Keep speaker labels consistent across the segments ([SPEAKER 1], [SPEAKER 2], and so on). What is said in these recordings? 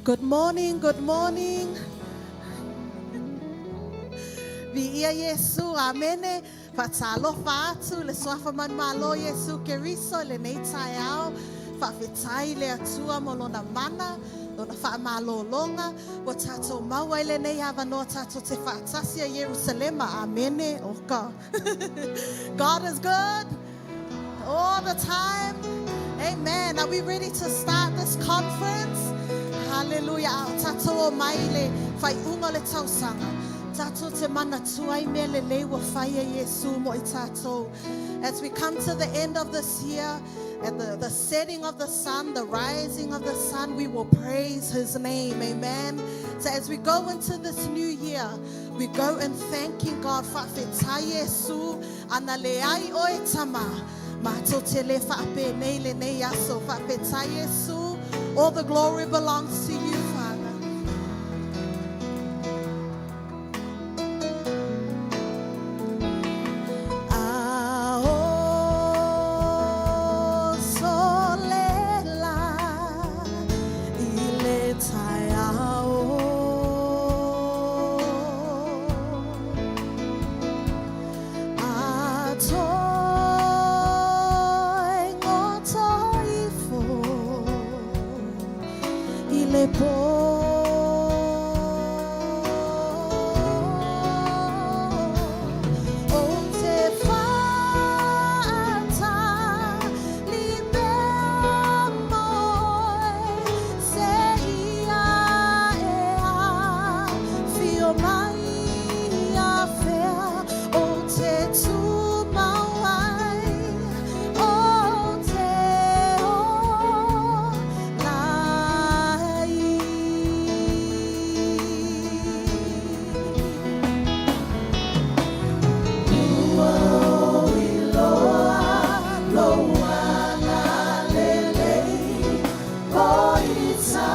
[SPEAKER 1] Good morning, good morning. Viia Iesu, amene. Faatalofa atu i le suafa manumalo Iesu Keriso i lenei taeao. Faafetai i le Atua mo lona mana, lona faamalologa, ua tatou maua ai lenei avanoa tatou te faatasi ai i Ierusalema. Amene. Oh God. God is good all the time. Amen. Are we ready to start this conference? Hallelujah. A o tatou omai i le faaiuga o le tausaga, tatou te manatua ai mea lelei ua fai e Iesu mo i tatou. As we come to the end of this year, at the setting of the sun, the rising of the sun, we will praise his name. Amen. So as we go into this new year, we go in thanking God. Faafetai Iesu, ana leai oe tama. Matou te le faapenei i lenei aso. Faafetai Iesu. All the glory belongs to you, Father. A o solela i le taeao. A toe goto ifo i le pō. Ou te faatali pea mo oe, seia e afio mai afea, ou te tumau ai, ou te ola ai. Ua ou iloa lou agalelei poita.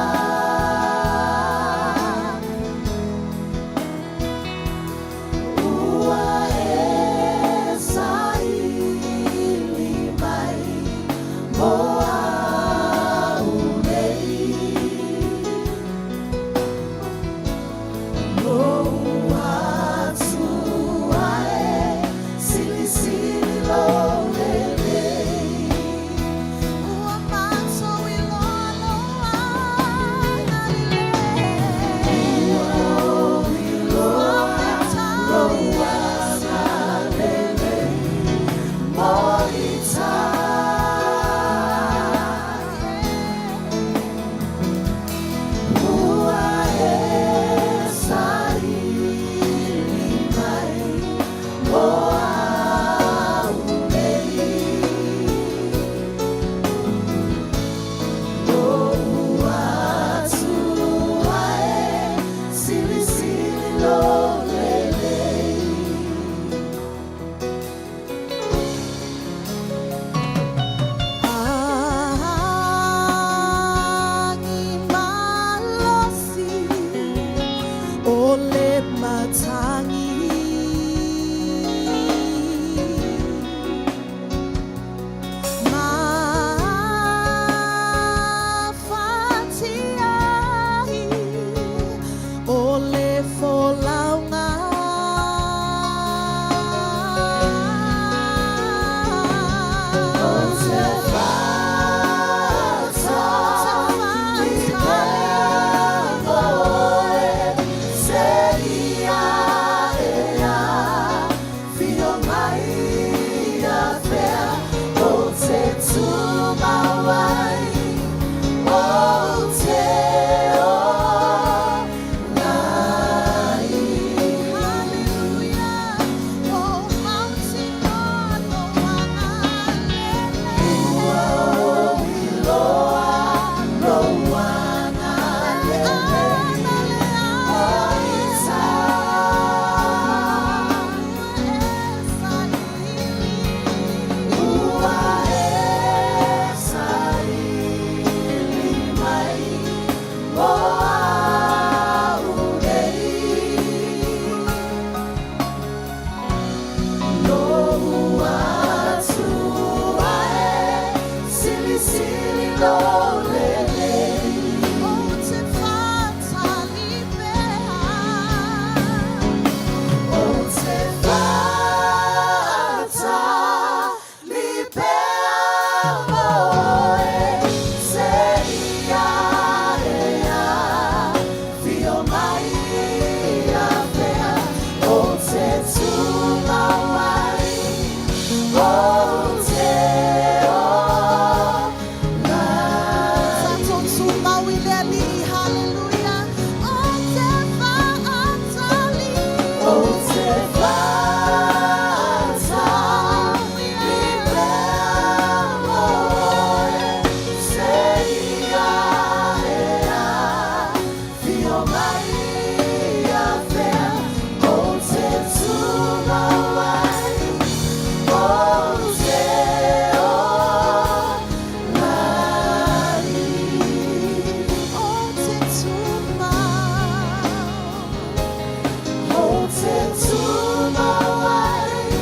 [SPEAKER 1] tumau ai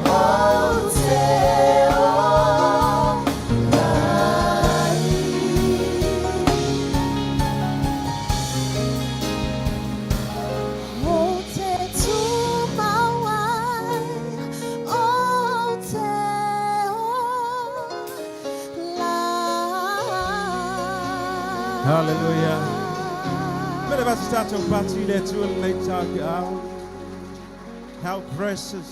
[SPEAKER 1] ou te ola ai. Ou te tumau ai, ou te ola ai.
[SPEAKER 2] Hallelujah. Mele vasi tātou pati le Atua lenei taeao. How precious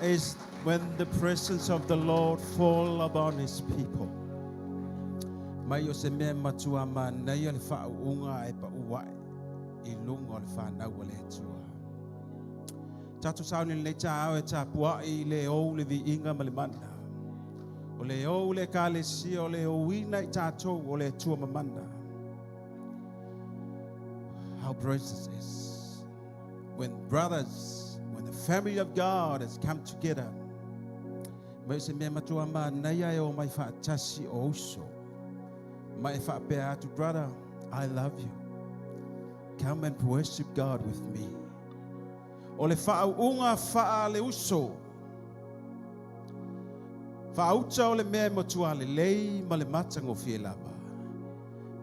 [SPEAKER 2] is when the presence of the Lord fall upon his people. Mai o se mea matua manaia le faauuga e pau ae i luga o le fanau a le Atua. Tatou sauni lenei taeao e tapuai le ou le viiga ma le mana. O le ou le ekalesia, o le ouina i tatou o le Atua mamana. How precious is when brothers, when the family of God has come together. Mai se mea matua manaia e o mai faatasi o uso. Ma e faapea atu, "Brother, I love you. Come and worship God with me." O le faauuga faa le uso. Faauta o le mea e matua lelei ma le matagofie lava.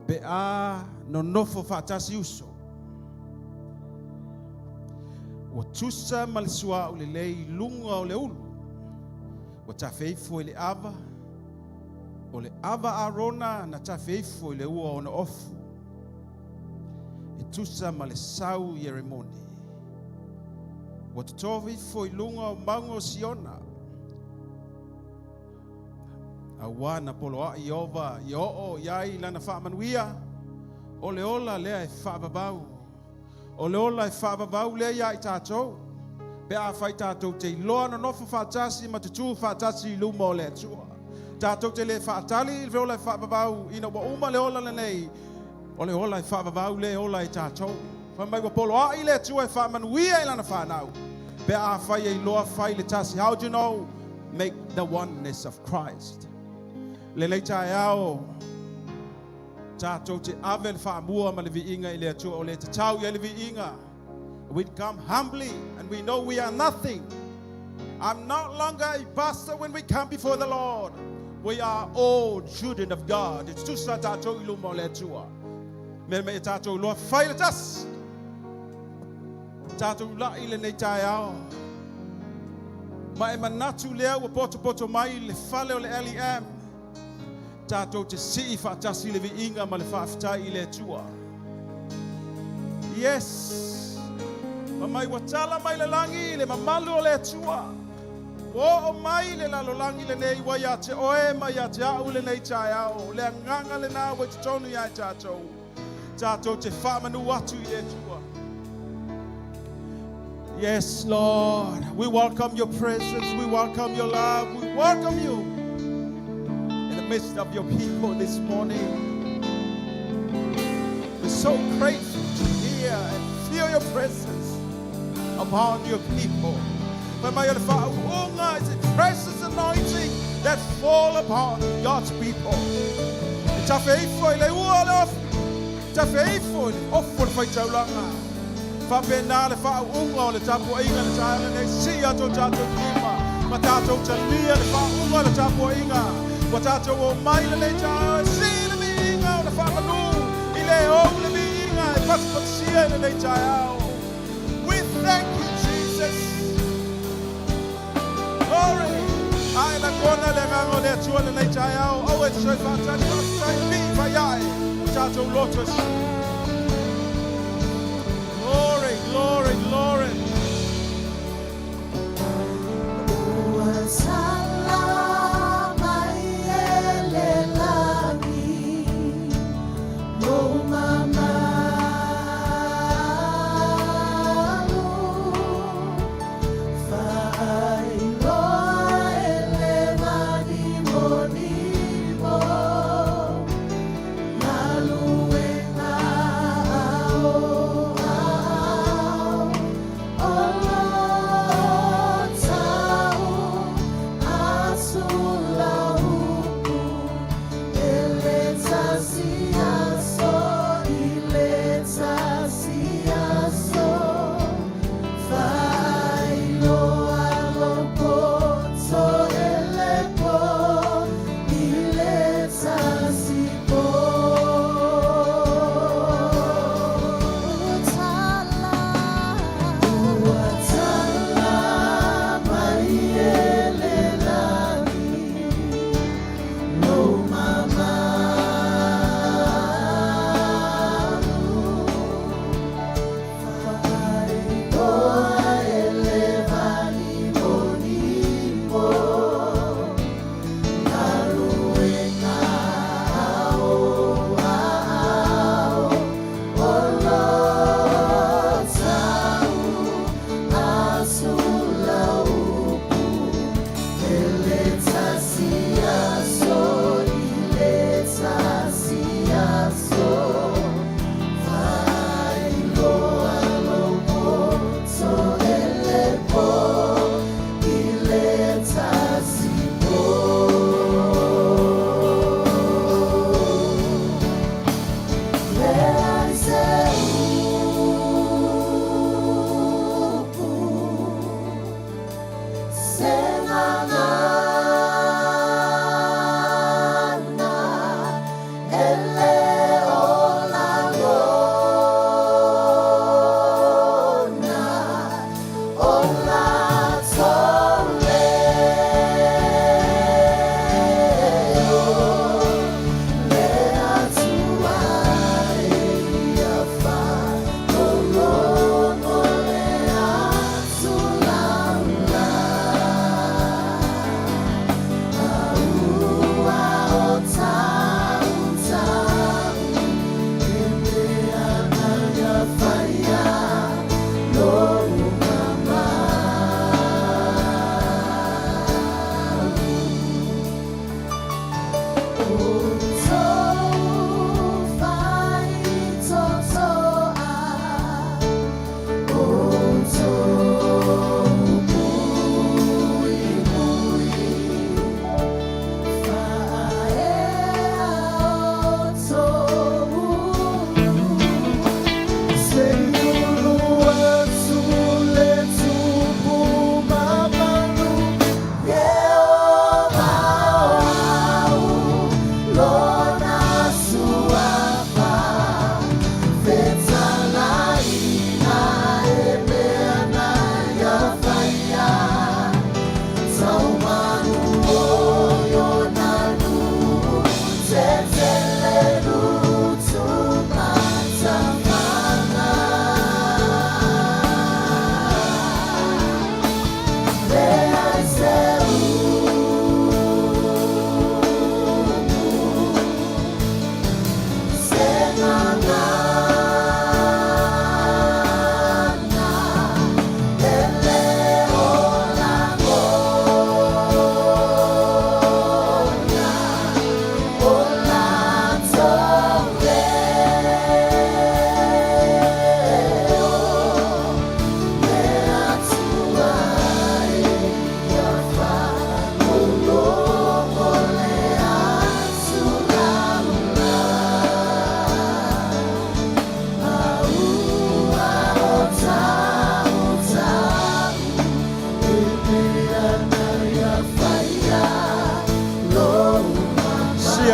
[SPEAKER 2] Pe a nonofo faatasi uso. Ua tusa ma le suauu lelei i luga o le ulu. Ua tafeifo i le ava. O le ava Arona na tafeifo i le ua ona ofu. E tusa ma le sau i Eremoni. Ua totofi ifo i luga o mauga o Siona. Auā na poloai Ieova ia oo i ai lana faamanuia. O le ola lea e faavavau. O le ola e faavavau lea ia i tatou. Pe afai tatou te iloa nonofo faatasi ma tutū faatasi i luma o le Atua. Tatou te le faatali i le ola e faavavau ina ua uma le ola lenei. O le ola e faavavau lea e ola e tatou. Fai mai ua poloai le Atua e faamanuia i lana fanau. Pe afai e iloa fai le tasi. How do you know? Make the oneness of Christ. Lenei taeao, tatou te ave le faamua ma le viiga i le Atua o le tatau i ai le viiga. We come humbly and we know we are nothing. I'm not longer a pastor when we come before the Lord. We are all children of God. E tutusa tatou i luma o le Atua. Mea me e tatou loa fai le tasi. Tatou lai lenei taeao. Ma e manatu lea ua potopoto mai le fale o le LEM. Tatou te sii faatasi le viiga ma le faafetai i le Atua. Yes. Ma mai ua tala mai le lagi le mamalu o le Atua. Ua oo mai le lalolagi lenei ua ia te oe ma ia te au lenei taeao. Le agaga lena ua i totonu ia i tatou. Tatou te faamanu atu i le Atua. Yes, Lord, we welcome your presence. We welcome your love. We welcome you in the midst of your people this morning. We're so grateful to hear and feel your presence upon your people. But my whaauuga is a precious anointing that fall upon God's people. E tafeifo i le ua o le ofu. Tafeifo i le ofu o le faitaulaga. Faapena le faauuga o le tapuaiga le taeao lenei sii atu o tatou lima. Ma tatou talia le faauuga o le tapuaiga. Ua tatou o mai lenei taeao e sii le viiga o le faamanu. I le ou le viiga e patipatisia i lenei taeao. We thank you, Jesus. Glory. Ae lagona le agaga o le Atua lenei taeao. Aua e te toe faatali faafetai pii fai ae. O tatou loto e sii. Glory, glory, glory.
[SPEAKER 1] Ua tala mai e le lagi lou mamalu faailoa e le manimonimo galuega.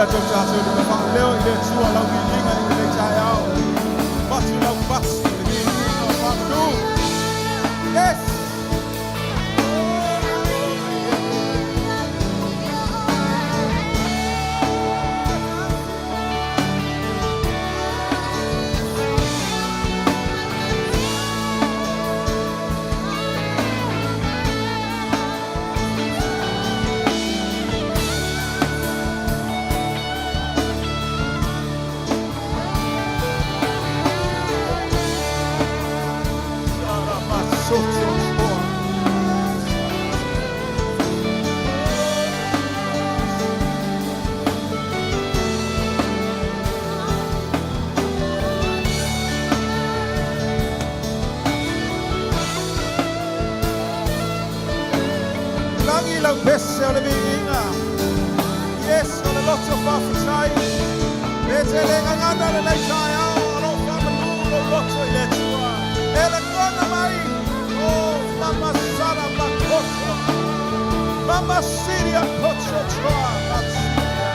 [SPEAKER 2] atu o tatou lima faaleo i le Atua lau viiga i lenei taeao. Avatu lau fasi o le viiga o faamanu. Yes! Saramasoto toa. Lagi lau pese o le viiga. Yes, o le loto faafetai. Pe te le gagana lenei taeao, o loo faamanu lou loto i le Atua. E lagona mai. Oh, mama sala makoto. Mama siria koto toa. Masiria.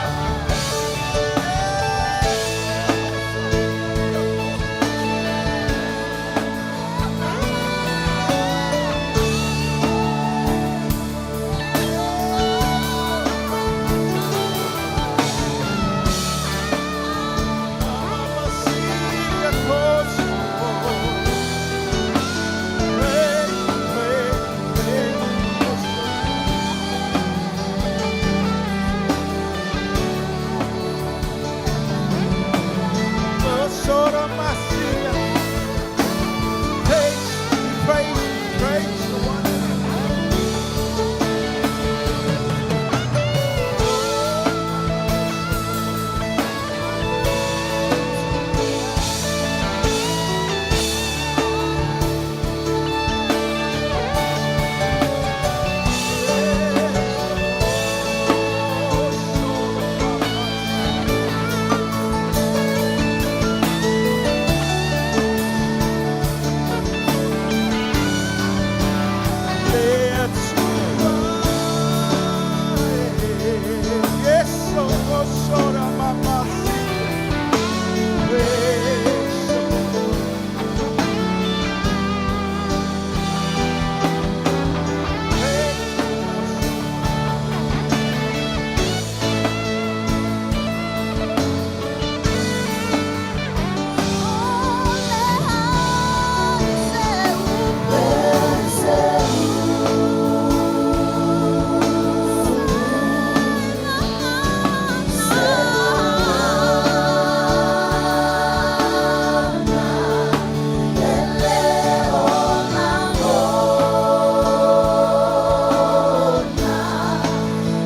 [SPEAKER 2] Mama siria koto. Pray, pray, pray, koto. Sora Masia. Praise, praise, praise the one. Yes, oh, sora mama. Praise the Lord. Praise the Lord.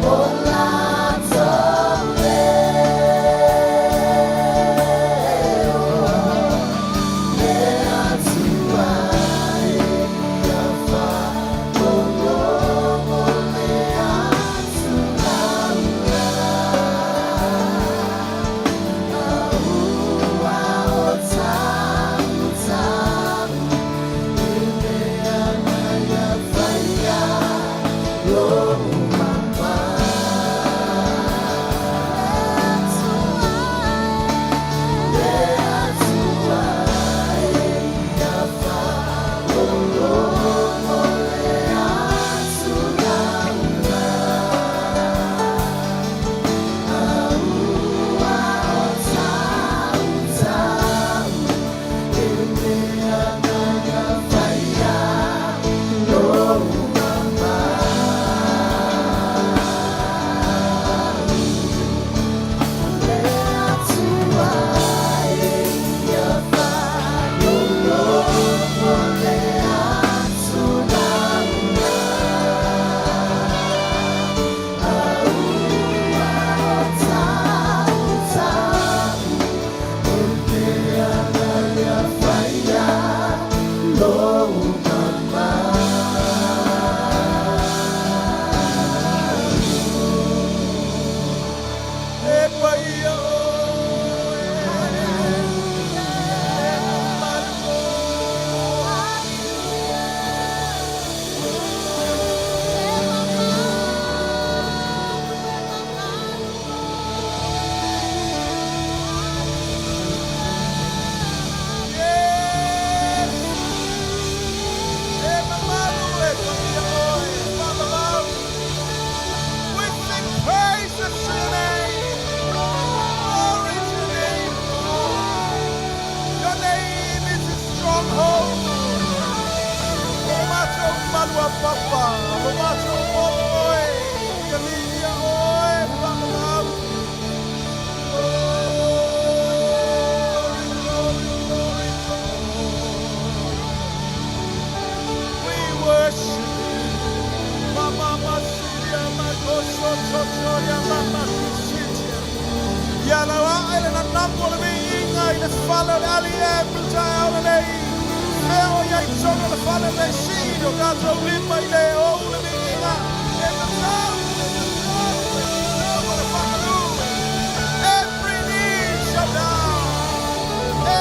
[SPEAKER 1] O le a se upu.
[SPEAKER 2] E paia o e mamalu. Ia lauaʻe le nanamu o le viiga i le fale o le aliʻi le taeao lenei. Fea o iai totonu o le fale lenei sii lo tatou lima i le ou le viiga. E tatau, e tatau, e tatau ona faamalu. Every knee shall bow.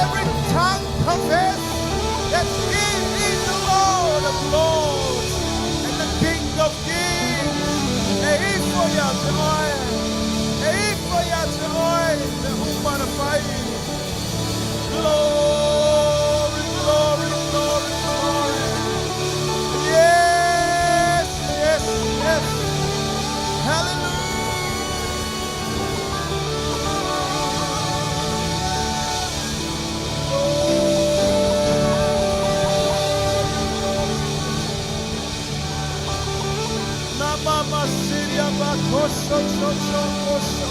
[SPEAKER 2] Every tongue confess that He is the Lord of Lords and the King of Kings. E ifo ia te oe. E ifo ia te oe. Le umana fai. Glory, glory, glory, glory. Yes. Hallelujah. Namama Siria Bakosho Chocho Kosho.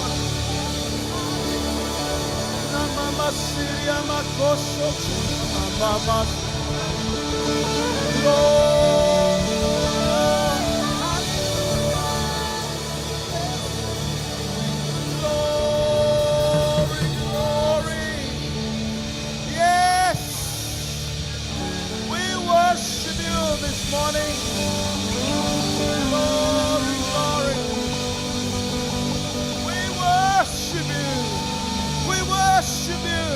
[SPEAKER 2] Namama Siria Makosho Mama. Glory. Glory, glory. Yes. We worship you this morning. Glory, glory. We worship you. We worship you.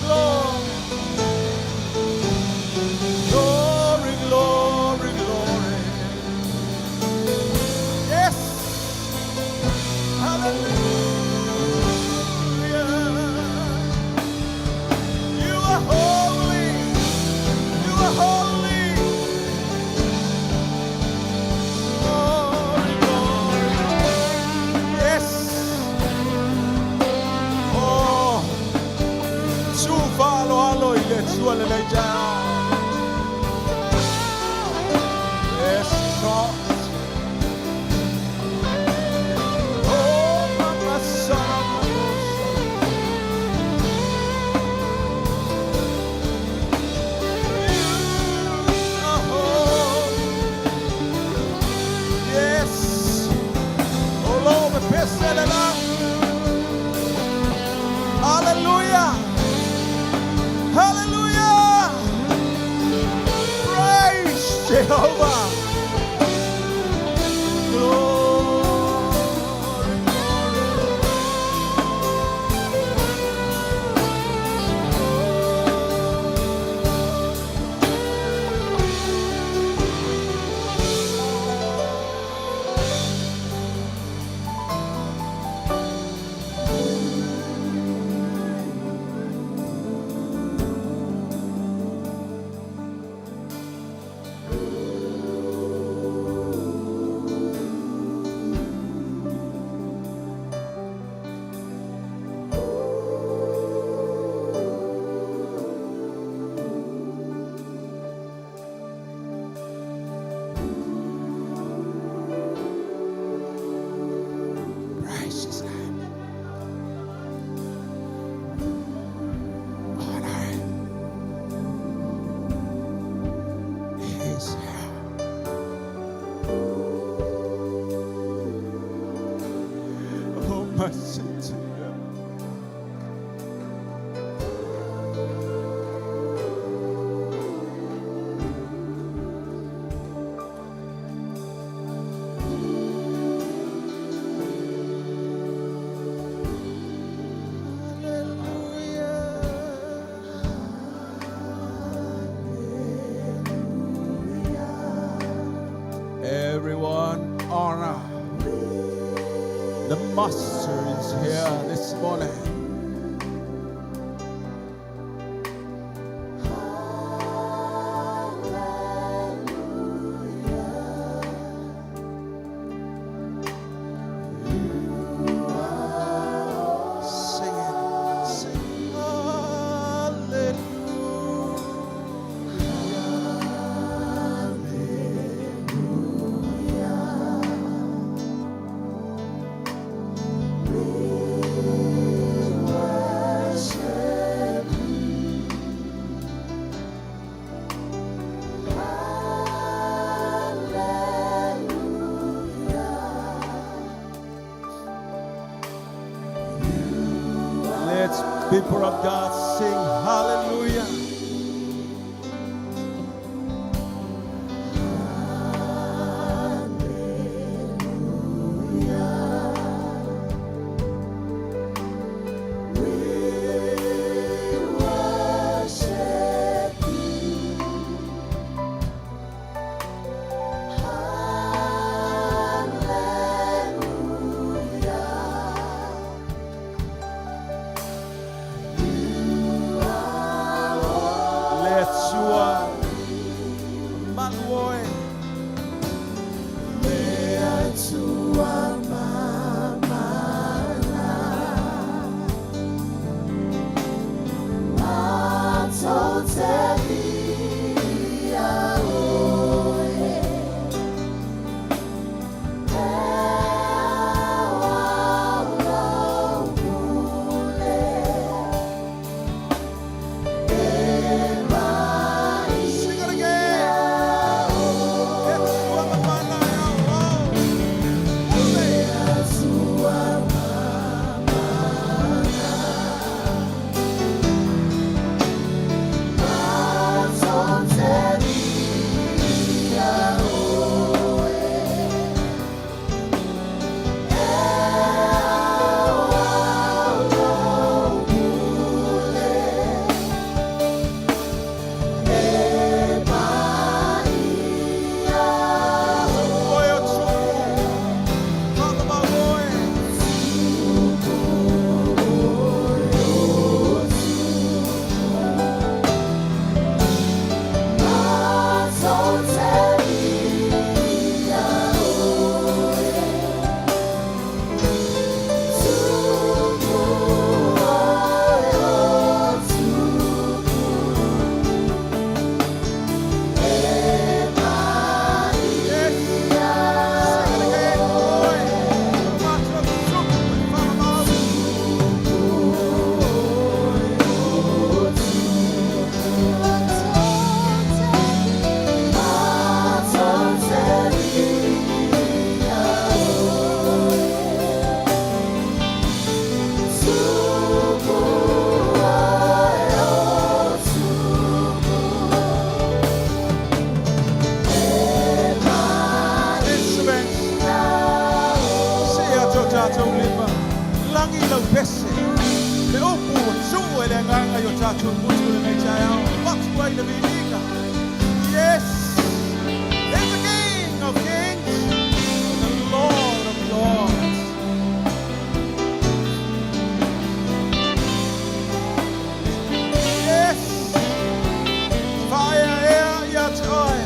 [SPEAKER 2] Glory. Glory, glory, glory. Yes. Hallelujah. You are holy. You are holy. Glory, glory. Yes. Oh. Tufa alo alo i le Atua lenei taeao. Yes, God. Oh, Mama Sara. You are holy. Yes. Oh Lord, Hallelujah. Hallelujah. Praise Jehovah. Glory, glory. Praise His name. Honor Him. He is here. Oh, my city. Hallelujah. Everyone, honor. The Master is here this morning. Sing it. Sing. Hallelujah. People of God, sing hallelujah.
[SPEAKER 1] We worship you. Hallelujah. You are
[SPEAKER 2] Le Atua mamalu oe.
[SPEAKER 1] Le Atua mamana. Matou te viia oe. E aoao pule. E
[SPEAKER 2] Sing it again. Le Atua mamana e aoao. Pule.
[SPEAKER 1] Atua mamana. Matou te viia oe. E aoao pule. E paia
[SPEAKER 2] Oe o Tupu. Faavavau oe.
[SPEAKER 1] Matou te viia oe. Tupu oe o Tupu. E
[SPEAKER 2] Yes.
[SPEAKER 1] paia
[SPEAKER 2] Sing it again. Oe. Matou Tupu. Faavavau.
[SPEAKER 1] Matou te viia oe. Tupu oe o Tupu. E
[SPEAKER 2] Instruments. Se a to tatou lima. Lagi lau pese. Le upu o tuu e le agaga i o tatou motu lenei taeao. Avatu ai le viiga. Yes. He's the King of Kings and the Lord of Lords. Yes. Fire ea ia te oe.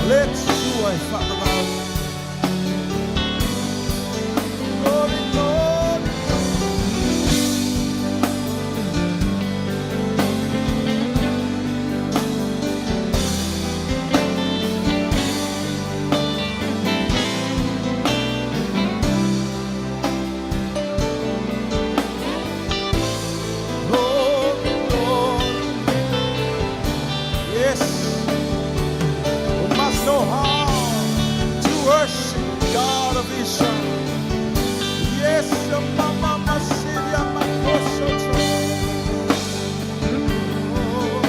[SPEAKER 2] Le Atua e faavavau. Glory, glory. Glory, glory. Yes. We must know how to worship God of Israel. Yes, Mama Masiria Makosoto. Oh.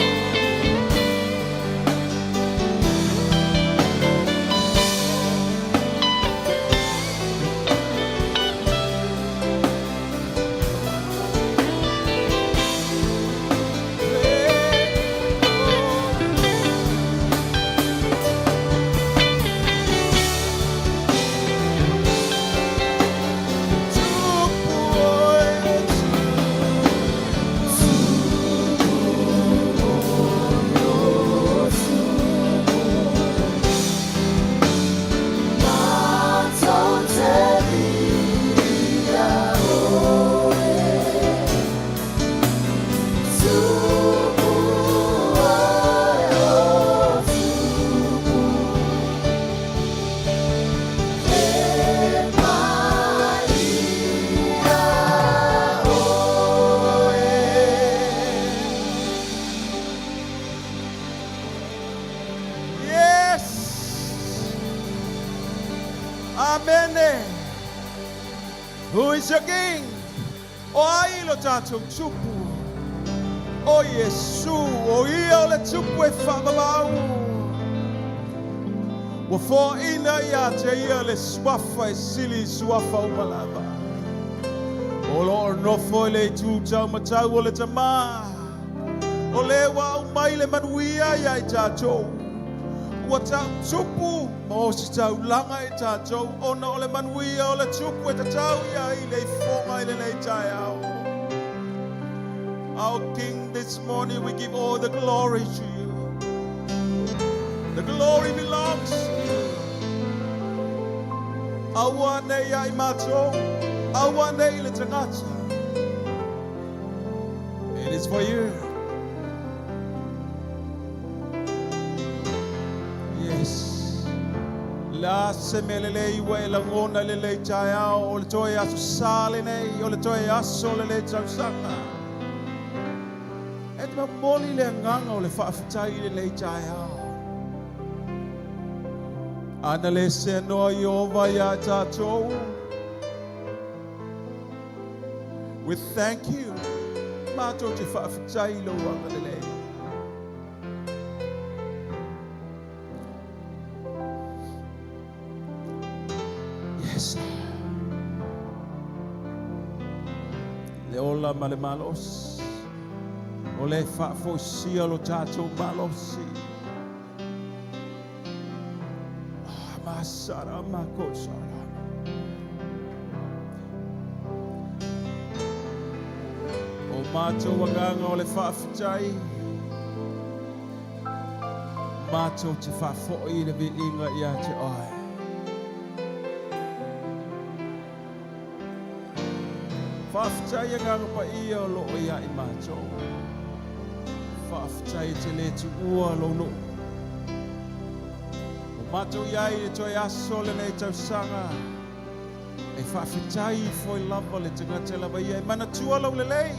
[SPEAKER 2] Tupu oe o Tupu.
[SPEAKER 1] Matou te viia oe. Tupu oe o Tupu. E paia oe.
[SPEAKER 2] Yes. Amen. Who is your king? O ai lo tātou tupu? O Iesu, o ia o le tupu e faavavau. Ua foaina ia te ia le suafa e sili i suafa uma lava. O lo o nofo i le itu taumatau o le Tamā. O le ua aumai le manuia ia i tātou. Ua tau tupu ma ositaulaga i tātou ona o le manuia o le tupu e tatau i ai le ifoga i lenei taeao. Our King, this morning we give all the glory to you. The glory belongs to you. Aua nei ia i mātou, aua nei le tagata. It is for you. Yes. La se mea lelei ua e lagona i lenei taeao, o le toe aso sa lenei, o le toe aso o lenei tausaga. E te momoli le agaga o le faafetai i lenei taeao. Ana le seanoa Ieova iā tatou. We thank you. Matou te faafetai i lou agalelei. Yes. Le ola ma le malosi. O le faafoisia lo tatou malosi. Ah, masara makosara. O matou agaga o le faafetai. Matou te faafoi le viiga ia te oe. Faafetai agaga paia o loo ia i matou. Faafetai e te le tuua lou nuu. O matou i ai le toe aso lenei tausaga. E faafetai foi lava le tagata lava ia e manatua lou lelei,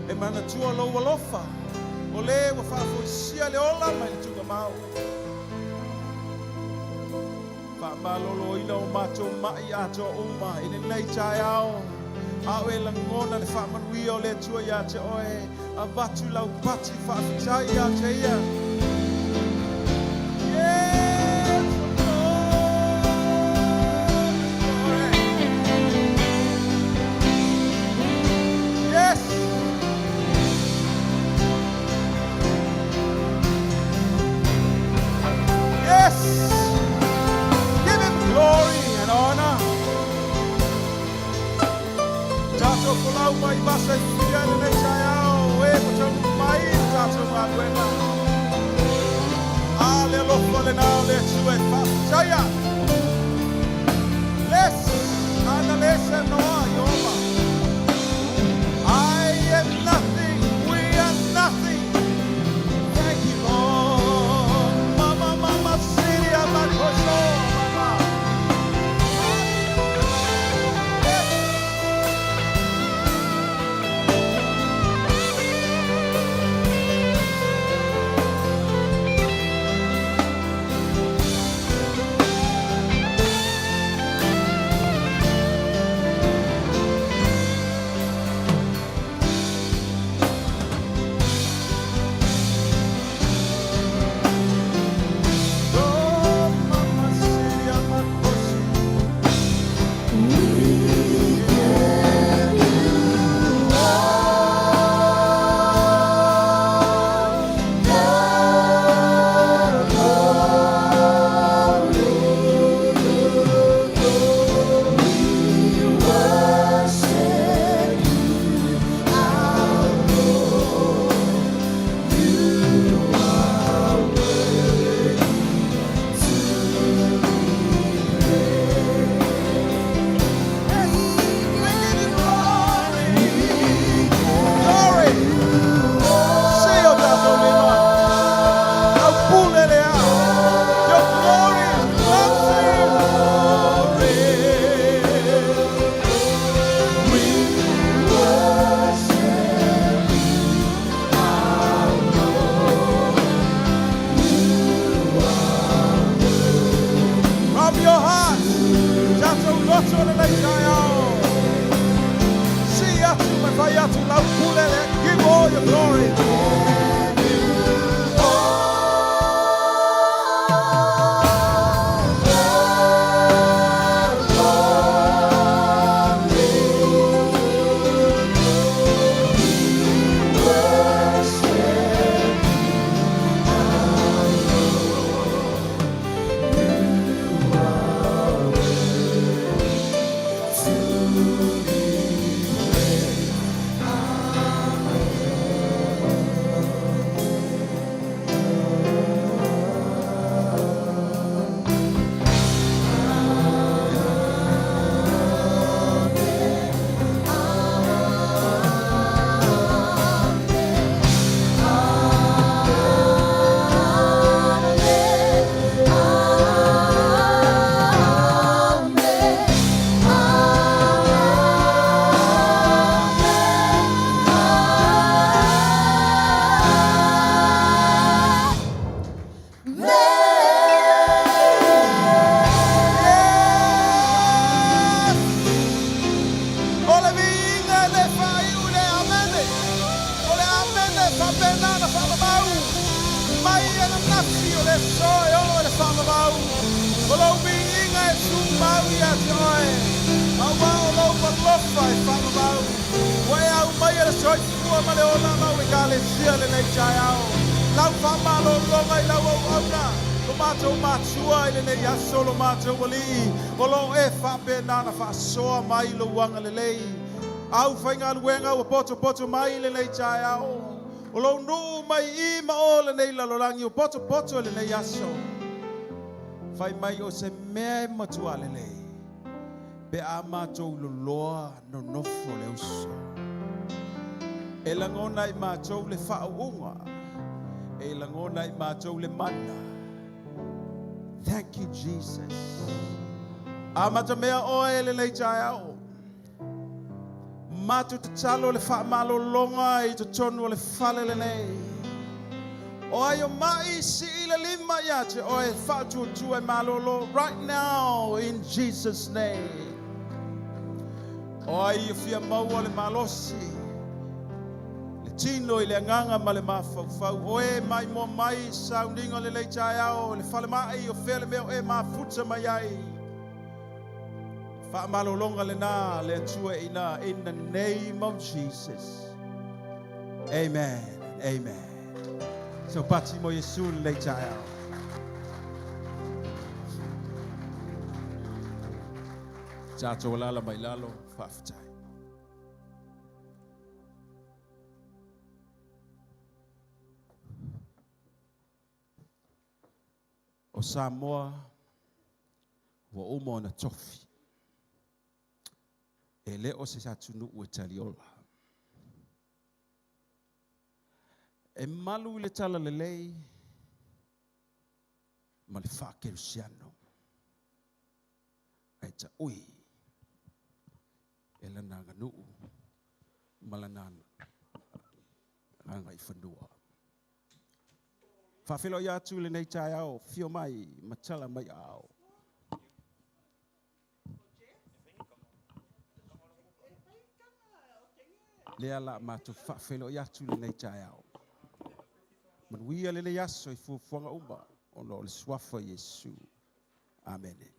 [SPEAKER 2] e manatua lou alofa. O le ua faafoisia le ola mai le tugamau. Faamaloloina o matou mai atoa uma i lenei taeao. A o e lagona le faamanuia o le Atua ia te oe, avatu lau pati faafetai ia te ia. Yes, glory. Yes. Yes. Give him glory and honor. Tatou folau mai vasa e fia i lenei taeao, e pataunu mai le tatou galuega. Faapena ona faavavau mai ananafi o le aso e oo i le faavavau. O lou viiga e tumau ia te oe, aua o lou alofa e faavavau. Ua e aumaia le soifua ma le ola o lau Ekalesia i lenei taeao. Lau faamalologa i lau auauna, lo matou Matua i lenei aso, lo matou Alii, o lo o e faapena ona faasoa mai lou agalelei. Aufaigaluega ua potopoto mai i lenei taeao, o lou nuu mai i ma o lenei lalolagi ua potopoto i lenei aso. Fai mai o se mea e matua lelei pe a matou loloa nonofo le uso. E lagona i matou le faauuga, e lagona i matou le mana. Thank you, Jesus. Amata mea oe lenei taeao. Matou tatalo le faamalologa i totonu o le fale lenei. O ai o mai sii le lima ia te oe faatuatua e malolo right now in Jesus name. O ai o fia maua le malosi, le tino i le agaga ma le mafaufau. O e maimoa mai i sauniga o lenei taeao i le falemai o fea le mea o e mafuta mai ai. Faamalologa lena le Atua ina in the name of Jesus. Amen. Amen. So pati mo Iesu lenei taeao. Tatou alala mai lalo, faafetai. O Samoa ua uma ona tofi. E le o se atunuu e taliola. E malu i le talalelei ma le faakerisiano. Ae taui e lana aganuu ma lana agaifanua. Faafeiloai atu i lenei taeao, fio mai ma tala mai aao. Lea la matou faafeiloai atu i lenei taeao. Manuia lenei aso i fuafuaga uma ona o le suafa o Iesu. Amene.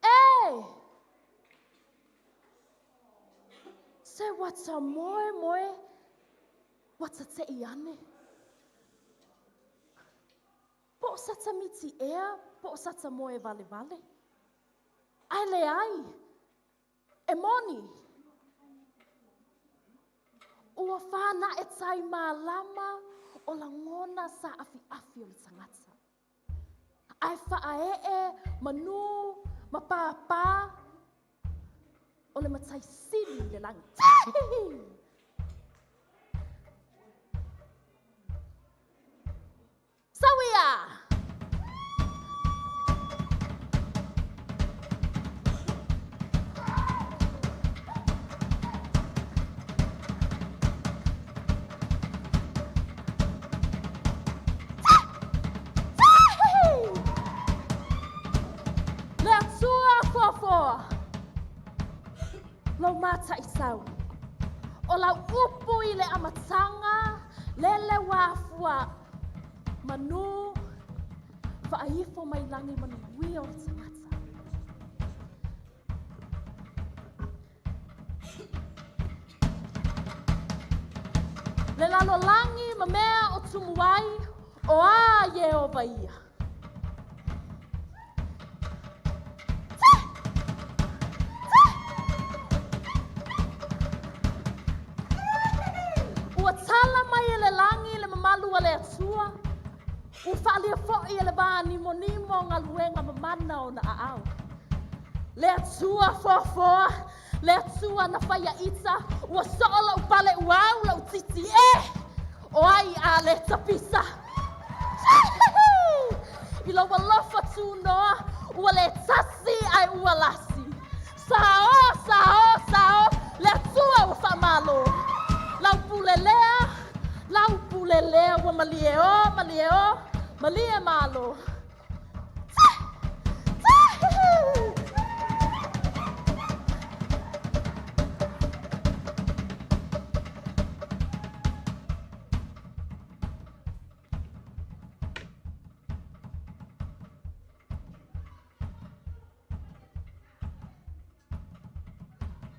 [SPEAKER 3] E! Se what's a moe moe, what's a te iane? Po o sata miti ea, po o sata moe vale vale. Ai le ai, e moni. Ua whāna e tai mālama o lagona sa afi afi o le tagata. Ae faaee ma nū ma pāpā o le matai sili i le lagi. Sauia! Le Atua foafoa, lou mataisau, o lau upu i le amataga, lele ua afua manu, faaifo mai lagi manuia o le tagata. Le lalolagi ma mea o tumu ai, o a Ieova ia. Ua tala mai e le lagi le mamalu a le Atua, ua faalia foi e le va nimonimo galuega mamana ona aao. Le Atua foafoa, le Atua na faia ita, ua soo lou pale uau, lou titi e! O ai a le tapisa. I lou alofa tunoa, ua le tasi ae ua lasi. Sao, sao, sao, le Atua ua faamalo. Lau pule lea, lau pule lea ua malie o, malie o, malie malo.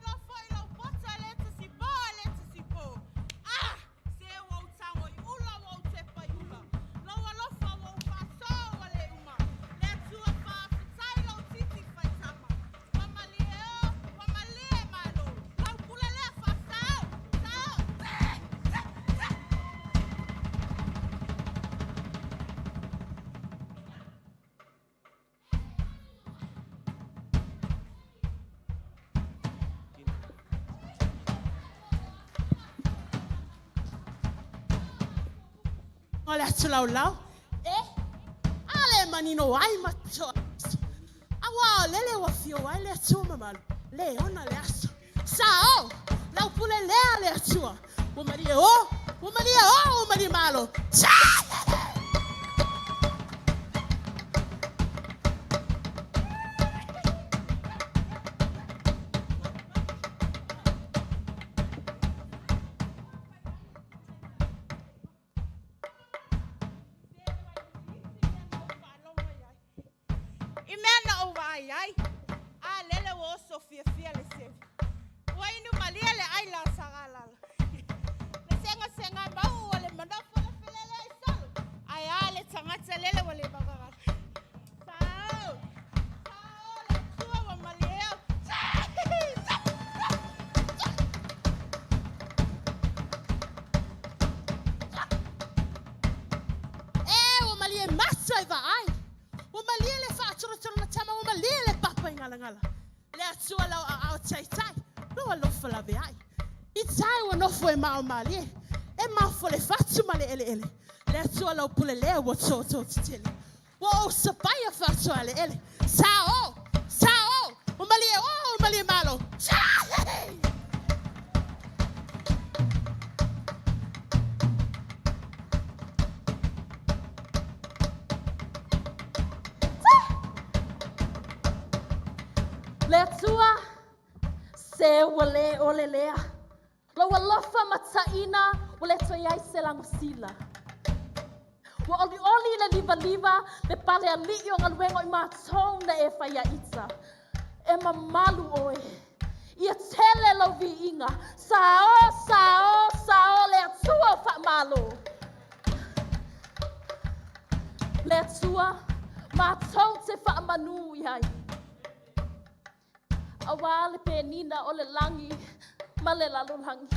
[SPEAKER 4] Lofo i lau poto e le tusipo e le tusipo. Ah! Se ua ou tago i ula ua ou tepa i ula. Lou alofa ua ou faasoa ua le uma. Le Atua faafetai lou titi faitama. Ua malie o, ua malie malo. Lau pule lea faasao, sao, tse, tse, tse.
[SPEAKER 1] O le atu laulau, e, a le manino ai ma to Aua o lele ua fio ai le Atua mamalu, le ona le aso. Sa o, lau pule lea le Atua. Ua malie o, ua malie o, ua malie malo. Sa!
[SPEAKER 4] I mea na ou vaai ai, a lele ua oso fiafia le sevi. Ua inu malie le ʻaila a Sagalala. Le segasega mau ua le manofo le feleleai solo. Ae a le tagata lele ua le magagala. Sao! Sao le Atua ua malie au.
[SPEAKER 1] E, ua malie maso e vaai. Ua malie le faatorotoro na tama, ua malie le papa i galagala. Le Atua lau aao taitai, lou alofa laveai. I tai ua nofo e mao malie, e maofo le fatu ma le eleele. Le Atua lau pule lea ua tōtō tetele. Ua ou sapaia faasoa eleele. Sa o! Sa o! Ua malie o! Ua malie malo! Sa!
[SPEAKER 3] Le Atua, se ua le ole lea. Lou alofa mataina ua le toe i ai se lagosila. Ua olioli le livaliva le pale alii o galuega o i matou na e fai ia ita. E mamalu oe. Ia tele lou viiga. Sao, sao, sao le Atua o faamalo. Le Atua, matou te faamanu i ai. Aua le penina o le lagi ma le lalolagi.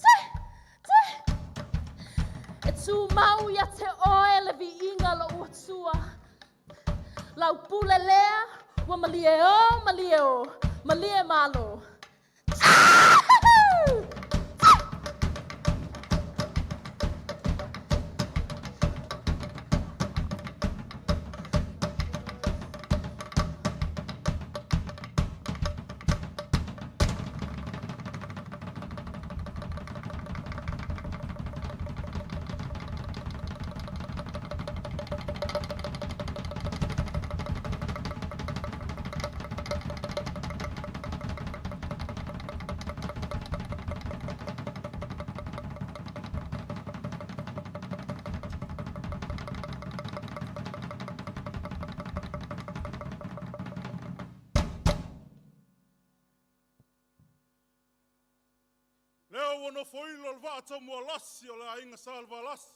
[SPEAKER 3] Te! Te! E tumau ia te oe le viiga lou Atua. Lau pule lea, ua malie o, malie o, malie malo.
[SPEAKER 5] Lea ua nofoilo le vaa Taumualasi o le aiga Salevalasi.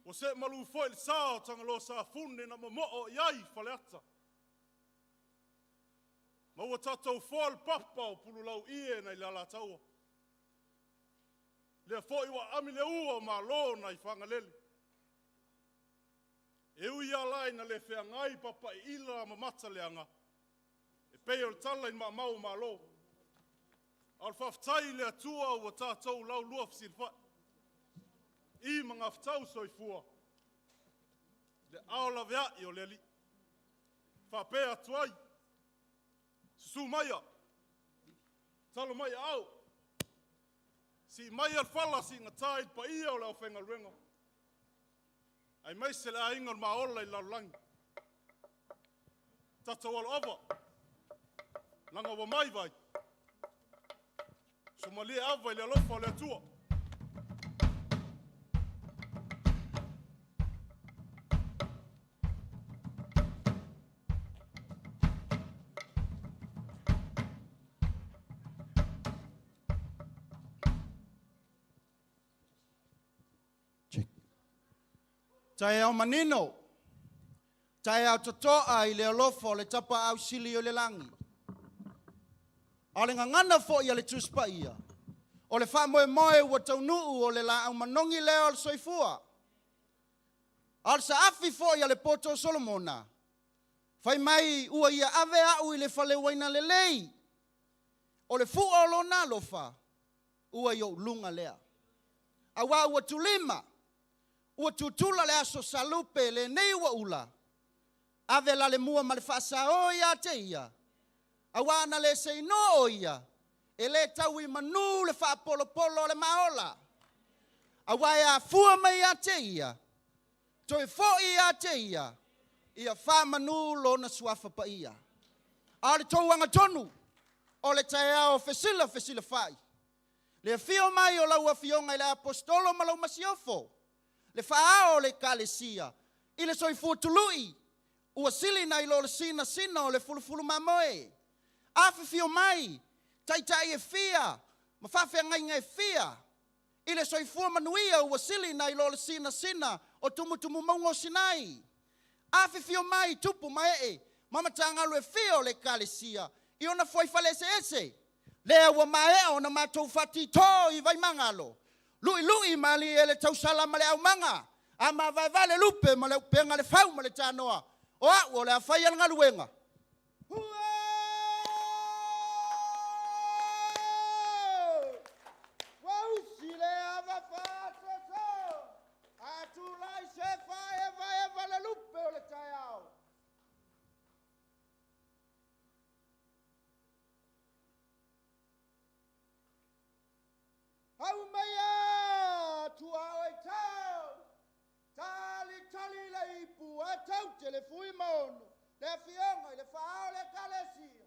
[SPEAKER 5] Ua see malu foi le sa o Tagaloa Safune na momoo i ai Faleata. Ma ua tatou foa le papa o Pululauie nai le Alataua. Lea foi ua aami le ua o Malo nai Fagalele. E ui lava la ina le feagai papaiila ma mataleaga, e pei o le tala i maamau o Malo. A o le faafetai i le Atua ua tatou laulua fesilafai i magafetau soifua i le aao laveai o le Alii. Faapea atu ai, susu maia, talo mai aao, sii maia le fala siigata i le paia o le aufaigaluega, aemaise le aiga o le Maola i le lalolagi. Tatou aloava, leaga ua mai vai, suamalie ava i le alofa o le Atua.
[SPEAKER 6] Taeao manino, taeao totoa i le alofa o le Tapaau Sili o le lagi. A o le gagana foi a le Tusi Paia, o le faamoemoe ua taunuu o le laau manogi lea o le soifua. A o le saafi foi a le poto o Solomona, fai mai ua ia ave au i le fale uaina lelei, o le fua o lona alofa ua i ou luga lea. Aua ua tulima, ua tutula le aso salupe lenei ua ula, ave la le mua ma le faasao ia te ia, aua ana le seinoa o ia, e le tau i manu le faapolopolo a le maola. Aua e afua mai ia te ia, toe foi ia te ia, ia faamanu lona suafa paia. A o le tou agatonu, o le taeao fesilafesilafai, le afio mai o lau Afioga i le Aposetolo ma lau Masiofo, le faa-ao o le Ekalesia i le soifua tului ua sili nai lo le sinasina o le fulufulu mamoe. Afifio mai taitai e fia ma faafeagaiga e fia i le soifua manuia ua sili nai lo le sinasina o tumutumu mauga o Sinai. Afifio mai tupu ma ee ma matagalu e fia o le Ekalesia i ona fuaifale eseese, lea ua maea ona matou faatito i Vaimagalo, lu'ilu'i malie le tausala ma le aumaga, a mavaevae le lupe ma le upega le fau ma le tanoa, o au o le a faia le galuega. Ua usi le ava faasoaso, a tulai se faaevaeva le lupe o le taeao. Hau maia tuaoi tau, talitali le ipu a tau te le fui maono, le afioga i le faa o le Ekalesia.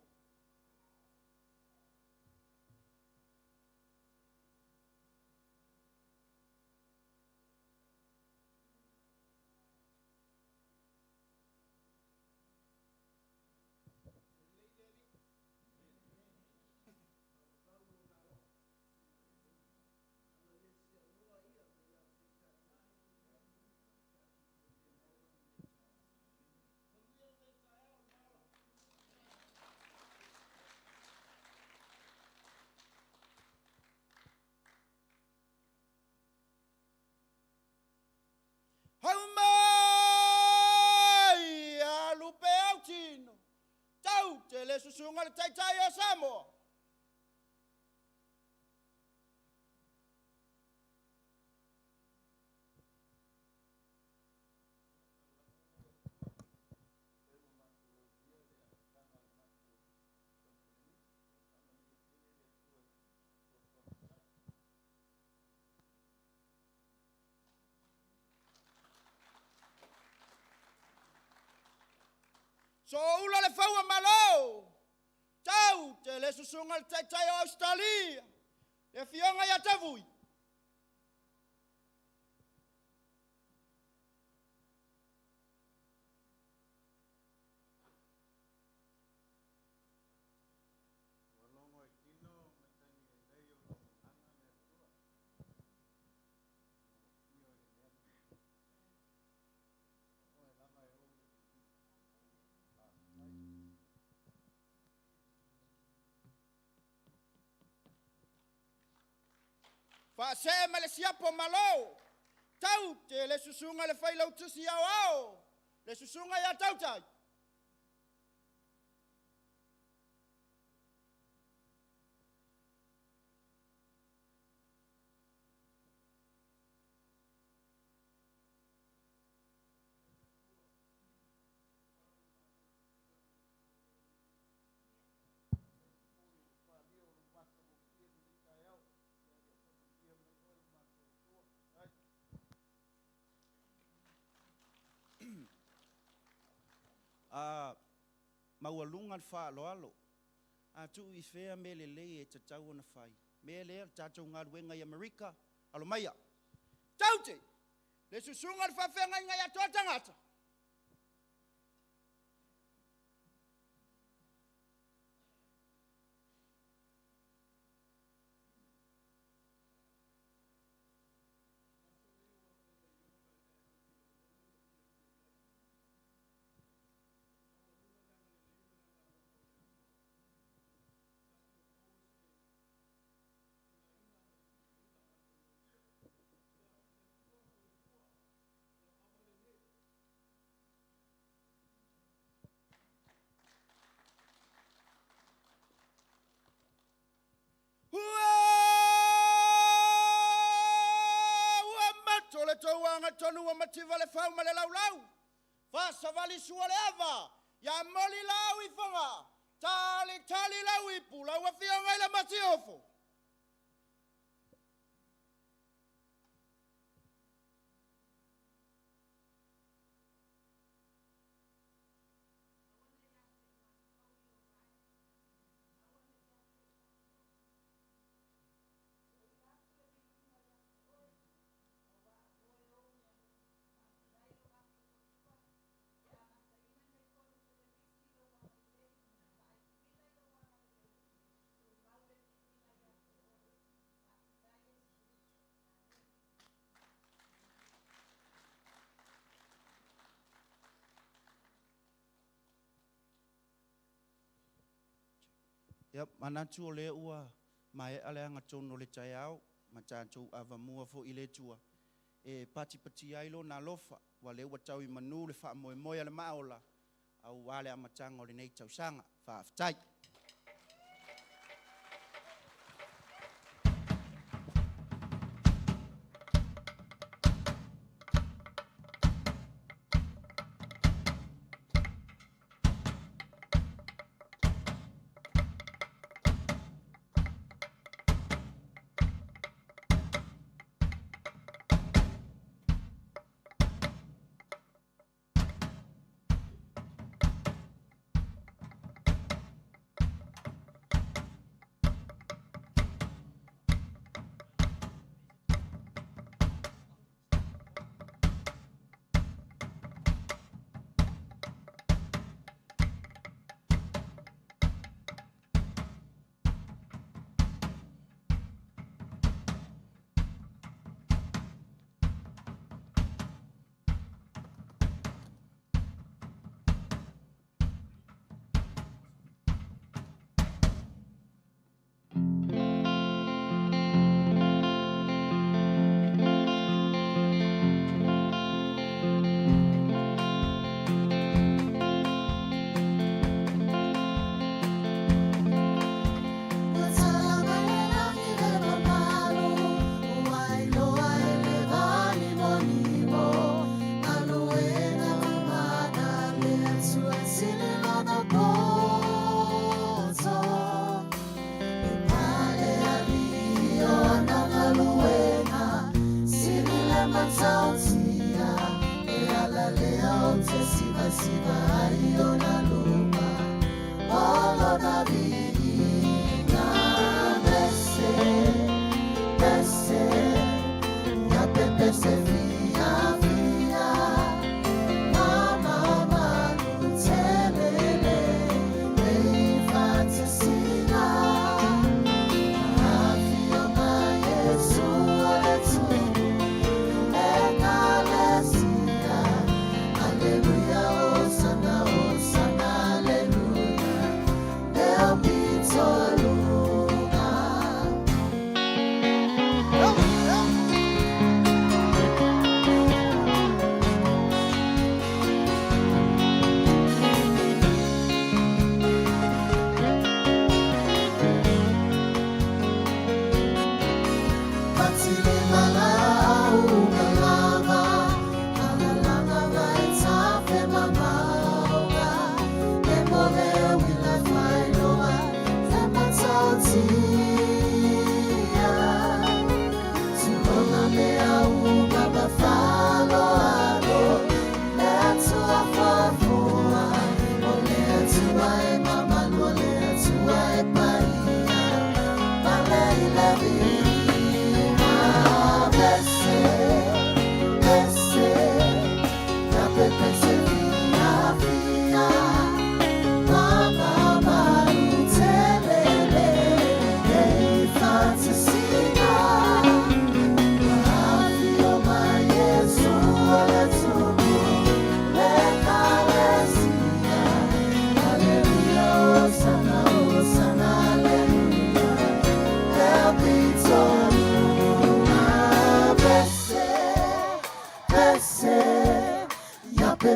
[SPEAKER 6] Hau mai lupe au tino, tau te le susuga le taitai o Samoa. Sooula le fau a Malo, tau te le susuga le taitai o Ausetalia, le afioga ia Tavui. Faasee ma le siapo malo, tau te le susuga le failautusi aoao, le susuga ia Tautai. A maualuga le faaaloalo, a tuu i fea mea lelei e tatau ona fai? Mea lea le tatou galuega i Amerika, alo maia. Taute! Le susuga le faafeagaiga ia toa tagata. Ua ua mato le tou agatonu ua mativa le fau ma le laulau. Faasavali sua le ava, ia moli lau i Fogaa, talitali lau ipu, lau afioga i le Masiofo. Ia, manatu o lea ua maea le agatonu o le taeao ma tatou avamua foi i le Atua e patipatia ai Lona alofa, ua lea ua tau i manu le faamoemoe a le Maaola aua le amataga o lenei tausaga. Faafetai.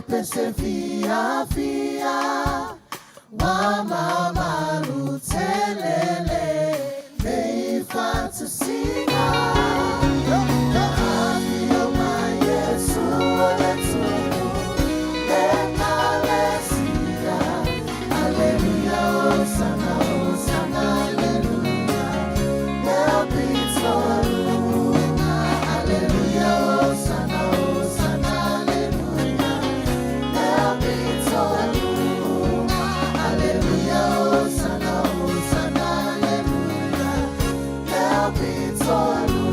[SPEAKER 1] pese fia fia wa mamalu telele nei fatusinga Afio mai Yesu o le tumu Ekalesia Alleluia Hosanna Hosanna Alleluia Leo Pitoluna Alleluia Hosanna Hosanna Alleluia Leo Pitoluna Alleluia Hosanna Hosanna Alleluia Leo Pitoluna.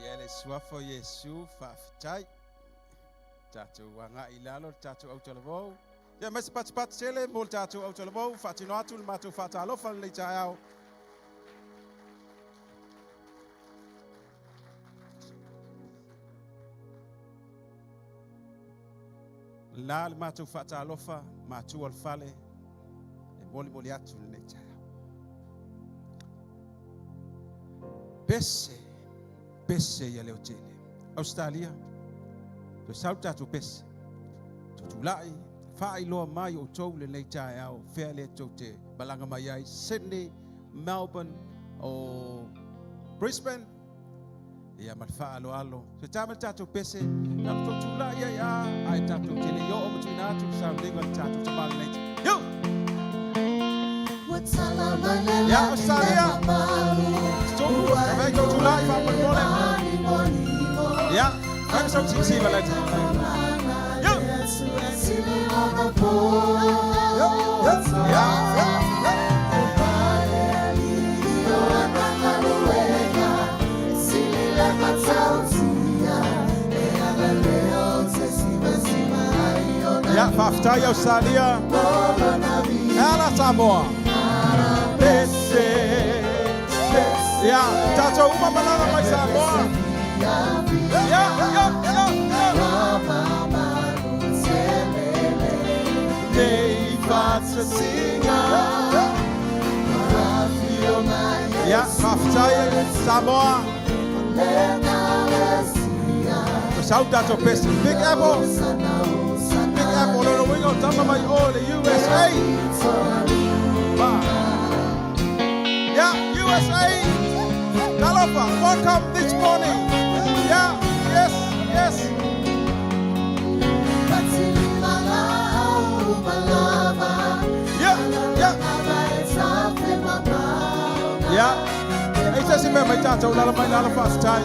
[SPEAKER 2] Ia le suafa o Iesu faafetai. Tatou agai i lalo le tatou autalavou. Ia mai se patipati tele mo le tatou autalavou, faatino atu le matou faatalofa lenei taeao. La le matou faatalofa, matua o le fale, e molimoli atu lenei taeao. Pese, pese ia Leotele. Australia, toe sau le tatou pese. Tutulai, faailoa mai outou lenei taeao, fea le tou te malaga mai ai, Sydney, Melbourne, o Brisbane, ia ma le faaaloalo. So tā ma le tatou pese, na tou tulai ai a, ai tatou te le i oo ma tuuina atu le sauniga o le tatou tamā lenei. Yo! Ia, Australia! Tutu, avea tou tulai faamolemole. Ia, fai ma sau silasila le. Yo! Yo! Yo! Ia! Ia, faafetai Australia. Ala Samoa. Pese. Ia, tatou uma malaga mai Samoa. Ia, ia, ia, ia. Nei faatasiga. Ia, faafetai Samoa. O sau tatou pese. Big Apple. Big Apple, lona uiga o tama mai o le USA. Ba. Yeah, USA. Talofa, welcome this morning. Yeah, yes, yes. Yeah, yeah. Yeah. Ei se si mea mai tātou lala mai lala faafetai.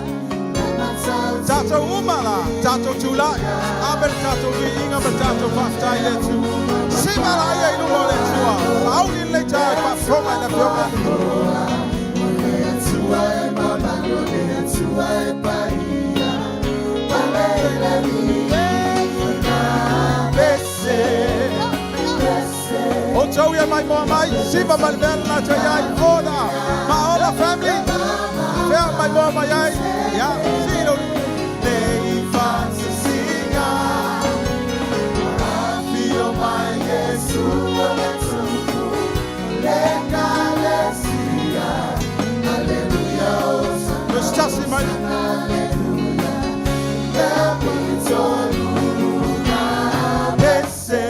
[SPEAKER 2] Tātou uma la, tātou tulai. A me le tātou viiga ma le tātou faafetai le Atua. Sima la ia i luma o le Atua. Auli lenei taeao i faafofoga i le afioga. Pese. O tau ia mai moa mai, siva mai le mea le latou iai, ola, ma ola family. Fea mai moa mai ai, ia, silo. Nei faatasiga. Afio mai Iesu o le tupu, l'Ekalesia. Alleluia, Tasi mai. Pese.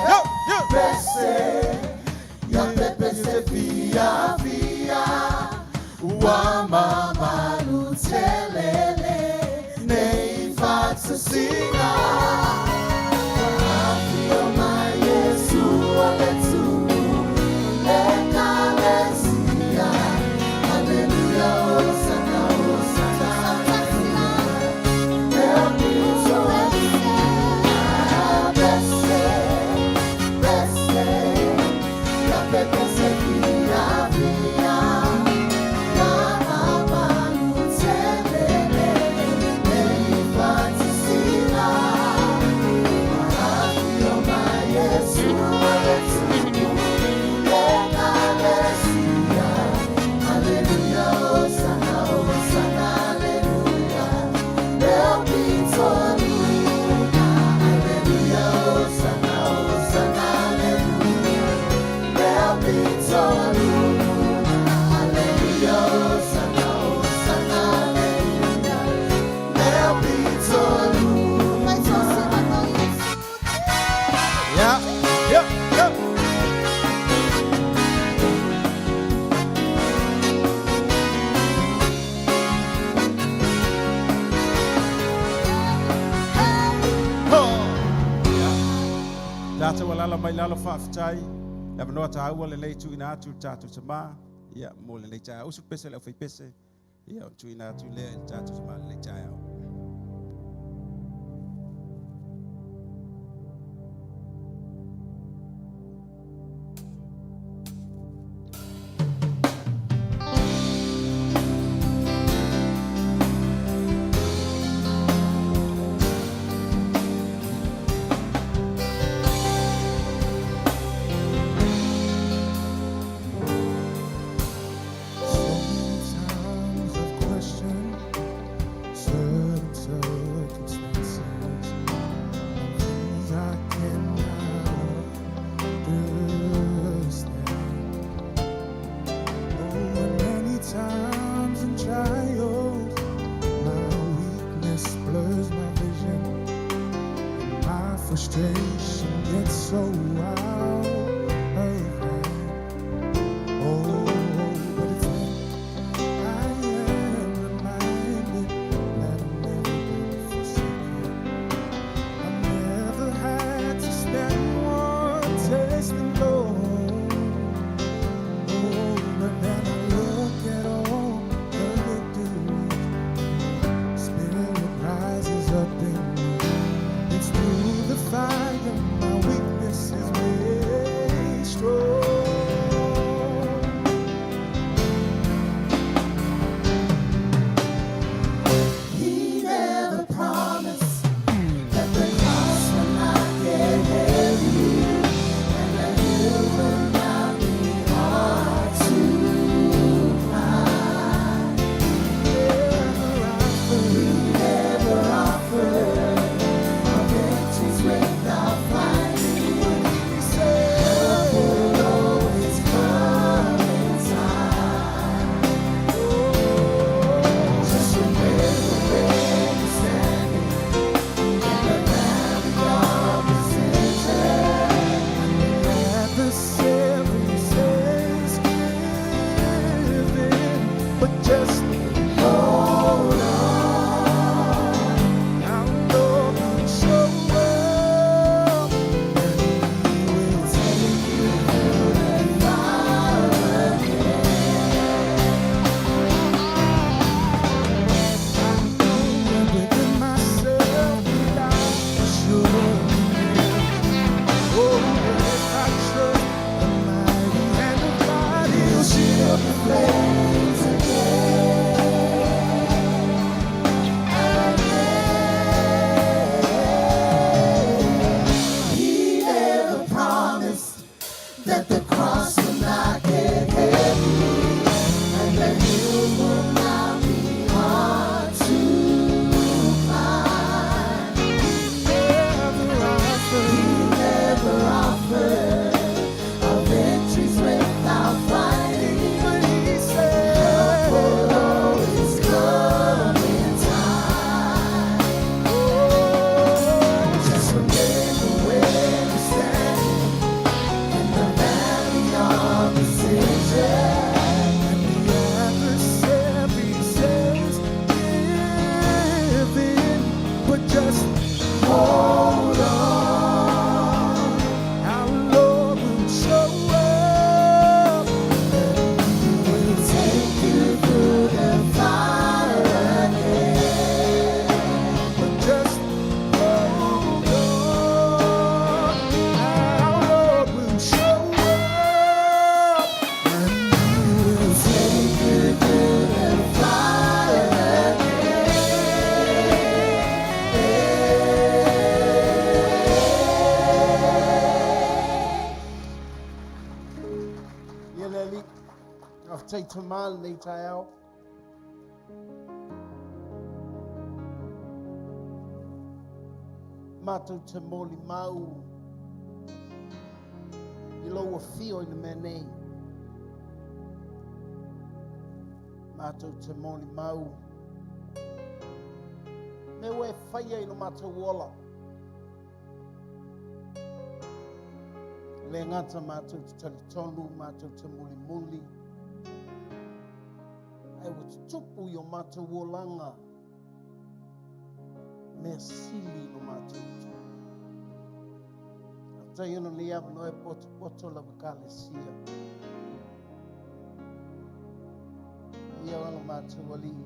[SPEAKER 2] Yo, yo. Pese.
[SPEAKER 1] Ya pese fia fia wa mamalu telele nei faatasiga Afio mai Iesu o le tupu l'Ekalesia Alleluia Hosanna Hosanna Leo Pese pese ya pese fia fia ya mamalu telele nei faatasiga.
[SPEAKER 2] tatala mai lalo faafetai. Le avanoa taua lenei tuuina atu i le tatou Tama, ia, mo lenei taeao. Usu le pese a le aufaipese, ia, ona tuuina atu lea i le tatou Tama i lenei taeao.
[SPEAKER 7] So many times I've questioned certain circumstances, things I cannot understand. Oh, and many times in trials, my weakness blurs my vision, and my frustration gets so out of hand. Oh, but it's then I am reminded that I've never been forsaken. I've never had to stand one test alone. Oh, but then I look at all the victories, Spirit rises up in me. It's through the fire my weakness is made strong.
[SPEAKER 1] He never promised that the cross would not get heavy and the hill would not be hard to climb. He never offered our victories without fighting. Help will always come in time. Just remember when you're standing in the valley of decision.
[SPEAKER 7] Adversary says give in, but just hold on. Our Lord will show up, and He will take you through the fire again. And within myself, that I should. Oh, if I trust the mighty hand of God, He'll shield the flames again.
[SPEAKER 1] He never promised that the cross would not get heavy and the hills would not be hard to climb. He never offered our victories without fighting. Help will always come in time. Just remember when you're standing in the valley of decision.
[SPEAKER 7] And the adversary says, give in, but just hold on. Our Lord will show up, and He will
[SPEAKER 1] Take you through the fire again.
[SPEAKER 7] But just hold on. Our Lord will show up, and He will
[SPEAKER 1] Take you through the fire again.
[SPEAKER 6] Ia le ali, faafetai Tamā lenei taeao. Matou te molimau i lou afio i le mea nei. Matou te molimau mea ua e faia i lo matou ola. E le gata matou te talitonu, matou te mulimuli, ae ua tutupu i o matou olaga mea sili i lo matou itu.
[SPEAKER 8] Faafetai ona o lenei avanoa e potopoto lau Ekalesia. Ia o lo matou Alii,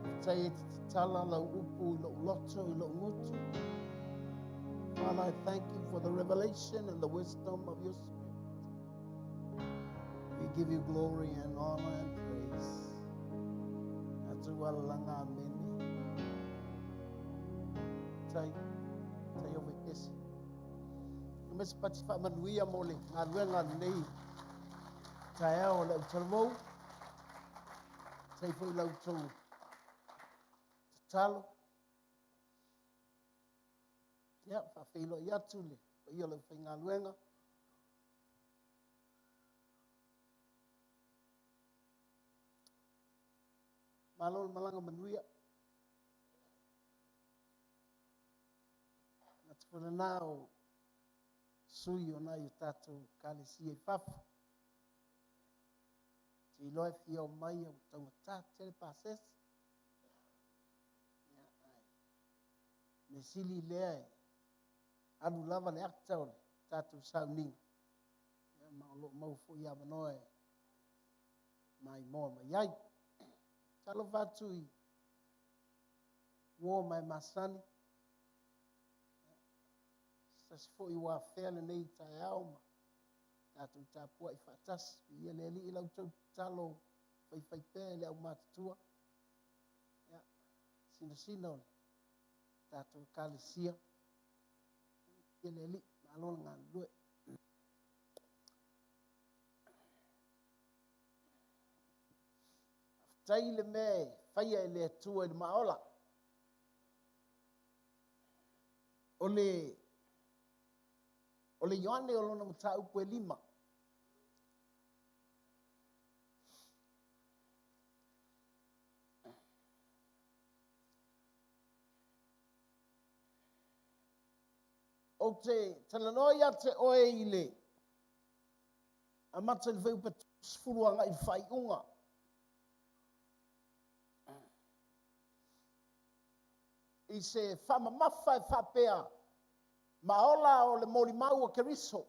[SPEAKER 8] faafetai e te tatala lau upu i lou loto, i lou gutu. Father, I thank you for the revelation and the wisdom of your Spirit. We give you glory and honor and praise. Atu alalaga amene. Tai, tai o vekesi. Ma se pati faamanuia mo le galuega lenei taeao o le autalavou. Tai foi lau tou tatalo. Ia, faafeiloai atu le paia o le aufaigaluega. Malo le malaga manuia. Manatu foi lena o sui o nai o tatou ekalesia i fafo. Te iloa e fia o mai a ua taugata tele pasese. Ia, ae mea sili lea e alu lava le ata o le tatou sauniga. Ia, ma o lo o maua foi avanoa e maimoa mai ai. Talofa atu i uo ma e masani. Se tasi foi ua afea lenei taeao ma tatou tapuai faatasi. Viia le Alii i la outou tatalo faifaipea i le aumatutua. Ia, sinasina o le tatou ekalesia. Viia le Alii, malo le galulue. Faafetai le mea e faia e le Atua i le maaola. O le o le Ioane o lona mataupu e lima. Ou te talanoa ia te oe i le amata i le fuaiupu 30 agai i le faaiuga. I se faamamafa e faapea, Maola o le molimau a Keriso.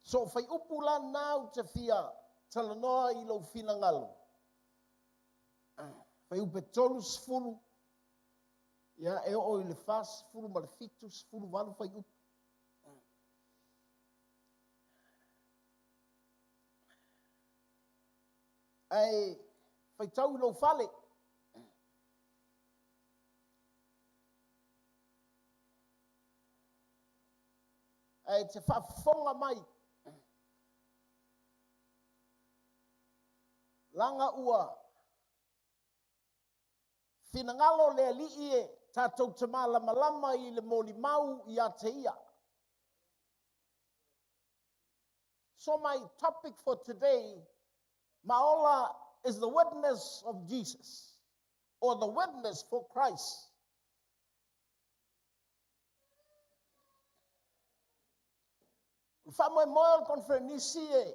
[SPEAKER 8] So faiupu la lena ou te fia talanoa i lou finagalo. Fuaiupu 30, ia e oo i le 47, 18 fuaiupu. Ae faitau i lou fale. Ae te faafofoga mai. Laga ua finagalo le Alii e tatou te malamalama i le molimau ia te ia. So my topic for today, Maola is the witness of Jesus, or the witness for Christ. O le faamoemoe o le conferenisi e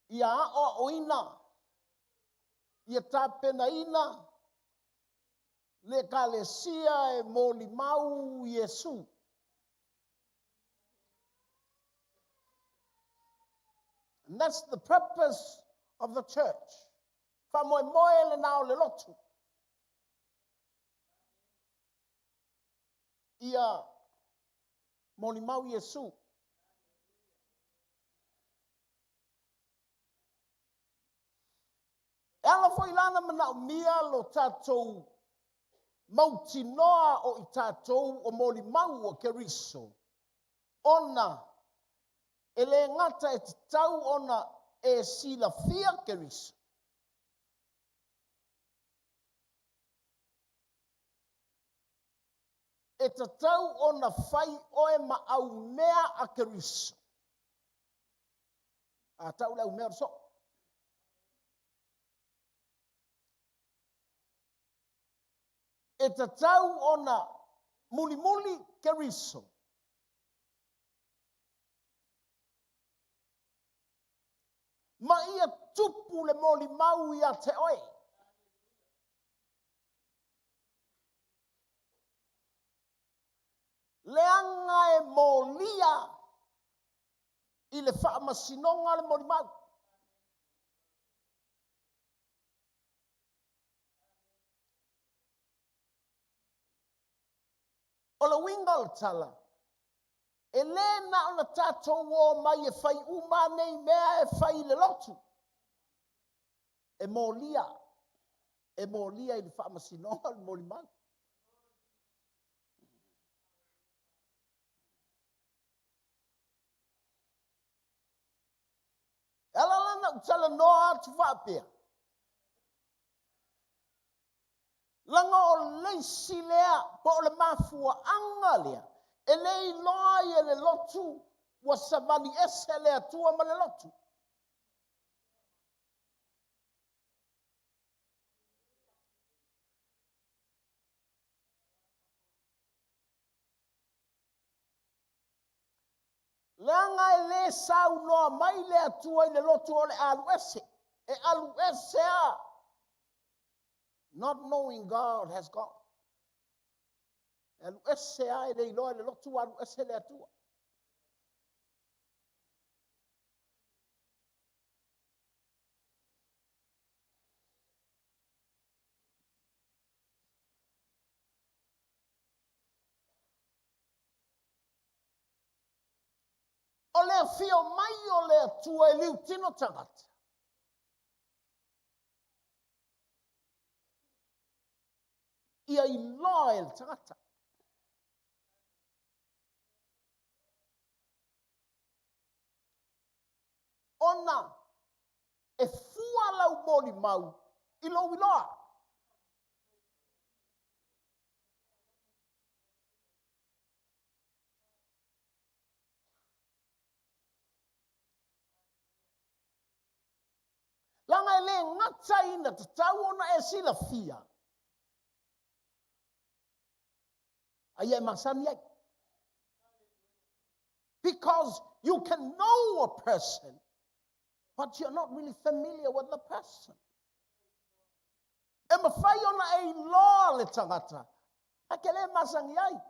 [SPEAKER 8] ia aoaoina, ia tapenaina le ekalesia e molimau Iesu. And that's the purpose of the church. Faamoemoe lena o le lotu. Ia molimau Iesu. E ala foi la ona manaomia lo tatou mautinoa o i tatou o molimau a Keriso, ona e le gata e tatau ona e silafia Keriso, e tatau ona fai oe ma aumea a Keriso. A tau le aumea o le soo. E tatau ona mulimuli Keriso. Ma ia tupu le molimau ia te oe. Leaga e molia i le faamasinoga le molimau. O le uiga o le tala, e lē na ona tatou o mai e fai uma nei mea e fai i le lotu. E molia, e molia i le faamasinoga o le molimau. E ala la na ou talanoa atu faapea, laga o le isi lea po o le mafuaaga lea e le iloa ai e le lotu ua savali ese le Atua ma le lotu. Leaga e lē saunoa mai le Atua i le lotu o le alu ese. E alu ese a. Not knowing God has gone. E alu ese a e le iloa e le lotu ua alu ese le Atua. O le afio mai o le Atua e liutino tagata. Ia iloa e le tagata. Ona e fua lau molimau i lou iloa. Leaga e lē gata ina tatau ona e silafia, a ia e masani ai. Because you can know a person, but you're not really familiar with the person. E mafai ona e iloa le tagata, ae ke le masani ai.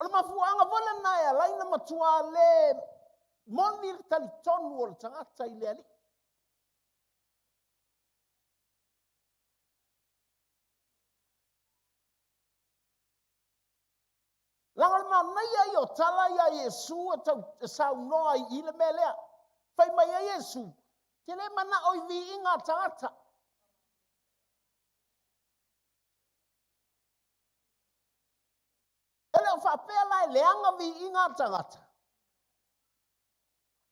[SPEAKER 8] O le mafuaaga foi lena e ala ai ona matua le moni le talitonu o le tagata i le Alii. Leaga o le manaia ia o tala ia a Iesu e tau e saunoa ai i le mea lea. Fai mai ai Iesu, te le manao i viiga a tagata. E le o faapea la e leaga viiga a tagata.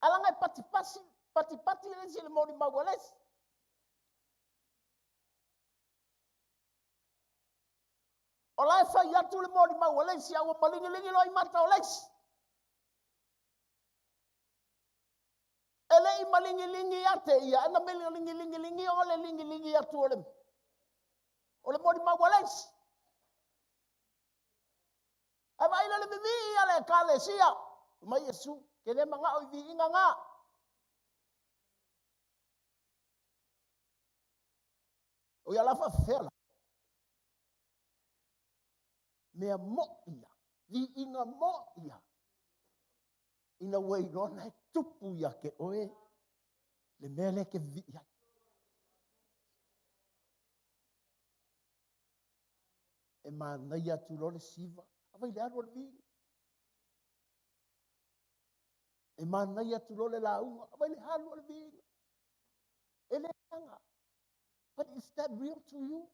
[SPEAKER 8] Ae leaga e patipasi, patipati le isi i le molimau a le isi. O la e fai atu le molimau a le isi, a ua maligiligi loa i mata o le isi. E le i maligiligi ia te ia, ae na maligiligi o le ligiligi atu o le molimau a le isi. Ae vaai la le vivii a le Ekalesia. Mai Iesu, ke le manao i viiga ngā. O ia la faafefea la. Mea mo'i ia, viiga mo'i ia. Ina ua iloa na e tupu ia te oe le mea lea e te vivii ai. E manaia atu loa le siva, a vai le alu o le viiga. E manaia atu loa le lauga, a vai le alu o le viiga. E le leaga. But is that real to you?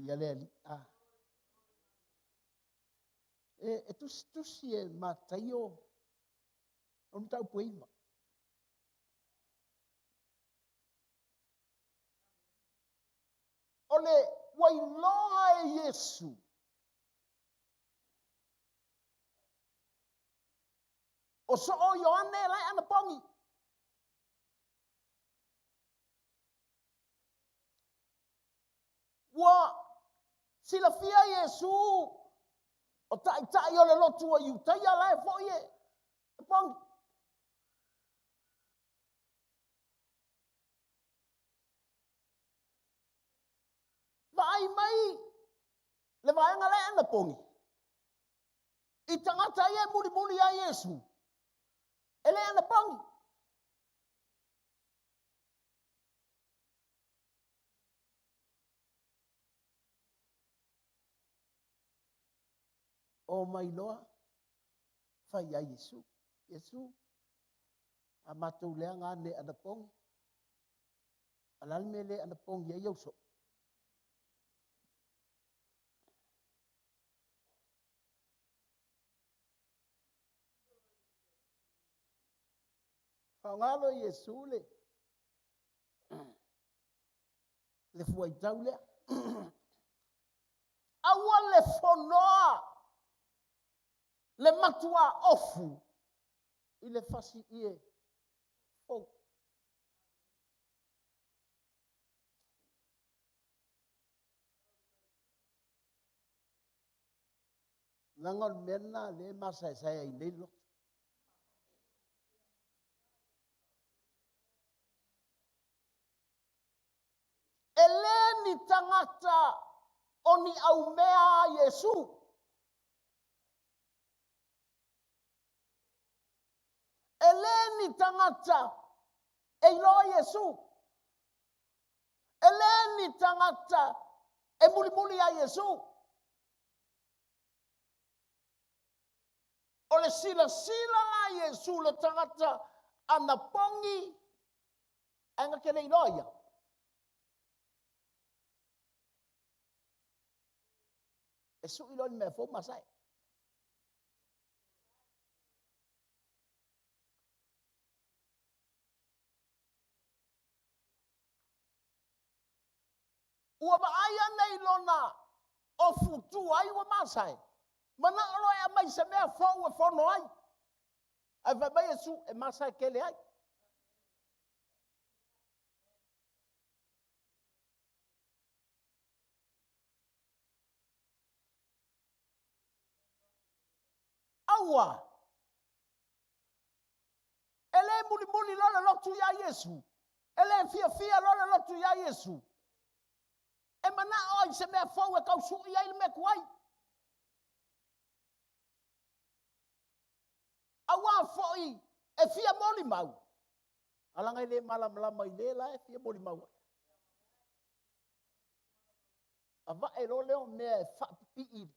[SPEAKER 8] Ia le Alii, a. E tusitusi e Mataio o le mataupu e 9. O le ua iloa e Iesu O soo Ioane la e anapogi. Ua silafia Iesu o ta'ita'i o le lotu o Iutaia la e fo'i e pogi. Vaai mai le vaega la e anapogi i tagata ia e mulimuli ia Iesu e le anapogi. O mai loa fai ia Iesu. Iesu, a matou leaga ane anapogi, a o le a le mea e le anapogi ai ou soo? Faaaoga loa Iesu le fuaitau lea. Aua le fonoa le matua ofu i le fasi ie fou. Leaga o le mea lena o lea e masaesae ai nei le loto. E le ni tagata o ni aumea a Iesu. E le ni tagata e iloa Iesu. E le ni tagata e mulimuli ia Iesu. O le silasila la Iesu le tagata anapogi ae na te le iloa ia. E sui loa le mea fou masae. Ua vaai ane i lona ofu tuai ua masae. Manao loa e aumai se mea fou e fono ai. Ae fai mai Iesu e masae tele ai. Aua e le mulimuli loa le lotu ia Iesu, e le fiafia loa le lotu ia Iesu, e manao ai se mea fou e tau sui ai le mea tuai. Auā fo'i e fia molimau, alaga e le malamalama i le la e fia molimau ai. Avae loa lea o mea e faapipii.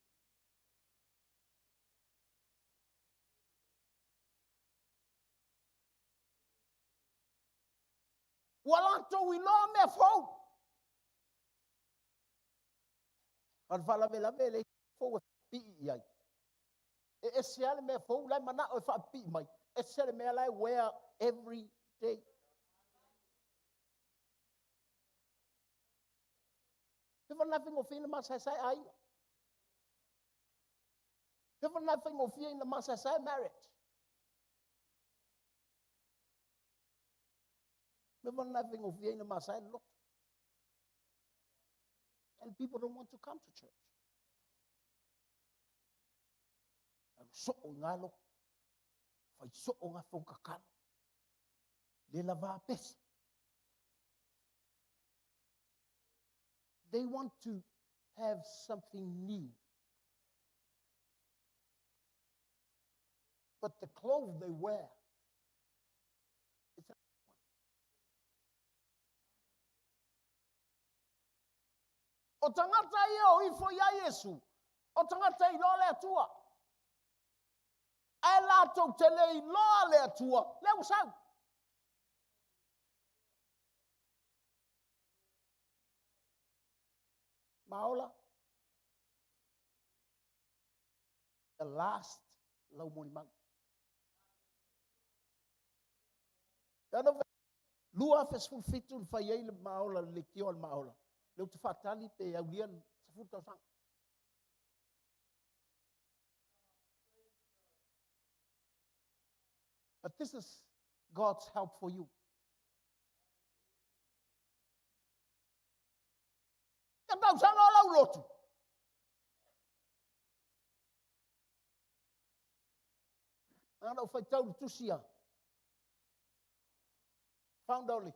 [SPEAKER 8] Ua latou iloa mea fou. A o le faalavelave e leai fou e faapipii i ai. E ese lava le mea fou la e manao e faapipii mai, ese le mea la e wear every day. E fana faigofie ina masaesae aiga. E fana faigofie ina masaesae marriage. E fana faigofie ina masae le loto. And people don't want to come to church. Alu soo i ngā loto. Fai soo ngā fono tatalo. Le lava pese. They want to have something new. But the clothes they wear, it's a O tagata ia o ifo ia Iesu, o tagata iloa le Atua. Ae latou te le iloa le Atua, lea ua sau. Maola, the last lau molimau. Ana 2017 na fai ai le maola, le leitio a le maola. Le ou te faatali pe aulia le 10 tausaga. But this is God's help for you. Ia tausaga o lau lotu. Ana ou faitau le tusi a founder o le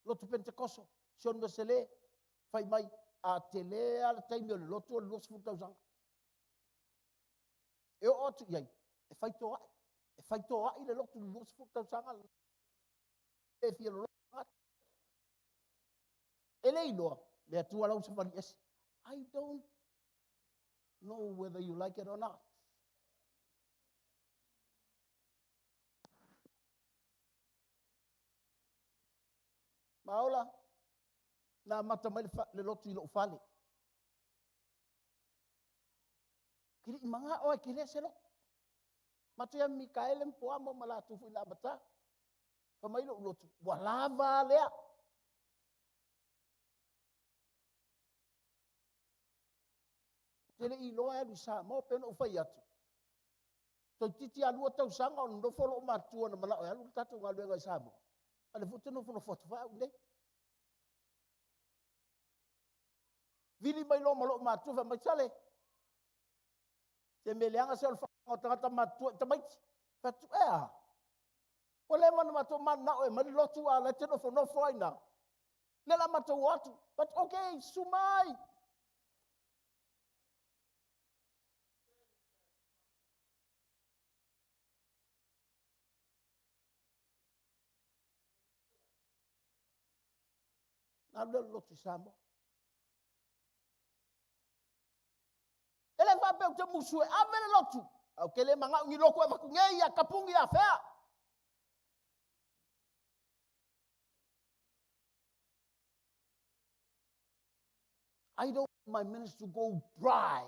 [SPEAKER 8] lotu Pentekoso, Sion Mesele, fai mai, a tele a le taimi o le lotu o le 20 tausaga. E oo atu i ai, e faitoai, e faitoai le lotu i le 20 tausaga. E fia lolotu. E le iloa, le Atua lau savali ese. I don't know whether you like it or not. Maola, na amata mai le lotu i lou fale. Ke le i maga'o ai ke le se lotu. Matou ia Mikaele ma Poamo ma latou foi na amata. Fai mai lou lotu, ua lava lea. Te le i iloa e alu i Samoa, pei ona ou fai atu. Toeitiiti lava 2 tausaga o nonofo lou matua na manao e alu le tatou galuega i Samoa. A o lea foi ou te nofonofo atu foi au i inei. Vili mai loa ma lou matua, fai mai, Sale, se mea leaga se o le faaaoga o tagata matutua i tamaiti. Fai atu, e a? Ua leva ona matou mananao e aumai le lotu a o la e te nofonofo ai na. Lea la matou o atu. Fai atu, okay, susu mai. Na alu lea o le lotu i Samoa. E le faapea ou te musu e ave le lotu, ae ou te le manao ni lotu e avatu nei ia tapuni ia fea. I don't want my ministry to go dry.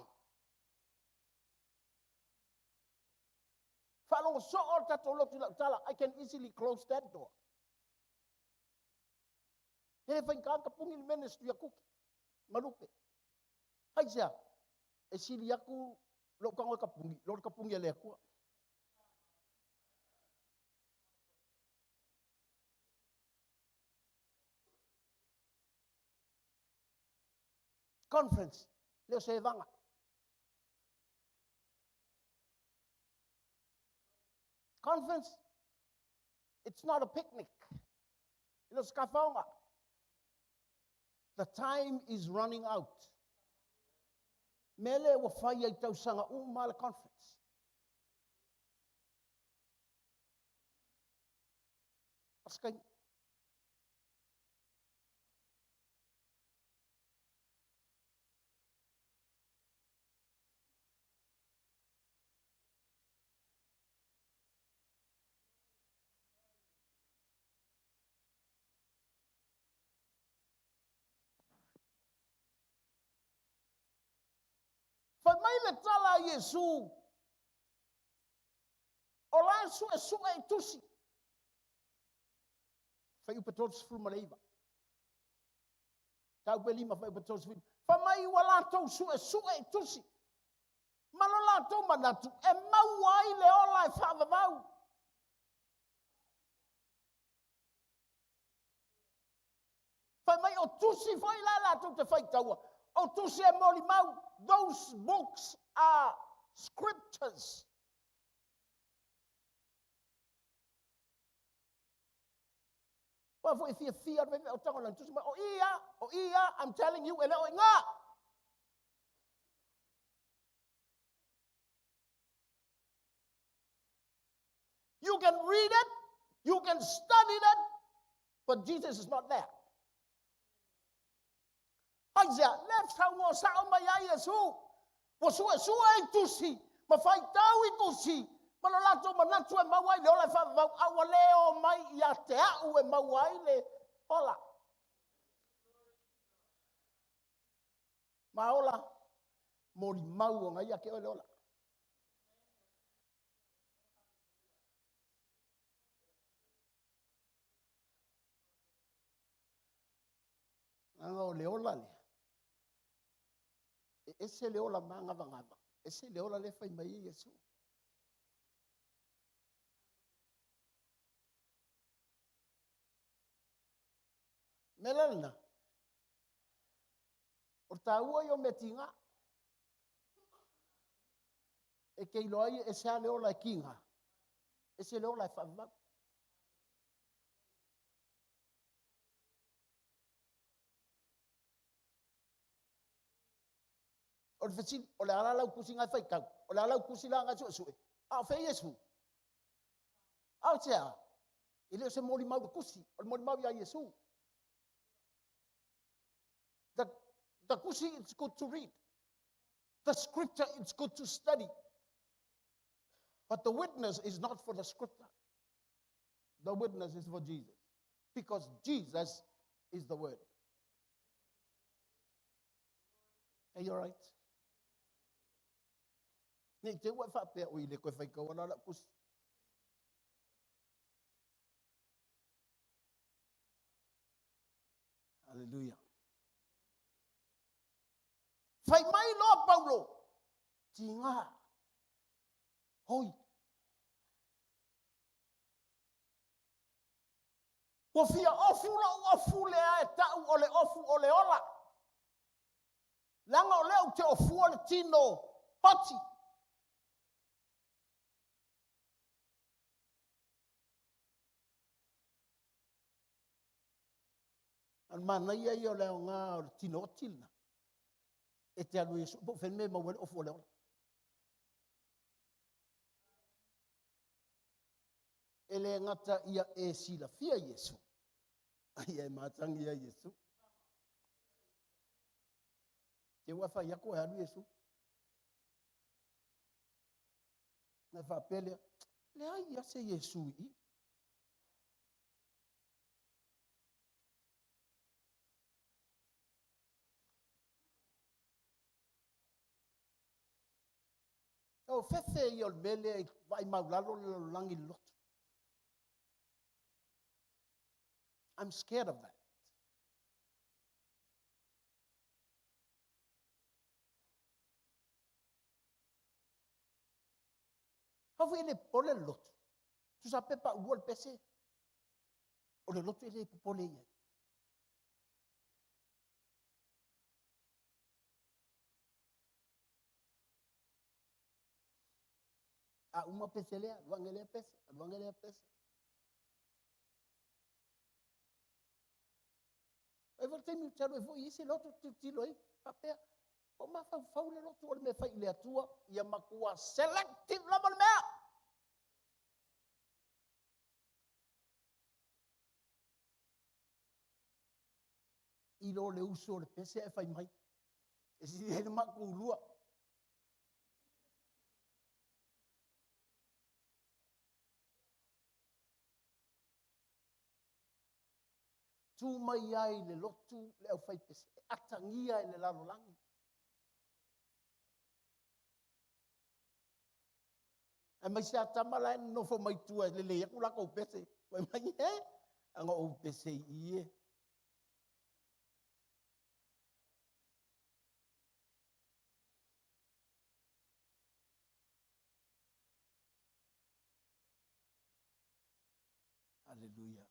[SPEAKER 8] Faalogo soo le tatou lotu i lau tala, I can easily close that door. E le faigata tapuni le ministry a Kuki ma Lupe. Aisea? E sili atu lou tago e tapuni, lo le tapuni a le Atua. Conference, le o se evaga. Conference, it's not a picnic. E le o se tafaoga. The time is running out. Mea lea ua fai ai tausaga uma le conference. Askai. Fai mai le tala a Iesu, o la e suesue i tusi. Fuaiupu 39. Taupe 5, fuaiupu 39. Fai mai ua latou suesue i tusi. Ma lo latou manatu e maua ai le ola e faavavau. Fai mai o tusi foi la latou te faitaua. O tusi e molimau. Those books are scriptures. Ua foi fiafia le o tago lan tusi mai o ia, o ia, I'm telling you, e le o inga. You can read it, you can study it, but Jesus is not there. Aisea, le saunoa sao mai ai Iesu, ua suesue i tusi, ma faitau i tusi, ma lo latou manatu e maua ai le ola e faavavau, a ua le o mai ia te au e maua ai le ola. Ma ola, molimau o ngai ia te oe le ola. Leaga o le ola lea, e ese le ola magavagava, ese le ola lea fai mai ai Iesu. Mea la lena, o le tāua ia o mea tigā. E te iloa ai e ese lava le ola e tiga, ese le ola e faavavau. O le fesili, o le a la lau tusi na e faitau? O le a lau tusi la na e suesue? A o fea Iesu? A o se a? E le o se molimau i le tusi, o le molimau ia Iesu. The tusi, it's good to read. The scripture, it's good to study. But the witness is not for the scripture. The witness is for Jesus. Because Jesus is the word. Are you all right? Nei te ua e faapea o i le koe whaikaua la lau kusi. Hallelujah. Fai mai loa Paulo, tigā, hoi. Ua fia ofu lou ofu lea e tau o le ofu o le ola. Leaga o lea ou te ofua le tino oti. A o le manaia ia o le aoga o le tino oti lena. E te alu e sue po o fea le mea e maua ai le ofu o le ola. E le gata ia e silafia Iesu, a ia e matagi ia Iesu. Te ua fai aku e alu Iesu. Na faapea lea, leai ia se Iesu i i. O fefe ia o le mea lea i vaai maulalo le lalolagi i le lotu. I'm scared of that. Au foi e le popole le lotu. Tusa pe paulua le pese, o le lotu e le popole i ai. A uma pese lea, alu ane lea pese, alu ane lea pese. E foi le taimi ou te alu ai foi i isi lotu tilotilo ai, faapea, ua mafaufau le lotu o le mea e fai i le Atua, ia matua selective lava le mea. I lo le uso o le pese ae fai mai, e sili ai le makulua. Tu mai ai le lotu le aufaipese e atagia e le lalolagi. Aemaise a tama la e nonofo mai tua e lelei atu latou pese. Fai mai, he, aga ou pese i i e. Aleluia.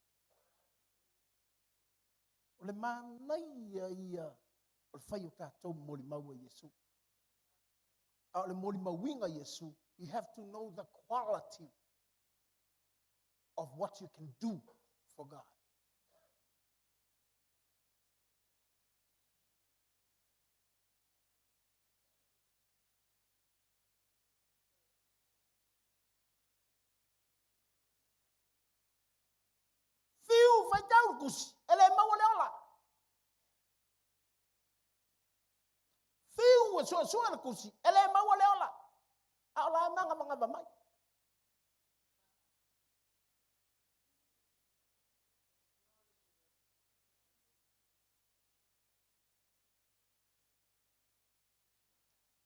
[SPEAKER 8] O le manaia ia o le fai o tatou molimau a Iesu. A o le molimauina Iesu, you have to know the quality of what you can do for God. Fiu, faitau le tusi, e le maua le ola. Fiu, e suesue le tusi, e le maua le ola. A o la e mangamangafa mai.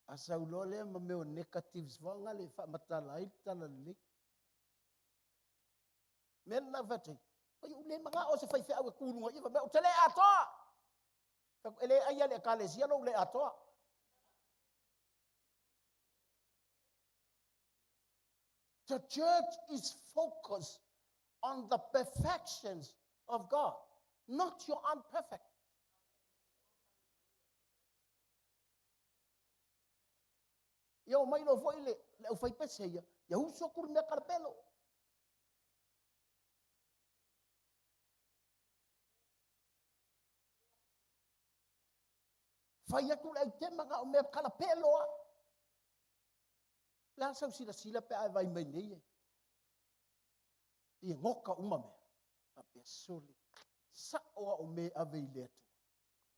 [SPEAKER 8] A sau loa lea ma mea o negatives faagale e faamatala ai le tala lelei. Mea lena fai atu ai, oi ou le manao se faifeau e tu i luga i i, fai mai ou te le atoa. Fai atu, e le aia e le ekalesia lou le atoa. The church is focused on the perfections of God. Not your unperfect. Ia o mai loa foi le, le aufaipese ia, ia usu atu le mea kalapelo. Fai atu le aitema na o mea kalapelo a. Le a sau silasila pe a e vai mai nei e. Ia goka uma mea. Faapea sole. Sa'o a o mea e ave i le Atua.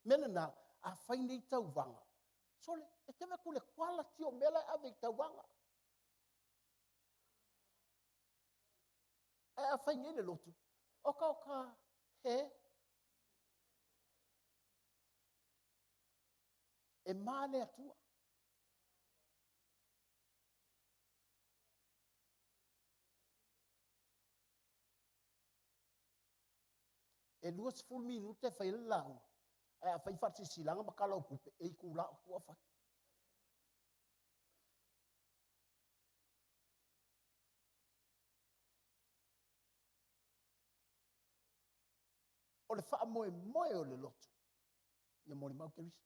[SPEAKER 8] Mea lena, a fai nei tauvaga, sole, e te vaai atu i le quality o mea la e ave i tauvaga. Ae a fai nei le lotu, oka oka, he. E ma le Atua. E 20 minute e fai ai le lauga, ae a fai faasilasilaga ma tala o tupe, e itula o tua fai. O le faamoemoe o le lotu, ia molimau Keriso.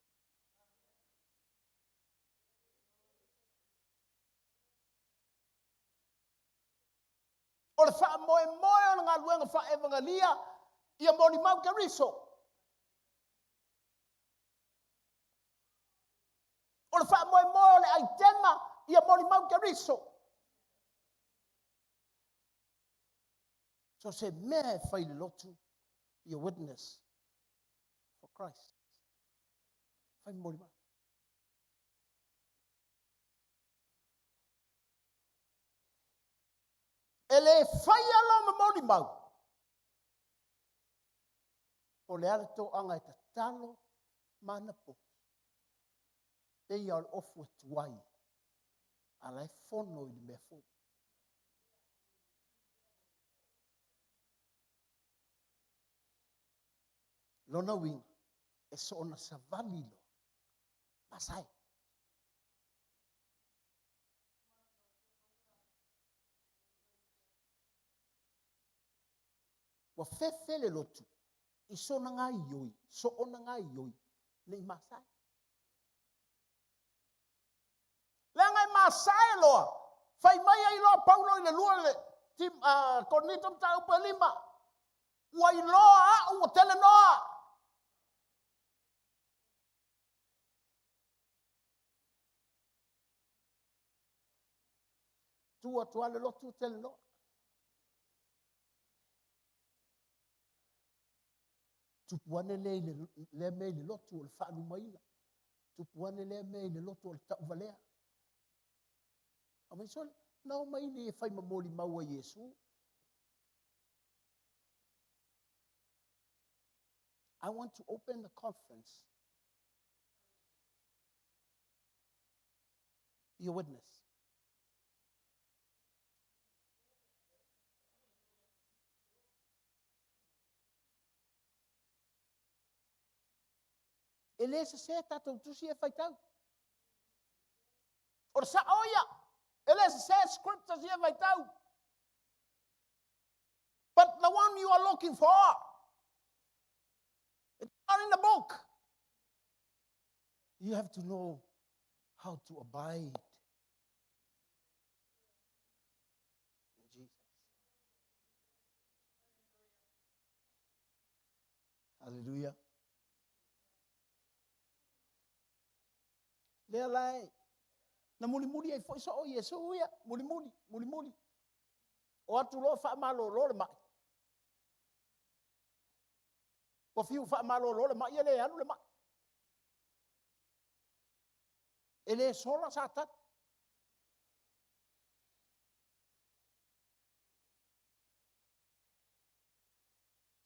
[SPEAKER 8] O le faamoemoe o le galuega faaevagalia ia molimau Keriso. O le faamoemoe o le aitema ia molimau Keriso. So se mea e fai i le lotu, be a witness for Christ. Fai molimau. E le faia lou molimau, po o le a le toaga e tatalo ma anapogi, pei lava o le ofu e tuai, a la e fono i le mea fou. Lona uiga, e soona savali loa, masae. Ua fefe le lotu i sona gaioi, soona gaioi, ne i masae. Leaga e masae loa, fai mai ai loa Paulo i le lua le tim, Korinito mataupu e lima, ua iloa a'u ua telenoa. Tu atu lava le lotu telenoa. Tupu ane lea, i le, lea mea i le lotu o le faalumaina. Tupu ane lea mea i le lotu o le tauvalea. Aumai sole, na omai nei e fai ma molimau a Iesu. I want to open the conference. Be a witness. E le sesē tatou tusi e faitau. O le sa'o ia, e le sesē scriptures ia e faitau. But the one you are looking for, it's not in the book. You have to know how to abide in Jesus. Hallelujah. Lea la e, na mulimuli ai foi soo Iesu ia, mulimuli, mulimuli. O atu loa faamalolo le mai. Ua fiu faamalolo le mai, e le alu le mai. E le sola Satani.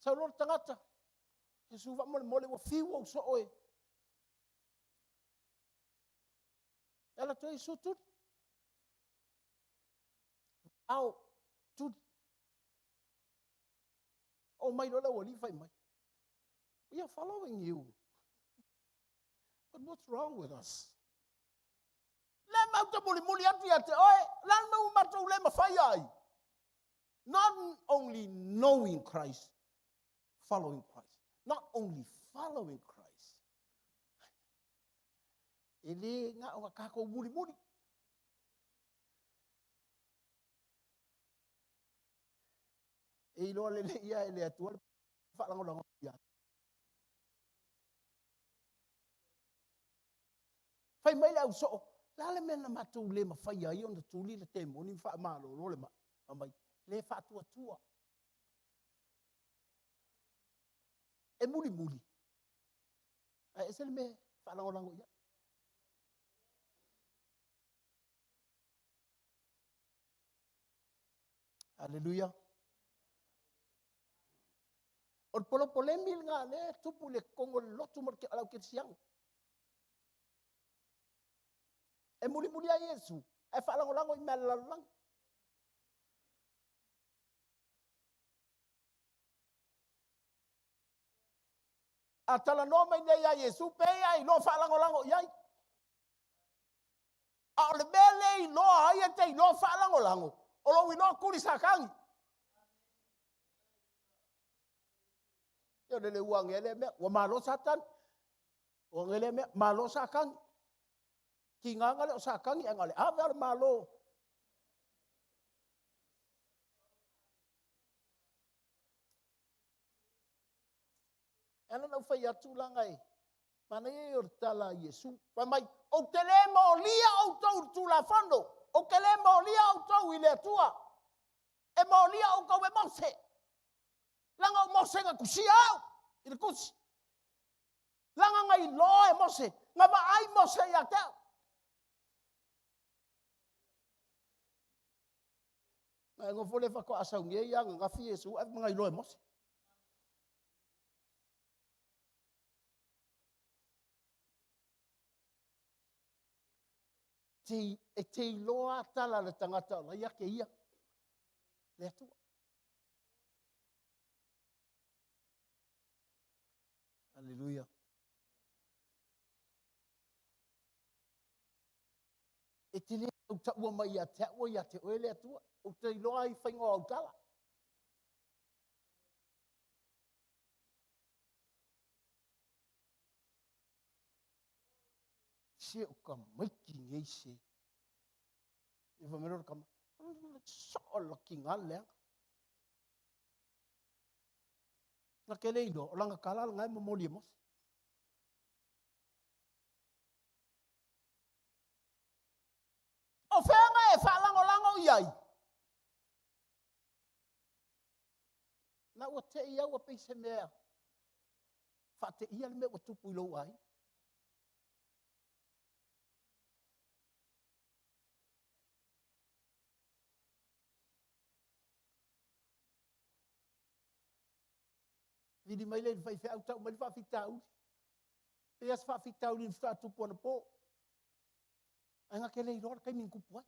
[SPEAKER 8] Sau loa le tagata, Iesu faamolemole ua fiu ou soo e. E ala atu ai Iesu tuli. Ao, tuli. O mai loa le aualii fai mai. We are following you. But what's wrong with us? Le mau te mulimuli atu ia te oe, le a le mea ua matou le mafai ai? Not only knowing Christ, following Christ. Not only following Christ. E le na o kākou muli muli. E iloa lelei ia e le Atua le faalagolago ia. Fai mai le ausoo, le a le mea na matou le mafaia ai ona tuli le temoni ma faamalolo le mai? Fai mai, le faatuatua. E mulimuli, ae ese le mea e faalagolago i ai. Aleluia. O le polopolemi lena lea e tupu i le totonu o le lotu ma le au kerisiano. E mulimuli ai Iesu, ae faalagolago i mea a le lalolagi. A talanoa mai nei ia Iesu, pei a iloa faalagolago i ai. A o le mea le iloa ai e te iloa faalagolago, o lou iloa tuli Satani. O le le ua agea lea mea, ua malo Satani. Ua agea lea mea, malo Satani. Tigaga le o Satani, ae na o le ave o le malo. E ala ona ou fai atu laga e manaia ia o le tala a Iesu. Fai mai, ou te le molia outou i le Tulafono, ou te le molia outou i le Atua, e molia outou e Mose. Leaga o Mose na tusia au i le tusi. Leaga na iloa e Mose, na vaai Mose ia te au. Na e nofo le faatoa saunia ia ananafi Iesu ae na iloa e Mose. E te iloa tala le tagata o lai ake ia le Atua. Aleluia. E te le tautaua mai ia te au ia te oe le Atua. Ou te iloa ai faiga o au tala. Se o tamaiti nei se. E fai mai loa le tama, soo le tiga le leaga. Na te le iloa, o lana tala lena e momoli e Mose. O fea na e faalagolago i ai? Na ua te i au a pei se mea faateia le mea ua tupu i lou aiga. Vili mai le faifeau tau mai le faafitauli. Pei lava se faafitauli na faatoa tupu anapo. Ae na te le iloa le taimi na tupu ai.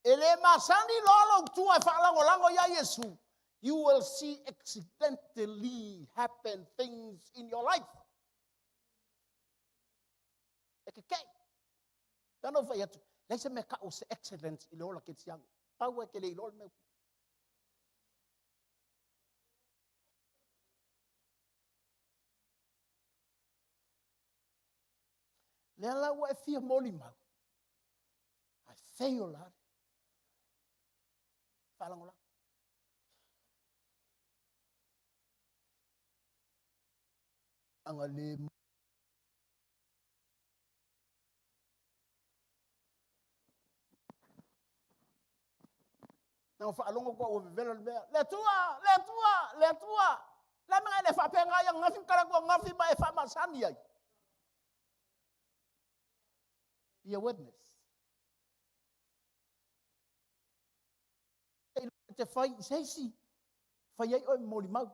[SPEAKER 8] E le masani loa lou tua e faalagolago ia Iesu. You will see accidentally happen things in your life. E kekei. Tana o fai atu, leai se mea tau o se accident i le ola kerisiano. Pau e te le iloa le mea. Lea la ua e fia molimau. Ae fail la. Faalagolago. Aga le Na faalogo koa ua vevela le mea. Le Atua, le Atua, le Atua. Le a mea e le faapena ai ananafi ma talaatu ananafi ma e faamasani ai. Be a witness. E te fai i se isi, fai ai oe molimau.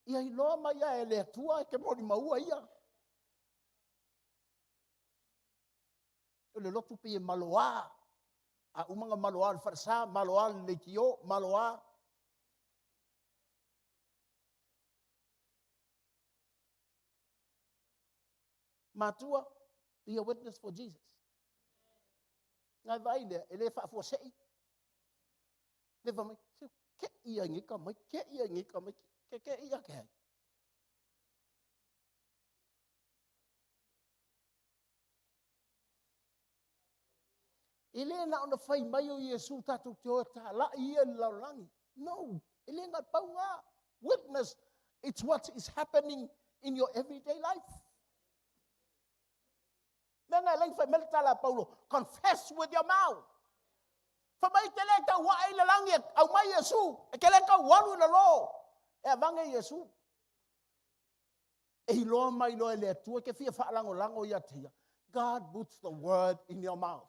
[SPEAKER 8] Ia iloa mai ia e le Atua e te molimaua ia. O le lotu pei e maloā. A uma na maloā le falesa, maloā le leitio, maloā. Matua, be a witness for Jesus. Ngai vaai lea, e le faafuasei. Le fai mai, se Keʻi ai nei tamaiti, keʻi ai nei tamaiti, kekeʻi ia ke ai. E le na ona fai mai o Iesu tatou te o e talai ia i le lalolagi. No, e le na pau ngā. Witness, it's what is happening in your everyday life. Mea na e lai fai mai le tala a Paulo, confess with your mouth. Fai mai te le tau ae i le lagi e au mai Iesu, e te le tau alu i lalo, e avange Iesu. E iloa mai loa e le Atua e te fia faalagolago ia te ia. God puts the word in your mouth.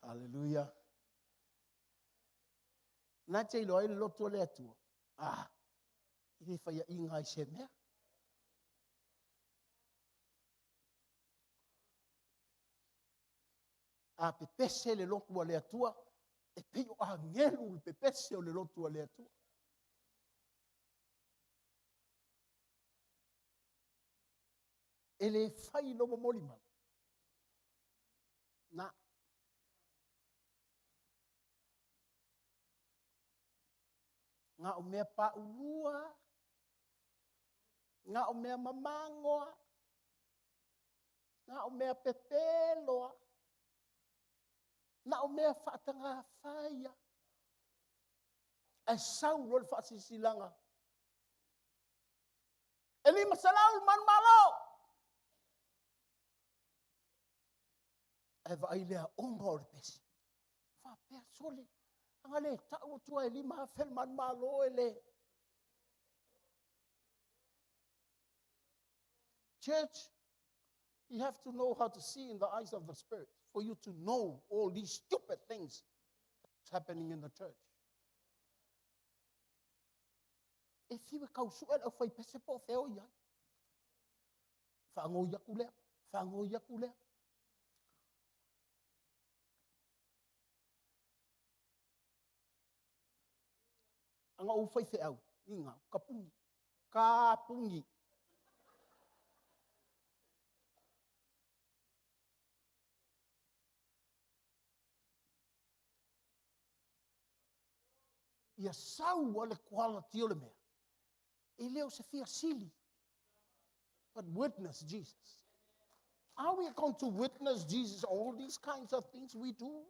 [SPEAKER 8] Hallelujah. Na te iloa ai le loto o le Atua. Ah, i le faiaʻiga ai se mea. A pepese le lotu a le Atua, e pei o agelu le pepese o le lotu a le Atua. E le fai lo momoli mau. Na. Na o mea paulua, na o mea mamagoa, na o mea pepeloa, na o mea faatagafaia. Ae sau loa le faasilasilaga, e 500 le manumalo. Ae vaai le aoga o le pese. Faapea sole, aga le tau atu e 5,000 le manumalo e le. Church, you have to know how to see in the eyes of the Spirit for you to know all these stupid things that's happening in the church. E fiu e kausue le au pese po o fea o i ai. Faagoi aku lea, faagoi aku lea. Aga ou faifeau, iga, kapugi, kapugi. Ia sau a le quality o le mea. E le o se fia sili. But witness Jesus. Are we going to witness Jesus all these kinds of things we do?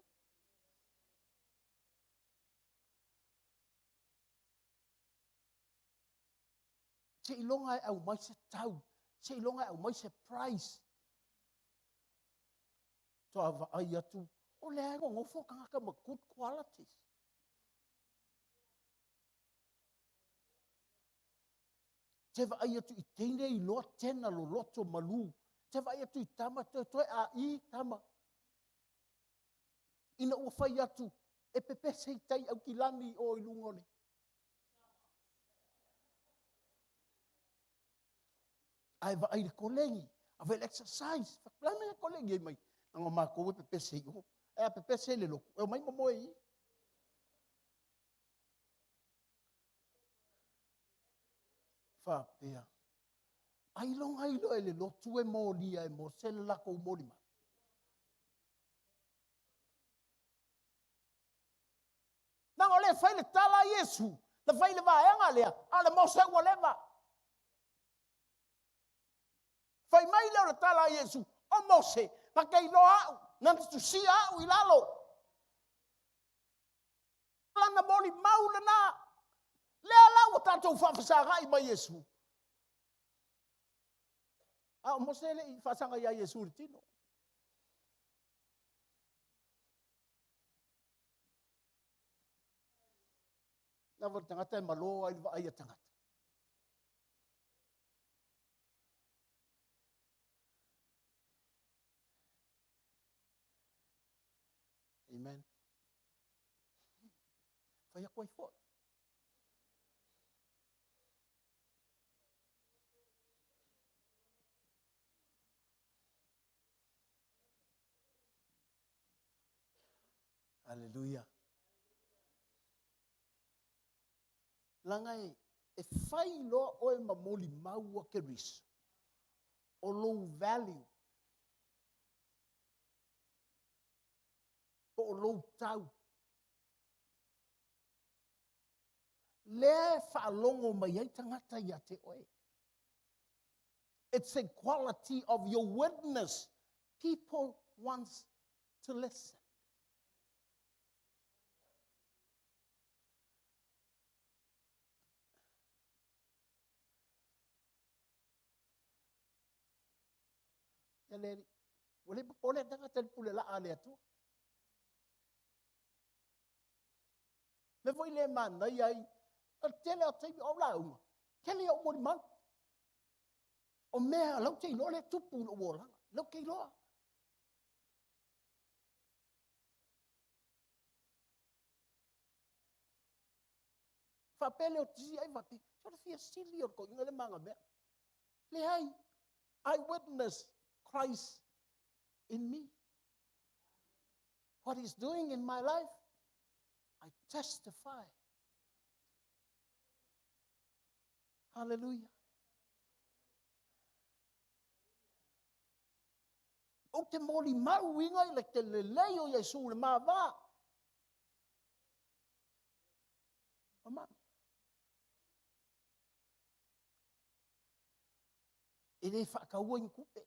[SPEAKER 8] Seiloga e aumai se tau, seiloga e aumai se price. Toa vaai atu, o lea e nonofo tagata ma good qualities. Te vaai atu i teine iloa tena loloto malu. Te vaai atu i tama toe toe a i tama. Ina ua fai atu, e pepese i tai aukilani o i luga o le. Ae vaai le kolegi, ave le exercise. Faapea le kolegi ai mai. Nga mākou e pepese i o. E a pepese i le lotu. E o mai momoe i. Faapea. Ailoga iloa e le lotu e molia e Mose le lakou molimau. Leaga o lea e fai le tala a Iesu, na fai le vaega lea, a o le Mose ua leva. Fai mai lea o le tala a Iesu, o Mose, na te iloa au, na tusia au i lalo. Lana molimau lena. Lea la ua tatou faafesagai mai Iesu. A o Mose le i faasaga ia Iesu i le tino. Lava le tagata e malo ai le vaai a tagata. Amen. Fai aku ai foi. Hallelujah. Laga e, e fai loa oe ma molimau a Keriso, o lou value. Po o lou tau. Lea e faalogo mai ai tagata ia te oe. It's a quality of your witness. People wants to listen. Ia le alii, ua le popole le tagata i le pule laa a le Atua. Mea foi le manaia ai, o le tele o taimi o au lauga, tele ou molimau. O mea lau te iloa le tupu i lou olaga, lau te iloa. Faapea le o tisi ai faapea, so le fia sili o le toeaina le maga mea. Leai, I witness Christ in me. What he's doing in my life, I testify. Hallelujah. Ou te molimau uiga i le te lelei o Iesu le mava. O mami. E le faataua ni tupe.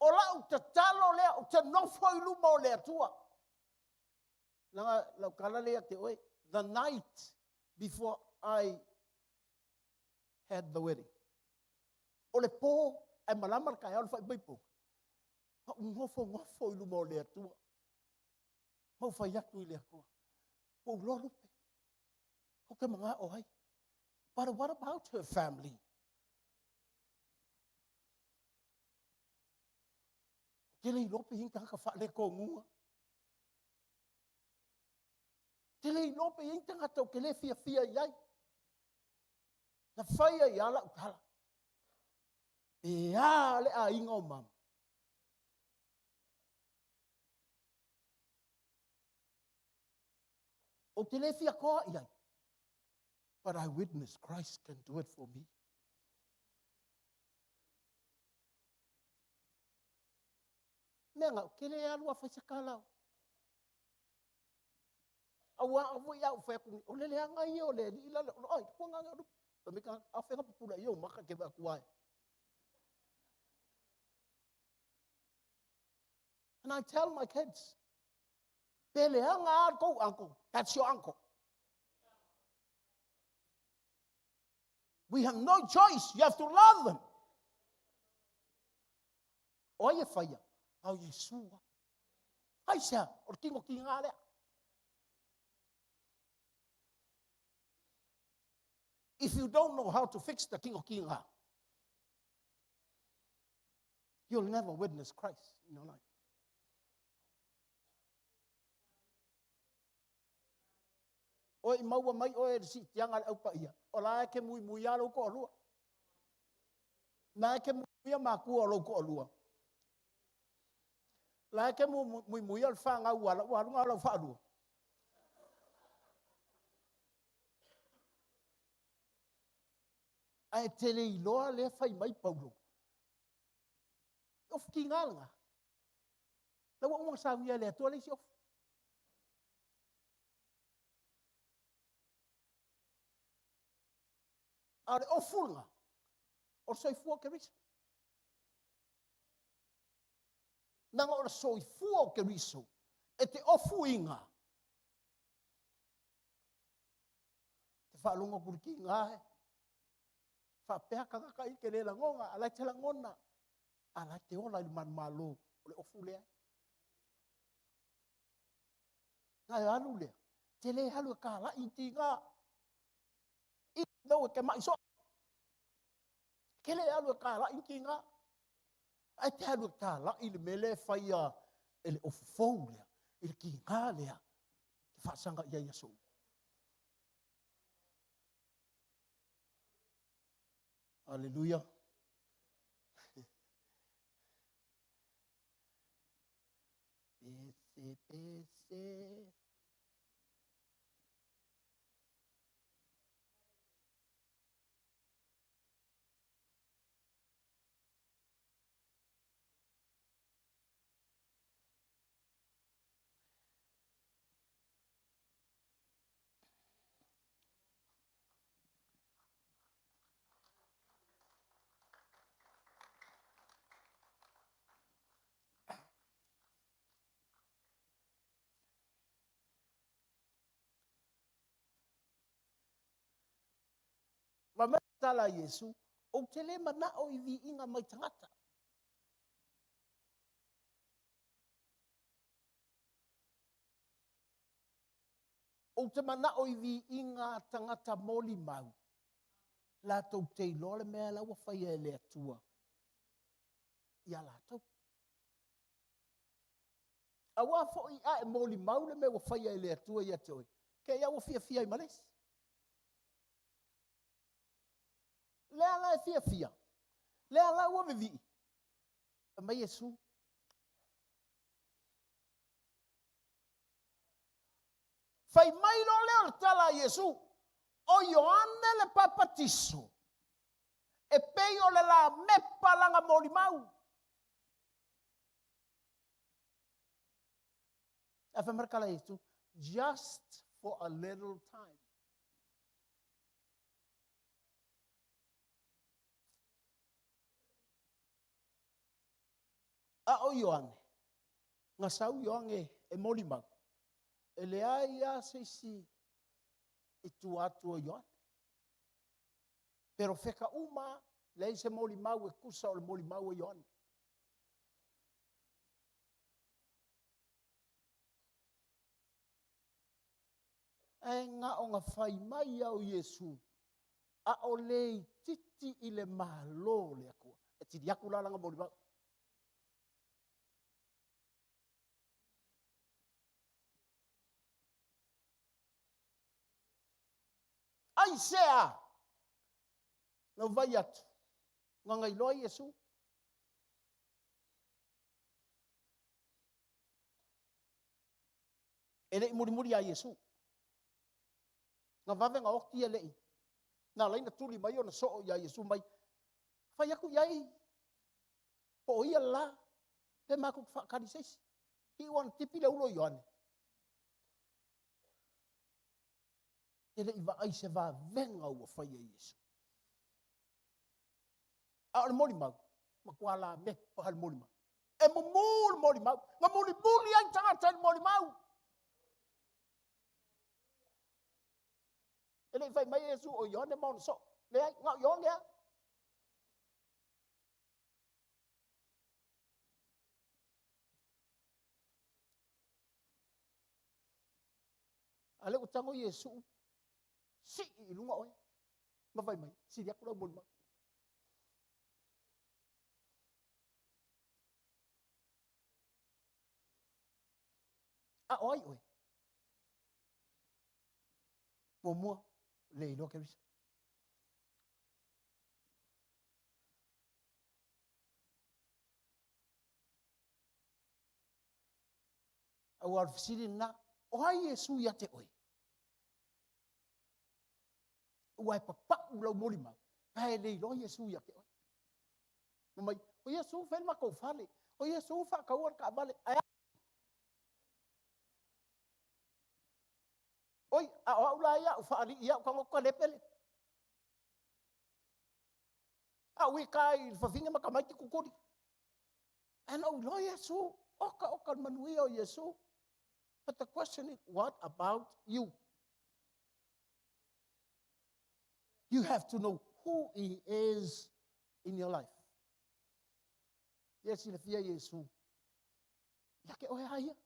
[SPEAKER 8] O lau tatalo lea, ou te nofo i luma o le Atua. Leaga lau tala lea ia te oe, the night before I had the wedding. O le po, ae malama le taeao le faaipoipoga, na ou nofonofo i luma o le Atua. Ma ou fai atu i le Atua, ua ou iloa Lupe, ou te manao ai. But what about her family? Ou te le iloa pe i ai ni tagata faaletonuga. Ou te le iloa pe i ai ni tagata ou te le fiafia i ai. Na fai ai lava lau tala. Pe a le aiga o mama. Ou te le fia toa i ai. But I witness Christ can do it for me. Mea ngau, ke le alu a fai se tala. Aua a foi au fai atu, o le leaga ia o le alii la le, oi, kua nganga lupu. Pa me ka, a whenga pupula i o maka ke wa kuai. And I tell my kids, pe leaga a kou uncle, that's your uncle. We have no choice. You have to love them. O ai e whaia? Au Iesua. Ai sea, o le tino ki ngā lea. If you don't know how to fix the tino ki ngā, you'll never witness Christ in your life. Oe i maua mai oe e le siitiaga a le Au Paia, o la e ke muimui lava lou toalua. Na e ke muimuia makua o lou toalua. La e ke muimuia le fanau a lau aluga o lau faalua. Ae te le iloa lea fai mai Paulo. Ofu kiga lena. La ua uma saunia e le Atua le isi ofu. A o le ofu lena, o le soifua o Keriso. Leaga o le soifua o Keriso e te ofuina. Te faalogo atu i le kiga e. Faapea tagata i ke le lagona, a la e te lagona, a la e te ola i le manumalo o le ofu lea. Na e alu lea, te le alu e kalai i tiga. I no e ke mai so. Ke le alu e kalai i tiga. Ae te alu e kalai le mele whaia e le ofu fou lea, i le kiga lea, te whaasanga ia ia sou. Aleluia. Pese, pese. Fai mai le tala a Iesu, Ou te le manao i viiga mai tagata. Ou te manao i viiga a tagata molimau, latou te iloa le mea la ua faia e le Atua ia latou. Aua foi a e molimau le mea ua faia e le Atua ia te oe, te i lava ua fiafia ai ma le isi. Lea la e fiafia, lea la ua vivii, fai mai Iesu, Fai mai loa lea o le tala a Iesu, o Ioane le Papatiso, e pei o le lamepa lana molimau. Ae fai mai le tala a Iesu, just for a little time. A o Ioane, na sau Ioane e molimau, e leai lava se isi i tua atu o Ioane. Perofeta uma lava, leai se molimau e tusa o le molimau a Ioane. Ae na ona fai mai lava o Iesu, a o le itiiti i le Malo o le Atua. E sili atu la lana molimau. Aisea? Na ou vaai atu, na iloa Iesu. E le i mulimuli ia Iesu. Na vave na oti alii. Na ala ai ona tuli mai ona soo ia Iesu mai. Fai atu i ai, po o ia le la, pe matou te faatali i se isi. Iu lava ina tipi le ulu o Ioane. E le i vaai i se vavega ua faia e Iesu. A o le molimau, matua lamepa le molimau. E mumu le molimau. Na mulimuli ai tagata i le molimau. E le i fai mai Iesu o Ioane ma ona soo. Leai, na o Ioane lava. A lea ua tago Iesu, sii i luga oe, ma fai mai, sili atu lau molimau. A o ai oe? Muamua, le iloa Keriso. Aua o le fesili lena, o ai Iesu ia te oe? Ua e papau lau molimau, ae le iloa Iesu ia te oe. Fai mai, o Iesu fai le matou fale, o Iesu faataua le taavale, ae Oi, a o au la ia, au faalii au tago atu lepele. A ui ta i le fafine ma tamaiti tutuli. Ae na ou iloa Iesu, oka oka le manuia o Iesu. But the question is, what about you? You have to know who he is in your life. Ia silafia Iesu. Ia te oe a ia.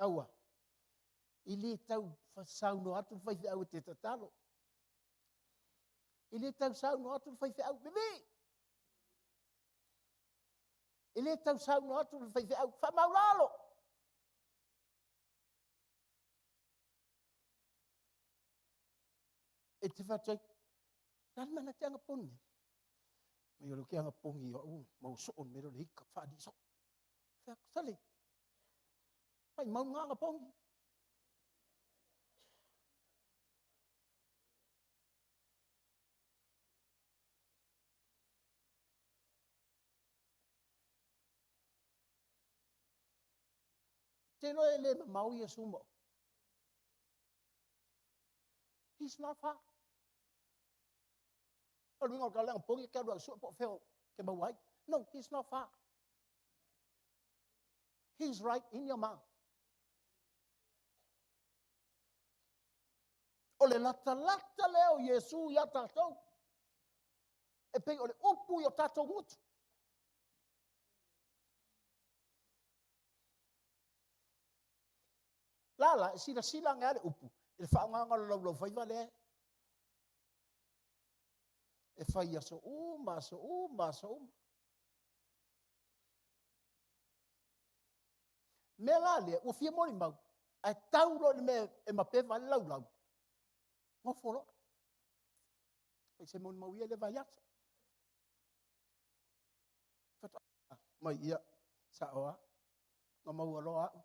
[SPEAKER 8] Aua, e le tau saunoa atu le faifeau e te tatalo. E le tau saunoa atu le faifeau, vivii! E le tau saunoa atu le faifeau, faamaulalo! E te fai atu ai, la le mea na te anapogi ai? Mai o le ke anapogi o au mau soo le mea le ika whaali so. Fai atu, sale, mai mau ngā anapogi. Te iloa e le mamao Iesu ma oe. He's not far. O le uiga o le tala anapogi e te alu e sue po o fea te maua ai. No, he's not far. He's right in your mouth. O le latalata lea o Iesu iā tatou, e pei o le upu i o tatou gutu. La la, e silasila ane lava le upu i le faaaogaina o le laulaufaiva lea e fai i aso uma, aso uma, aso uma. Mea la lea, ua fia molimau, ae tau loa i le mea e mapeva ai le laulau, nofo loa. Fai se molimau ia i le vaiaso. Faatoa mai ia, sao lava, na maua loa au.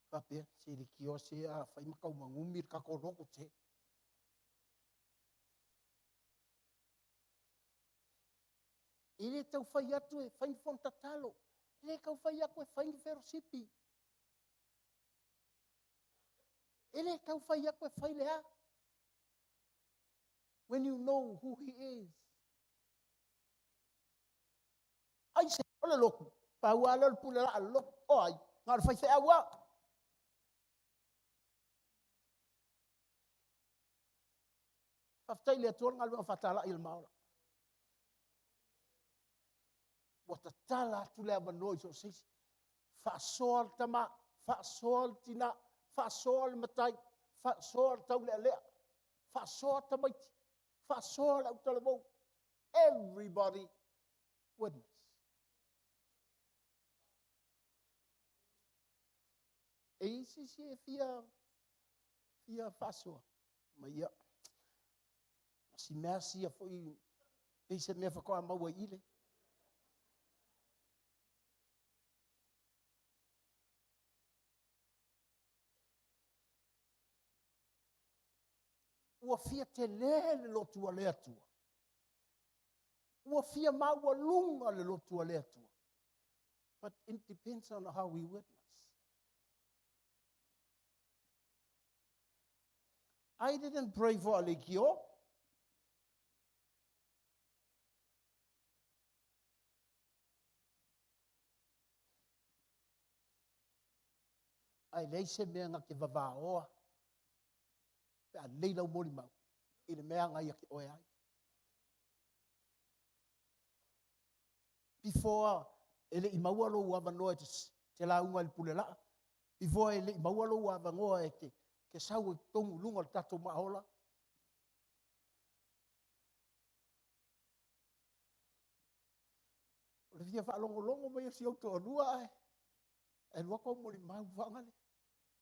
[SPEAKER 8] Faapea, se leitioa se a fai ma tau manumi le tatou lotu se. E le tau fai atu e fai ni fono tatalo, e le tau fai atu e fai ni felosipi, e le tau fai atu e fai le a. When you know who he is. Ai se o le lotu, pau lava lea o le pule laa a le lotu. O ai? Na o le faifeau lava. Faafetai i le Atua le galuega faatalai a le maola. Ua tatala atu le avanoa i so o se isi. Faasoa le tama, faasoa le tina, faasoa le matai, faasoa le taulealea, faasoa tamaiti, faasoa le autalavou. Everybody witness. E isi si e fia, fia faasoa, ma ia, si mea sia foi, pei se mea faatoa maua i ile. Ua fia telē le lotu a le Atua. Ua fia maualuga le lotu a le Atua. But it depends on how we witness. I didn't pray for Alekio. Ae leai se mea na te vavaoa pe a lelei lau molimau i le mea na ia te oe ai. Before e le i maua lou avanoa e te lauga i le pule laa, before e le i maua lou avanoa e te sau i totonu i luga o le tatou maola, o le fia faalogologo mai o si ou toalua ae alu atu au molimau faagale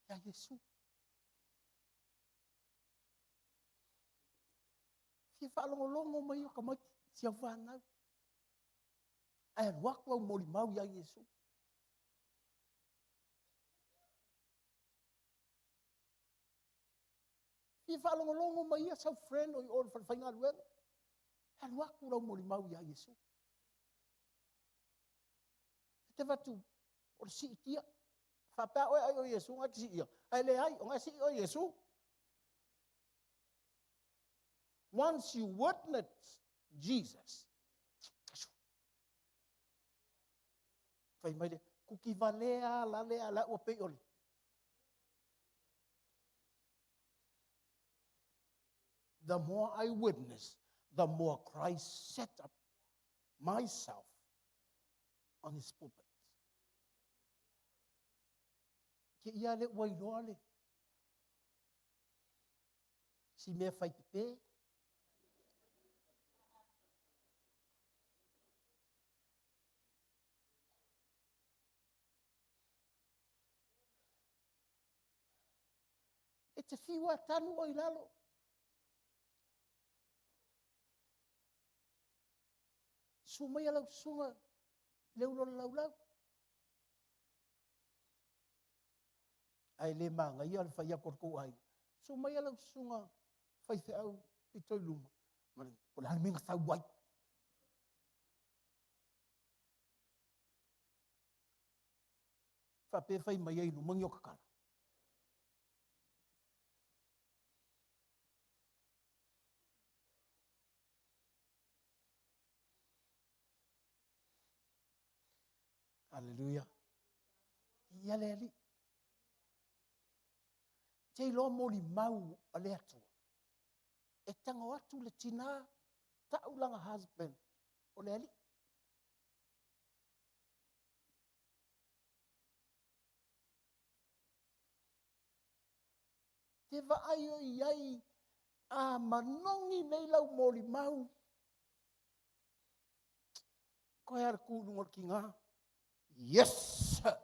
[SPEAKER 8] ia Iesu. Fia faalogologo mai o tamaiti si au fanau ae alu atu au molimau ia Iesu. Fia faalogologo mai ia sau friend o i o i le falefaigaluega, alu atu lau molimau ia Iesu. E te avatu o le siitia. Faapea oe ai o Iesu na te siia. Ae leai, o na e sii oe e Iesu. Once you witness Jesus, fai mai le, kuki valea la lea la ua pei o le. The more I witness, the more Christ set up myself on his pulpit. Ke ia le ua iloa le si mea fai pepe. E te fiu a tanu oe i lalo. Susu maia lau susuga i le ulu o le laulau. Ae le manaia le fai atu o le tou aiga. Susu maia lau susuga faifeau pito i luma. Ma le, po o le a le mea na sau ai. Faapea e fai mai ai i luma ni o tatala. Haleluia. Ia le Alii. Te iloa molimau a le Atua. E tago atu le tinā, ta'u lana husband o le alii. Te vaai o i ai a manogi nei lau molimau. Koe a le kū i luga o le kigā. Yes, sir!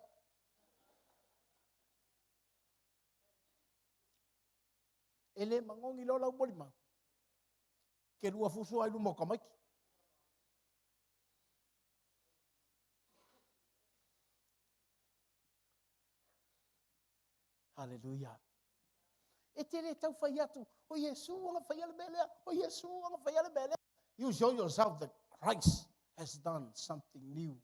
[SPEAKER 8] E le magogi loa lau molimau. Ke lua fusu ai luma o tamaiti. Haleluia. E te le tau fai atu, o Iesu ona faia le mea lea, o Iesu ona faia le mea lea. You show yourself that Christ has done something new.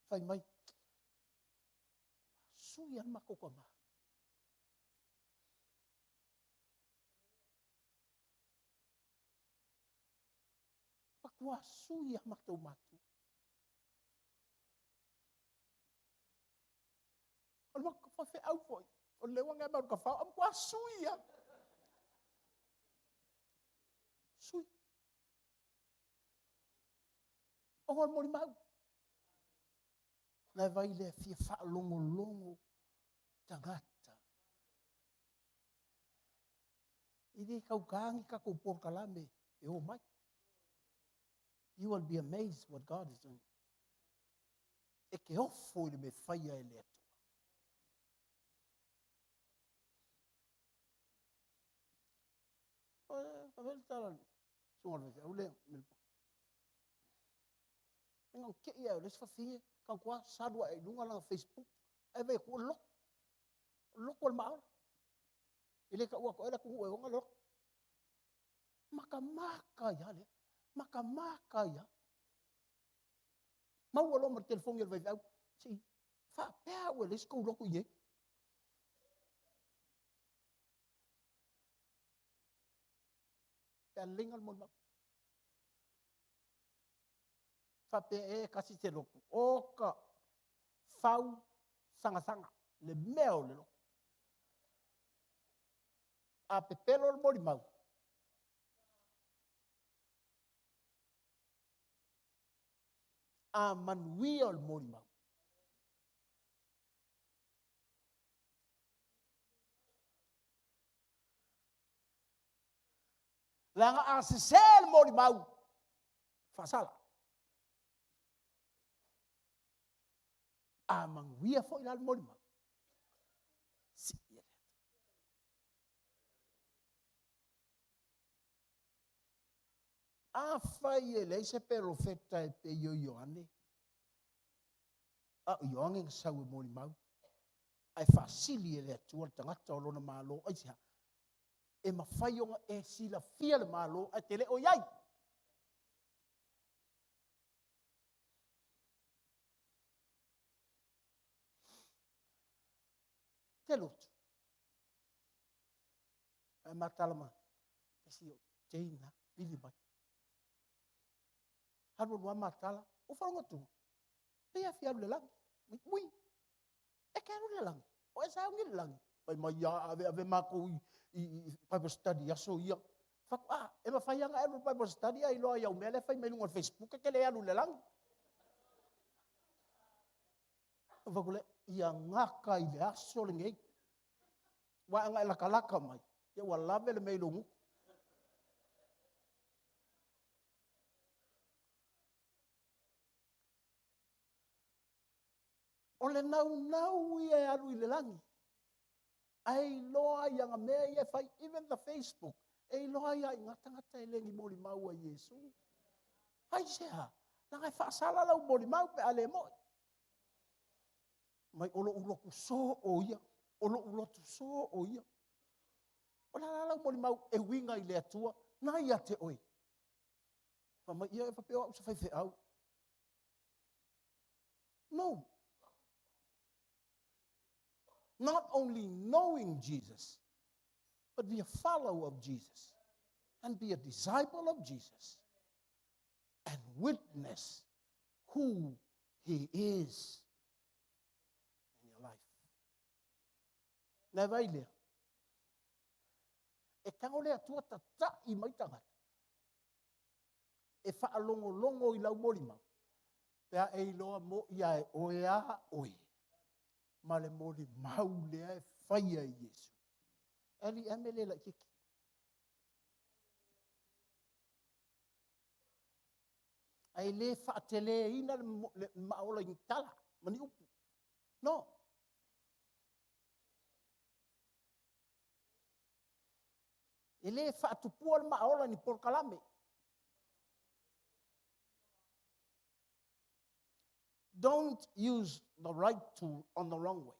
[SPEAKER 8] Fai mai, sui a le matou tama. Matua sui a matou matua. O le matou faifeau foi, o le uaga e mau ka fao, a matua sui a. Sui. Ona o le molimau. Na e vai lea fia faalogologo tagata. E le taugā ni tatou polokalame e o mai. You will be amazed what God is doing. E te ofo i le mea e faia e le Atua. Faafetai le tala susuga o le faifeau lea. E na te i au le isi fafine, kantua salu ae i luga lana Facebook, ae vaai atu o le lotu. O le lotu o le maola. E le taua atu ai le atunuu e ona le lotu. Matamata ai lava lea. Matamata ai lava. Maua loa ma le telefoni a le faifeau, se i faapea au e leai se tou lotu i inei. Pe a lelei na le molimau. Faapea e tasi se lotu. Oka fau sagasaga le mea o le lotu. A pepelo le molimau, a manuia o le molimau. Leaga a sesē le molimau, faasala. A manuia foi la le molimau, sii e le Atua. Afai e leai se perofeta e pei o Ioane, a o Ioane na sau e molimau, ae faasili e le Atua le tagata o lona Malo, aisea? E mafai ona e silafia le Malo ae te le o i ai. Te lotu. Ae matala ma isi o teina vili mai. Alu alu a matala, o faalogo atu, pei a fia alu i le lagi. Ui, e te alu i le lagi. O e sauni i le lagi. Fai mai ia ave ave matou i Bible study aso ia. Fatu, a, e mafai lava ona e alu i le Bible study ae iloa ai au mea lea e fai mai luga o le Facebook e te le alu i le lagi. Fatu le, ia gata i le aso lenei. Ua ana e latalata mai, ia ua lave le mea i lou gutu. O le naunau ia e alu i le lagi. Ae iloa ai ana mea ia e fai, even the Facebook, e iloa ai lava i ina tagata e le ni molimau a Iesu. Aisea? Leaga e faasala lau molimau pe a le moi. Mai o lou lotu soo ia, o lou lotu soo ia. O le a la lau molimau e uiga i le Atua, na ia te oe. Fai mai, ia e faapea o au o se faifeau. No. Not only knowing Jesus, but be a follower of Jesus and be a disciple of Jesus and witness who he is in your life. Na e vai lea. E tago le Atua tata'i mai tagata e faalogologo i lau molimau, pe a e iloa mo'i a e oe a oe ma le molimau lea e faia e Iesu. Ali ame le laititi. Ae le faateleina le maaola i tala ma ni upu. No. E le faatupua le maaola i ni polokalame. Don't use the right tool on the wrong way.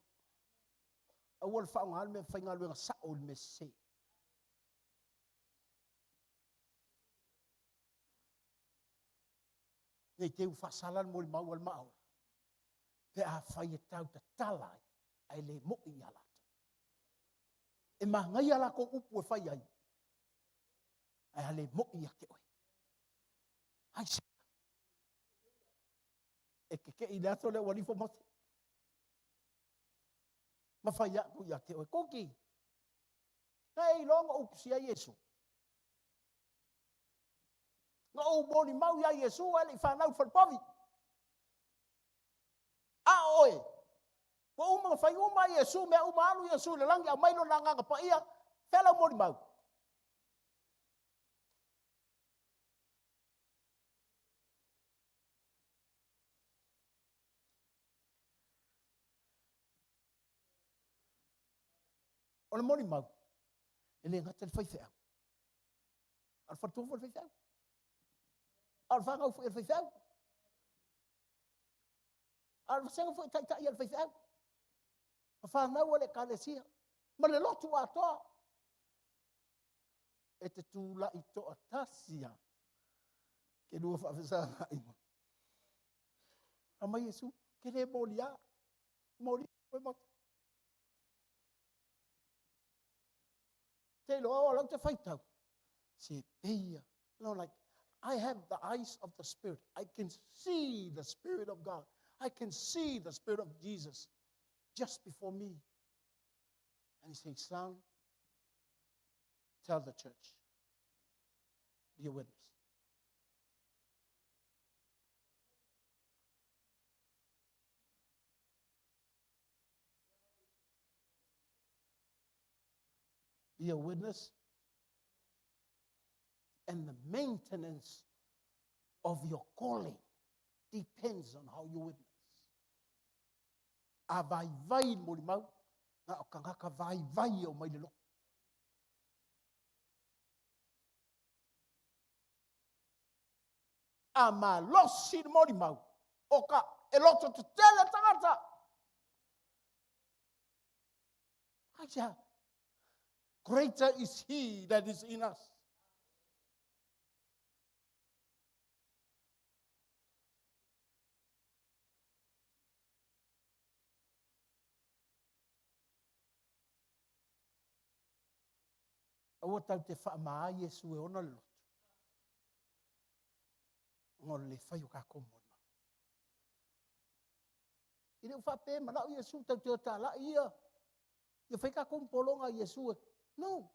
[SPEAKER 8] Aua le faaaoga le mea faigaluega sao i le mea sese. Ne i te i ua faasala le molimau a le maaola, pe afai e tau tatala ai, ae le mo'i ia latou. E manaia latou upu e fai ai, ae a le mo'i ia te oe. Aisea? E keke'i i le aso lea ua alifo Mose. Ma fai atu ia te oe, Kuki, na e iloa na ou tusia ai Iesu. Na ou molimau ia Iesu ae le i fanau i le falepovi. A o oe, ua uma ona fai uma Iesu, mea uma, alu Iesu i le lagi, aumai lona agaga paia, fea lau molimau? O le molimau, e le gata i le faifeau, a o le faletua foi o le faifeau, a o le fanau foi a le faifeau, a o le vasega foi e taitai a le faifeau, ma fanau a le Ekalesia, ma le lotu atoa. E te tulai toatasi lava, ke lua faafesagaai mai. Aumai Iesu, ke le moliā, moli oe Mose. Te iloa o lau te faitau, se peia. No, like, I have the eyes of the Spirit. I can see the Spirit of God. I can see the Spirit of Jesus just before me. And he says, son, tell the church. Be a witness. Be a witness. And the maintenance of your calling depends on how you witness. A vaivai le molimau, na o tagata vaivai e omai i le lotu. A malosi le molimau, o ka e loto tetele tagata. Aisea? Greater is he that is in us. Aua tau te faamā Iesu e ona le loto. Ona o le le fai o kākou molimau. I le u faapea manao Iesu tau te o tālai ia. Ia fai kākou pologa Iesu e. No.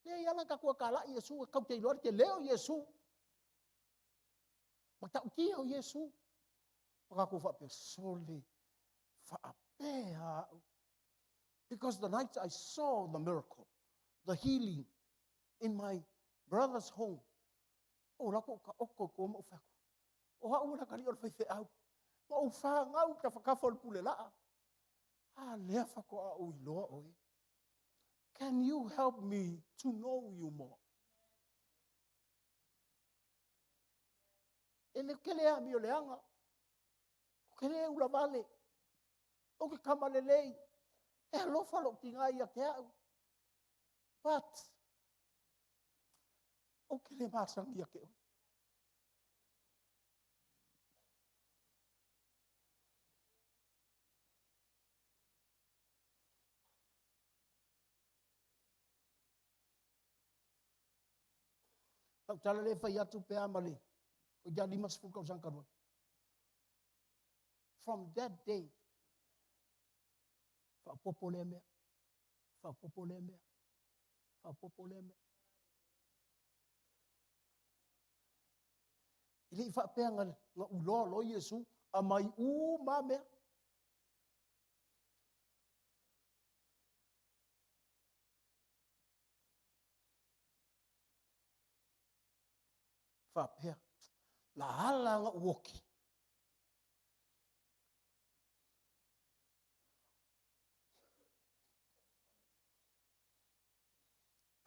[SPEAKER 8] Le i ala kākou tālai Iesu e kau te iloa te leo Iesu. Ma ta'utia o Iesu. Ma kākou faapea sole faapea au. Because the night I saw the miracle, the healing in my brother's home, o la ko ka oko ko mo faku. O ha'u la kali o le faifeau. Ma ou whāngau ka whakafo le pule laa. A lea whako a ui loa oe. Can you help me to know you more? E le kele a mi o le anga. O ke le ula vale. O ke kama lelei. E alofa lou tiga ia te au. But, o ke le masangi ia te oe. Lau tala le fai atu pe a ma le o ia 50 tausaga talu ai. From that day, faaopoopo lea mea. Faaopoopo lea mea. Faaopoopo lea mea. E le i faapea na ou iloa loa Iesu, aumai uma lava mea. Faapea, la ala ona ou oti.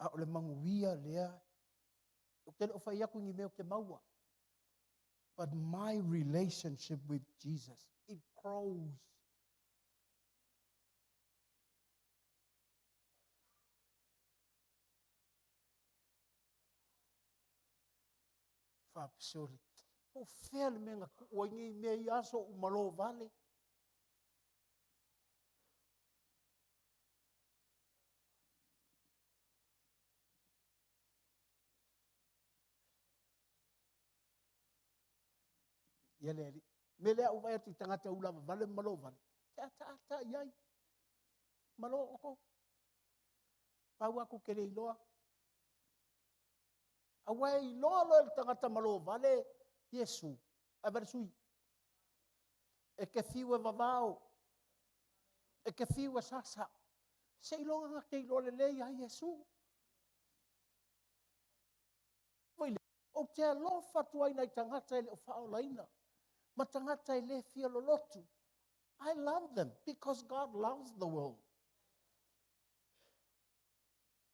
[SPEAKER 8] A o le manuia lea, ou te le o fai atu i ni mea ou te maua. But my relationship with Jesus, it grows. Faapesoli, po o fea le mea na tuu ai nei mea i aso o ou malo vale. Ia le alii. Me lea ou vaai atu i tagata ula vale ma malo vale. Te ataata i ai. Malo outou. Pau aku ke le iloa. Aua e iloa loa e le tagata malo vale Iesu, ae vaai le sui. E te fiu e vavao, e te fiu e sasa, seiloga na te iloa lelei ai Iesu. Ou te alofa atu ai i nai tagata e le o faaolaina, ma tagata e le fia lolotu. I love them because God loves the world.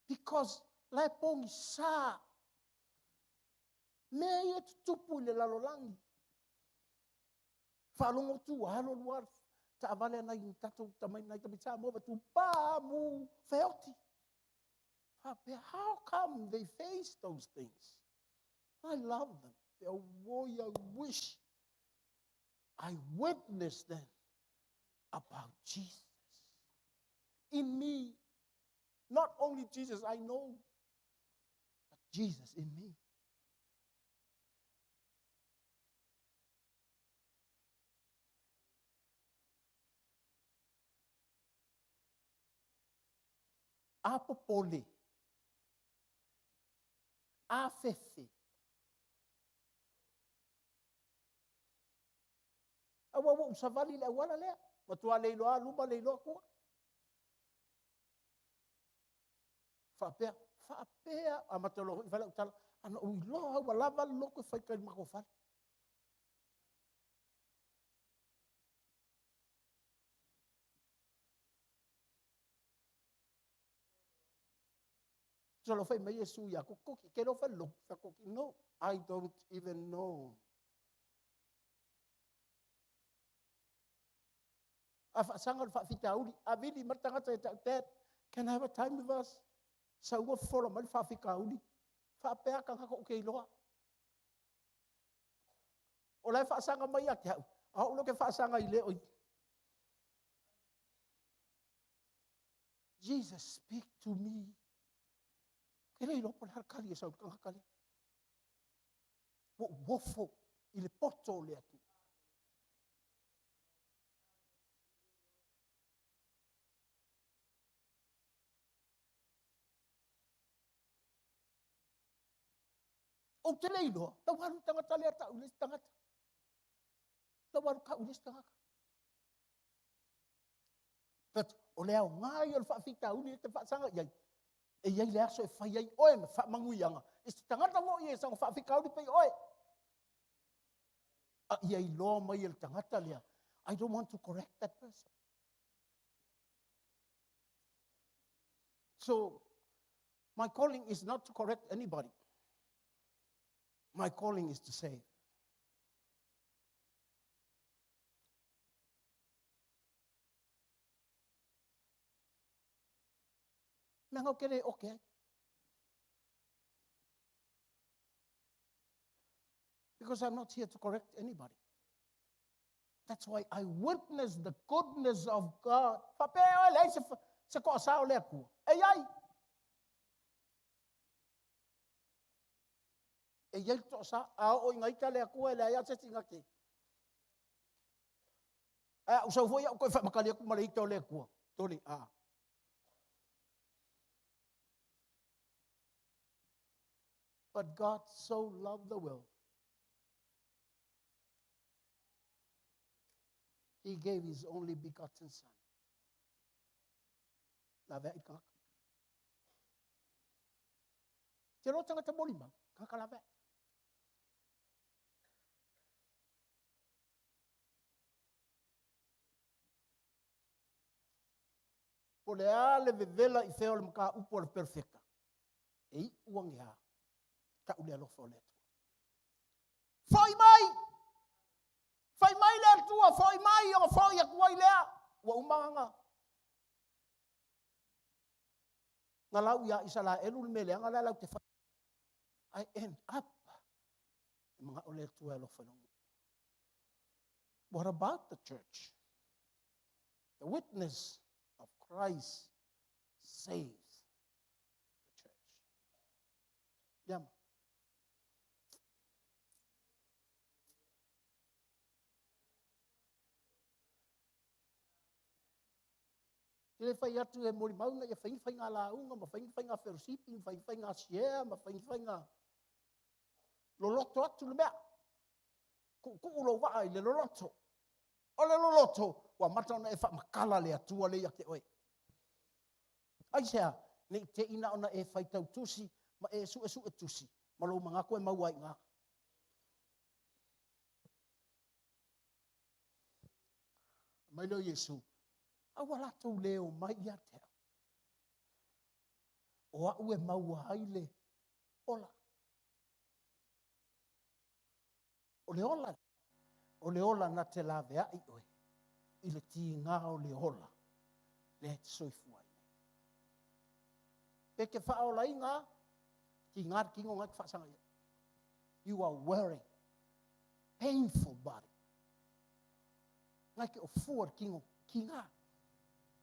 [SPEAKER 8] Because la e pogisa mea ia e tutupu i le lalolagi. Faalogo atu ua alu alu lava taavale a nai tatou nai tamaiti Samoa vaai atu pa mu feoti. Faapea, how come they face those things? I love them. Auoi, I wish I witnessed them about Jesus. In me, not only Jesus I know, but Jesus in me. A popole, a fefe. Aua ua ou savali i le auala lea, matua le iloa luma le iloa tua. Faapea, faapea, amata loa foi fai lau tala, ana ou iloa ua lava le lotu e fai i tai i le matou fale. Solo fai mai Iesu ia koki, ke lo fai lotu, fai koki. No, I don't even know. A faasaga o le faafitauli, a vili mai le tagata ia te au, Dad, can I have a time with us? Sau ua fofola mai le faafitauli. Faapea tagata ou te iloa. O la e faasaga mai ia te au, a o au lea ou te faasaga i le o i. Jesus, speak to me. Ke le iloa po o le a le tali e sau i le tagata lea. Ua ou ofo i le poto o le Atua. Ou te le iloa, lau alu le tagata lea tau i le isi tagata. Lau alu tau i le isi tagata. But o le aoga ia o le faafitauli e te faasaga i ai, e i ai le aso e fai ai oe ma faamanuiaga i se tagata foi e saga faafitauli pei oe. A ia iloa mai e le tagata lea, I don't want to correct that person. So, my calling is not to correct anybody. My calling is to save. Mea ou te le oke ai. Because I'm not here to correct anybody. That's why I witness the goodness of God. Faapea oe leai se toasā o le Atua. E i ai. E i ai le toasā. A oo ina ita le Atua e leai lava se isi na te. Ae a ou sau foi au toe faamatali atu ma le ita o le Atua. Tole, a. But God so loved the world. He gave his only begotten son. Laveai tagata. Te loa tagata molimau, tagata laveai. Po le a le vevela i fea o le mataupu a le perofeta, e iu ane lava, tau le alofa o le Atua. Foi mai! Fai mai le Atua, foi mai, ona foi atu ai lea. Ua uma ona lau ia Isaraelu le mea leaga lea latou te fai. I end up, e manao le Atua e alofa i lona. What about the church? The witness of Christ saves the church. Ia ma. Te le fai atu e molimau ina ia fai ni faiga lauga ma fai ni faiga fellowship ma fai ni faiga share ma fai ni faiga loloto atu le mea. Tuutuu lou vaa i le loloto. O le loloto, ua amata ona e faamatala le Atua lea ia te oe. Aisea? Ne i te i na ona e faitau tusi ma e suesue tusi ma lou manatu e maua ai i ina. Mai lea o Iesu, aua latou le omai ia te au. O au e maua ai le ola. O le ola, o le ola na te laveai oe i le tiga o le ola lea e te soifua ai nei. Pe te faaolaina, tiga le tino na e te faasaga i ai. You are wearing painful body. Na e te ofua le tino, tiga.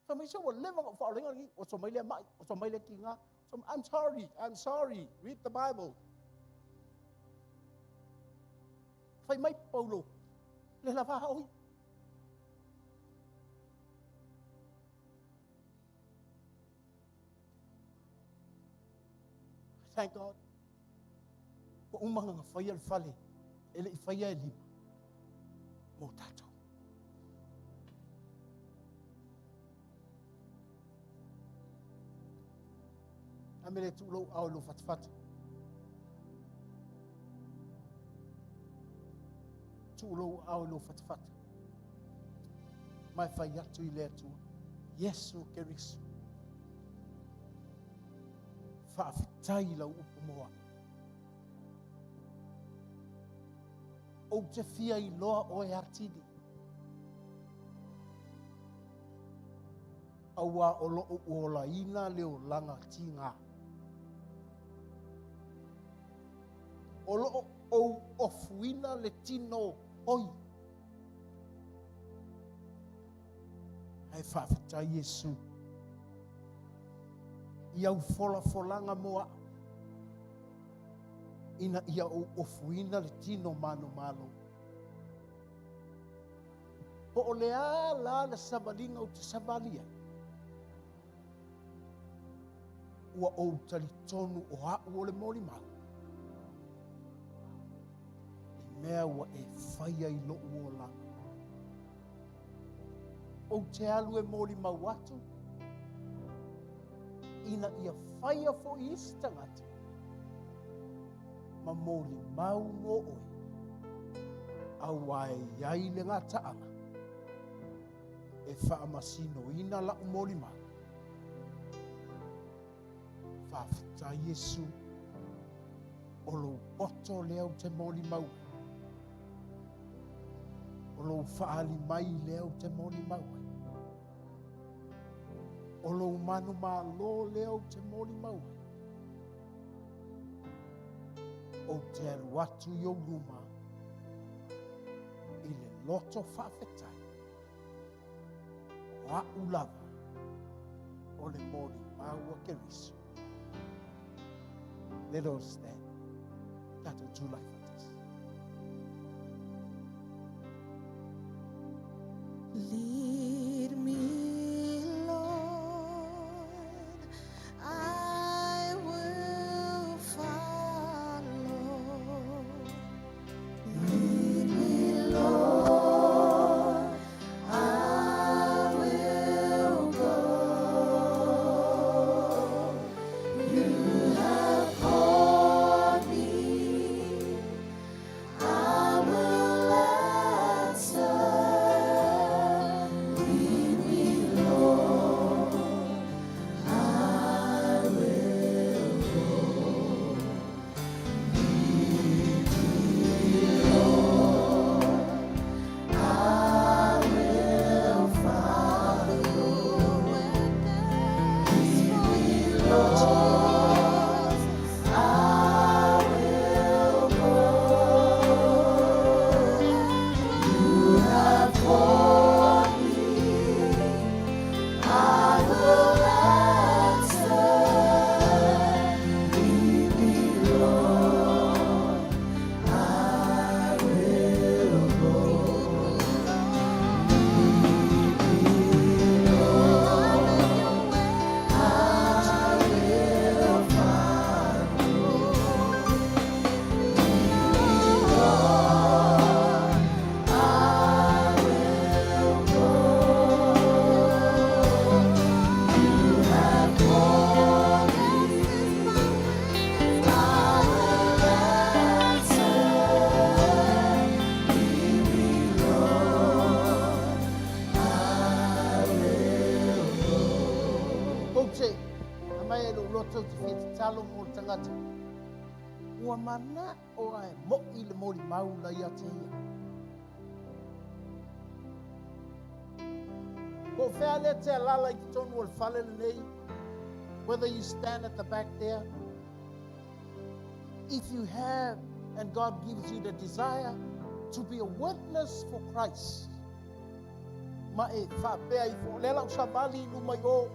[SPEAKER 8] Fai mai se ua leva ona ou faaolaina le oso mai lea mai, oso mai lea tiga. I'm sorry, I'm sorry. Read the Bible. Fai mai Paulo, le lava oi. Thank God. Ua uma ona faia le fale, e le i faia e lima mo tatou. A me le tuu lou ao i lou fatafata. Tuu lou ao i lou fatafata. Ma e fai atu i le Atua. Iesu Keriso. Faafetai i lau upu mo au. Ou te fia iloa oe atili. Auā o lo o olaina le olaga tigā. O lo o ou ofuina le tino hoi. Ae faafetai Iesu i au folafolaga mo a'u, ina ia ou ofuina le tino manumalo. Po o le a la le savaliga ou te savali ai, ua ou talitonu o a'u o le molimau i mea ua e faia i lo'u olaga. Ou te alu e molimau atu ina ia faia foi isi tagata ma molimau mo oe, auā e i ai le gataaga e faamasinoina la'u molimau. Faafetai Iesu o lou poto lea ou te molimau ai. O lou faaali mai lea ou te molimau ai. O lou manumalo lea ou te molimau ai. Ou te alu atu i ou luma i le loto faafetai. O a'u lava o le molimau a Keriso. Let us stand. Tatou tulai faatasi.
[SPEAKER 1] Lead me, Lord, I will follow.
[SPEAKER 8] loto ou te fia tatalo mo le tagata, ua mana'o a e mo'i le molimau la ia te ia. Po o fea lea e te alala i totonu o le fale lenei, whether you stand at the back there, if you have and God gives you the desire to be a witness for Christ, ma e faapea ifo, o lea la ou savali i luma i o,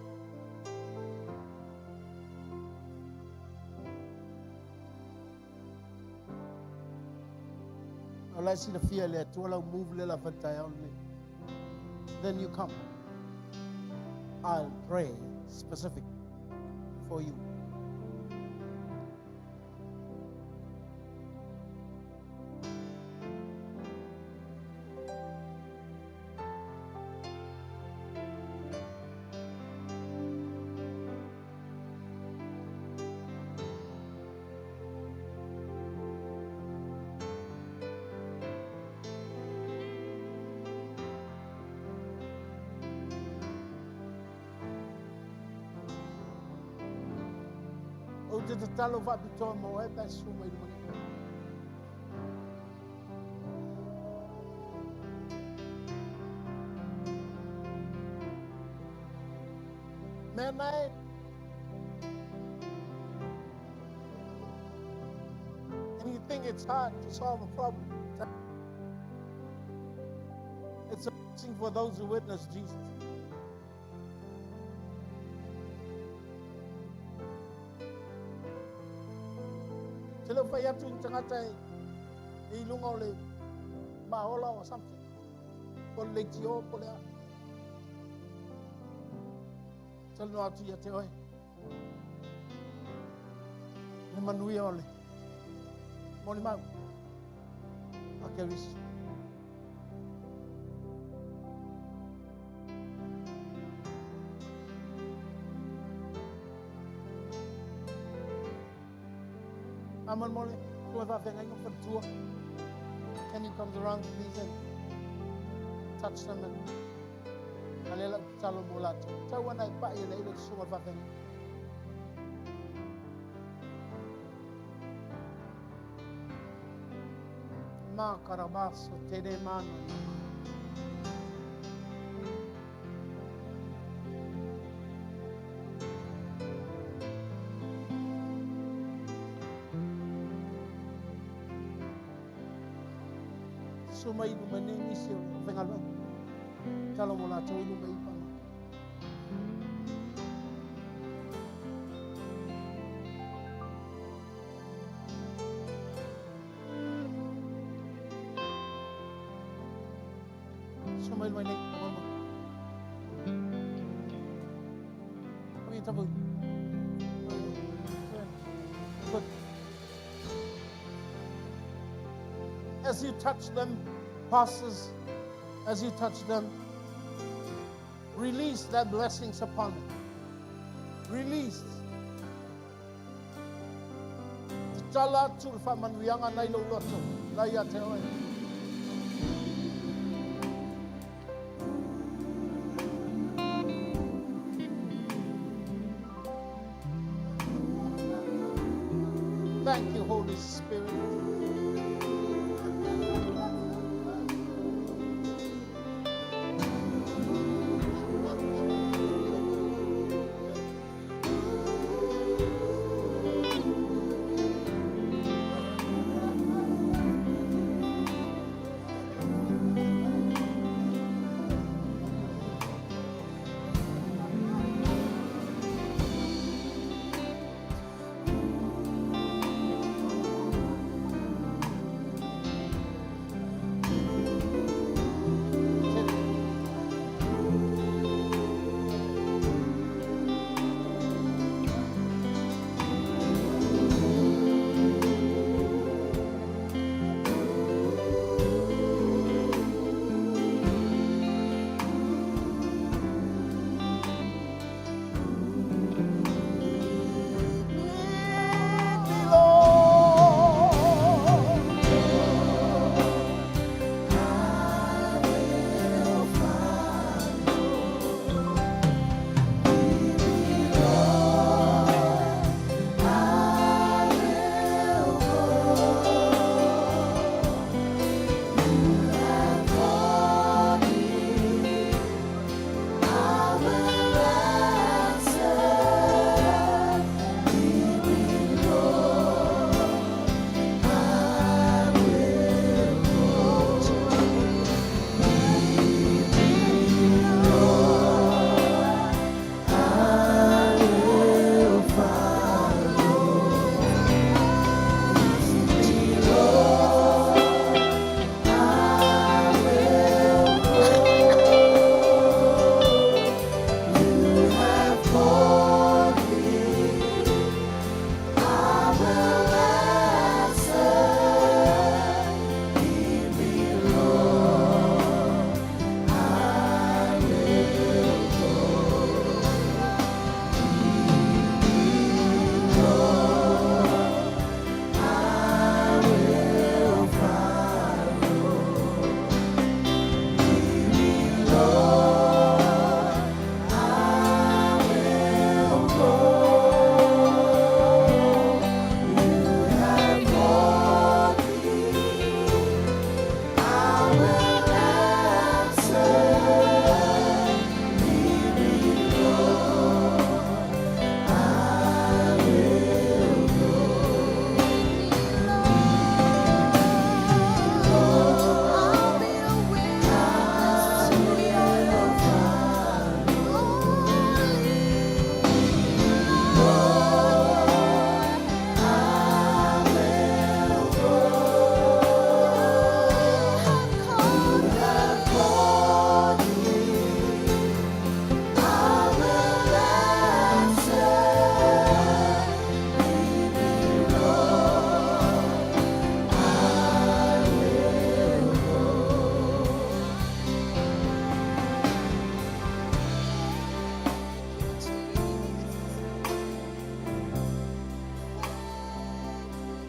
[SPEAKER 8] O la e silafia e le Atua lau move lea la fai taeao lenei. Then you come. I'll pray specific for you. Ou te tatalo faapitoa mo oe pe a susu mai luma nei. Mea nae, and you think it's hard to solve a problem. It's a blessing for those who witness Jesus. Te leo whai atu i tangata e, e i lunga o le maola or something. Po le leitio, po le a. Talanoa atu ia te oe. Le manuia o le molimau a Keriso. Faamolemole, ua faafeagaiga ma faletua. Can you come around please and touch them and a lea lau tatalo mo latou. Tau ana e pai e le ilo te susuga o le faafeagaiga. Ma karabaso te re mana. Susu mai i luma nei nisi o le faigaluega. Talo mo latou i luma i pana. Susu mai luma nei. Come here, Tapu. Good. As you touch them, pastors, as you touch them, release that blessings upon them. Release. Tatala atu le faamanuiaga nai lou loto, la ia te oe. Thank you, Holy Spirit.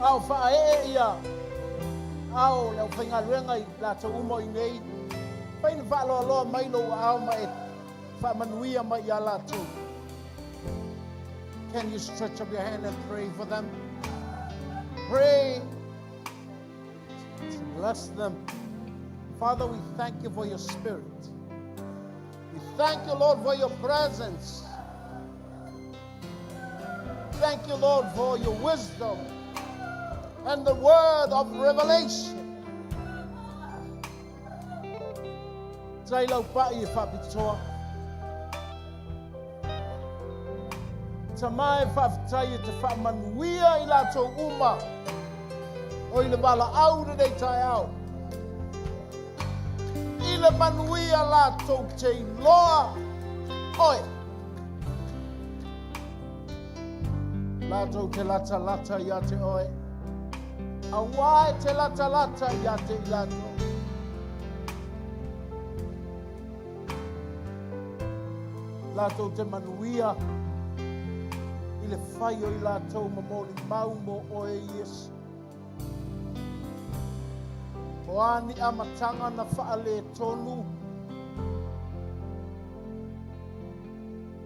[SPEAKER 8] A o faaee ia aao o le aufaigaluega i latou uma o i inei, fai na faaloaloa mai lou aao ma e faamanuia mai ia latou. Can you stretch up your hand and pray for them? Pray to bless them. Father, we thank you for your spirit. We thank you, Lord, for your presence. Thank you, Lord, for your wisdom and the word of revelation. Tai lau pai e whapitoa. Tama e whawhitai e te whaamanuia i latou uma o i le valaau lenei taeao. I le manuia latou te iloa oe. Latou te latalata ia te oe. Auā e te latalata ia te i latou. Latou te manuia i le fai o i latou ma molimau mo oe Iesu. O a ni amataga na faaletonu,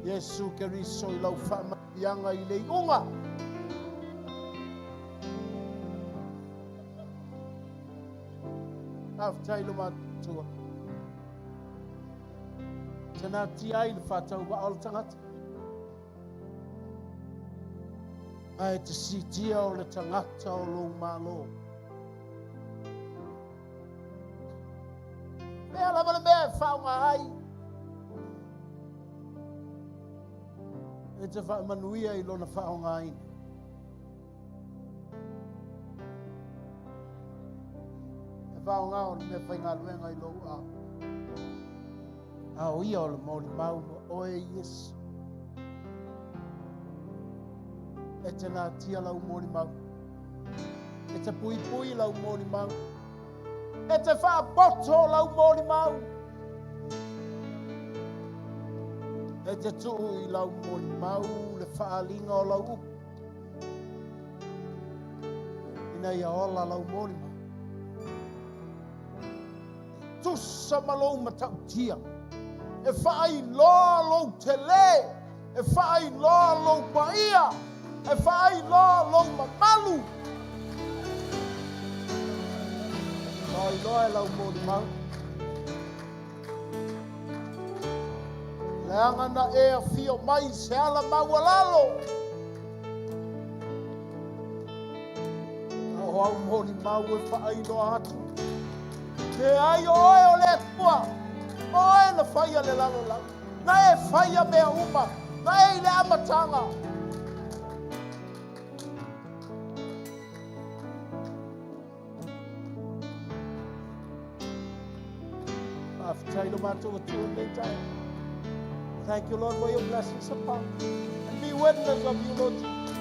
[SPEAKER 8] Iesu Keriso i lau faamanuiaga i le iuga. Faafetai lo matua. Tena tia ai le faatauvaa o le tagata. Ae te sitia o le tagata o lou Malo. Mea lava le mea e faaaoga ai. E te faamanuia i lona faaaogaina. E faaaoga o le mea faigaluega i lou ao. A o ia o le molimau mo oe Iesu. E te natia lau molimau. E te puipui lau molimau. E te faapoto lau molimau. E te tuu i lau molimau le faaaliga o lau upu. Ina ia ola lau molimau. E tusa ma lou matautia. E faailoa lou tele. E faailoa lou paia. E faailoa lou mamalu. Faailoa e lau molimau. Leaga na e afio mai i se ala maualalo. A o au molimau e faailoa atu. Leai o oe o le Atua. O oe na faia le lalolagi. Na e faia mea uma. Na e i le amataga. Faafetai lo matou Atua i lenei taeao. Thank you, Lord, for your blessings upon and be witness of you, Lord Jesus.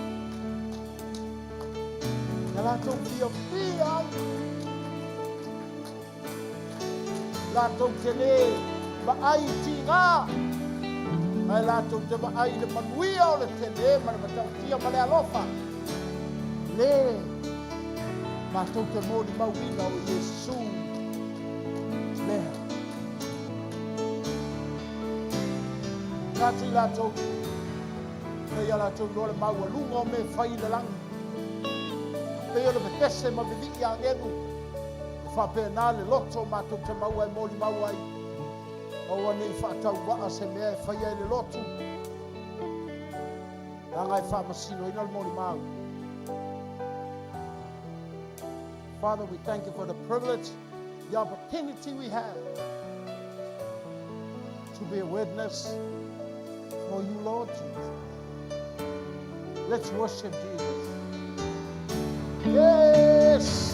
[SPEAKER 8] Ia latou fiafia ai. Latou te le vaai i tiga, ae latou te vaai i le manuia o le tele ma le matautia ma le alofa. Le matou te molimauina o Iesu lea. Tati latou, pei ia latou iloa le maualuga o mea e fai i le lagi. Pei o le pepese ma vivii agelu, e faapena le loto matou te maua e molimau ai. Aua ne i faatauvaa se mea e faia e le lotu, leaga e faamasinoina le molimau. Father, we thank you for the privilege, the opportunity we have to be a witness for you, Lord Jesus. Let's worship Jesus. Yes!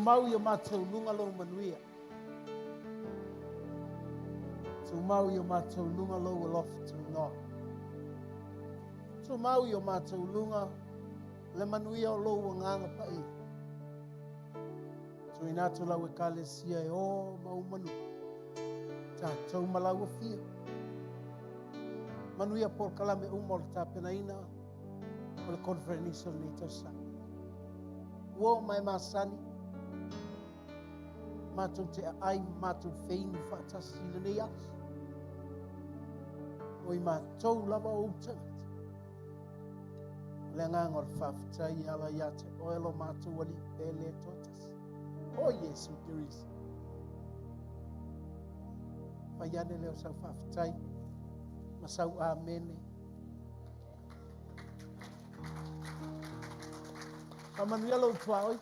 [SPEAKER 8] Tumau i o matou luga lou manuia. Tumau i o matou luga lou alofa tunoa. Tumau i o matou luga le manuia o lou agaga paia. Tuuina atu lau ekalesia e o ma ou manu. Tatou ma lau afio. Manuia polokalame uma o le tapenaina o le conference o lenei tausaga. Ua oo mai masani, matou te aai ma matou feinu faatasi i lenei aso. O i matou lava o ou tagata. O le agaga o le faafetai e ala ia te oe lo matou Alii pele e toatasi. O Iesu Keriso. Fai ane lea o sau faafetai ma sau amene. Faamanuia lou tuaoi.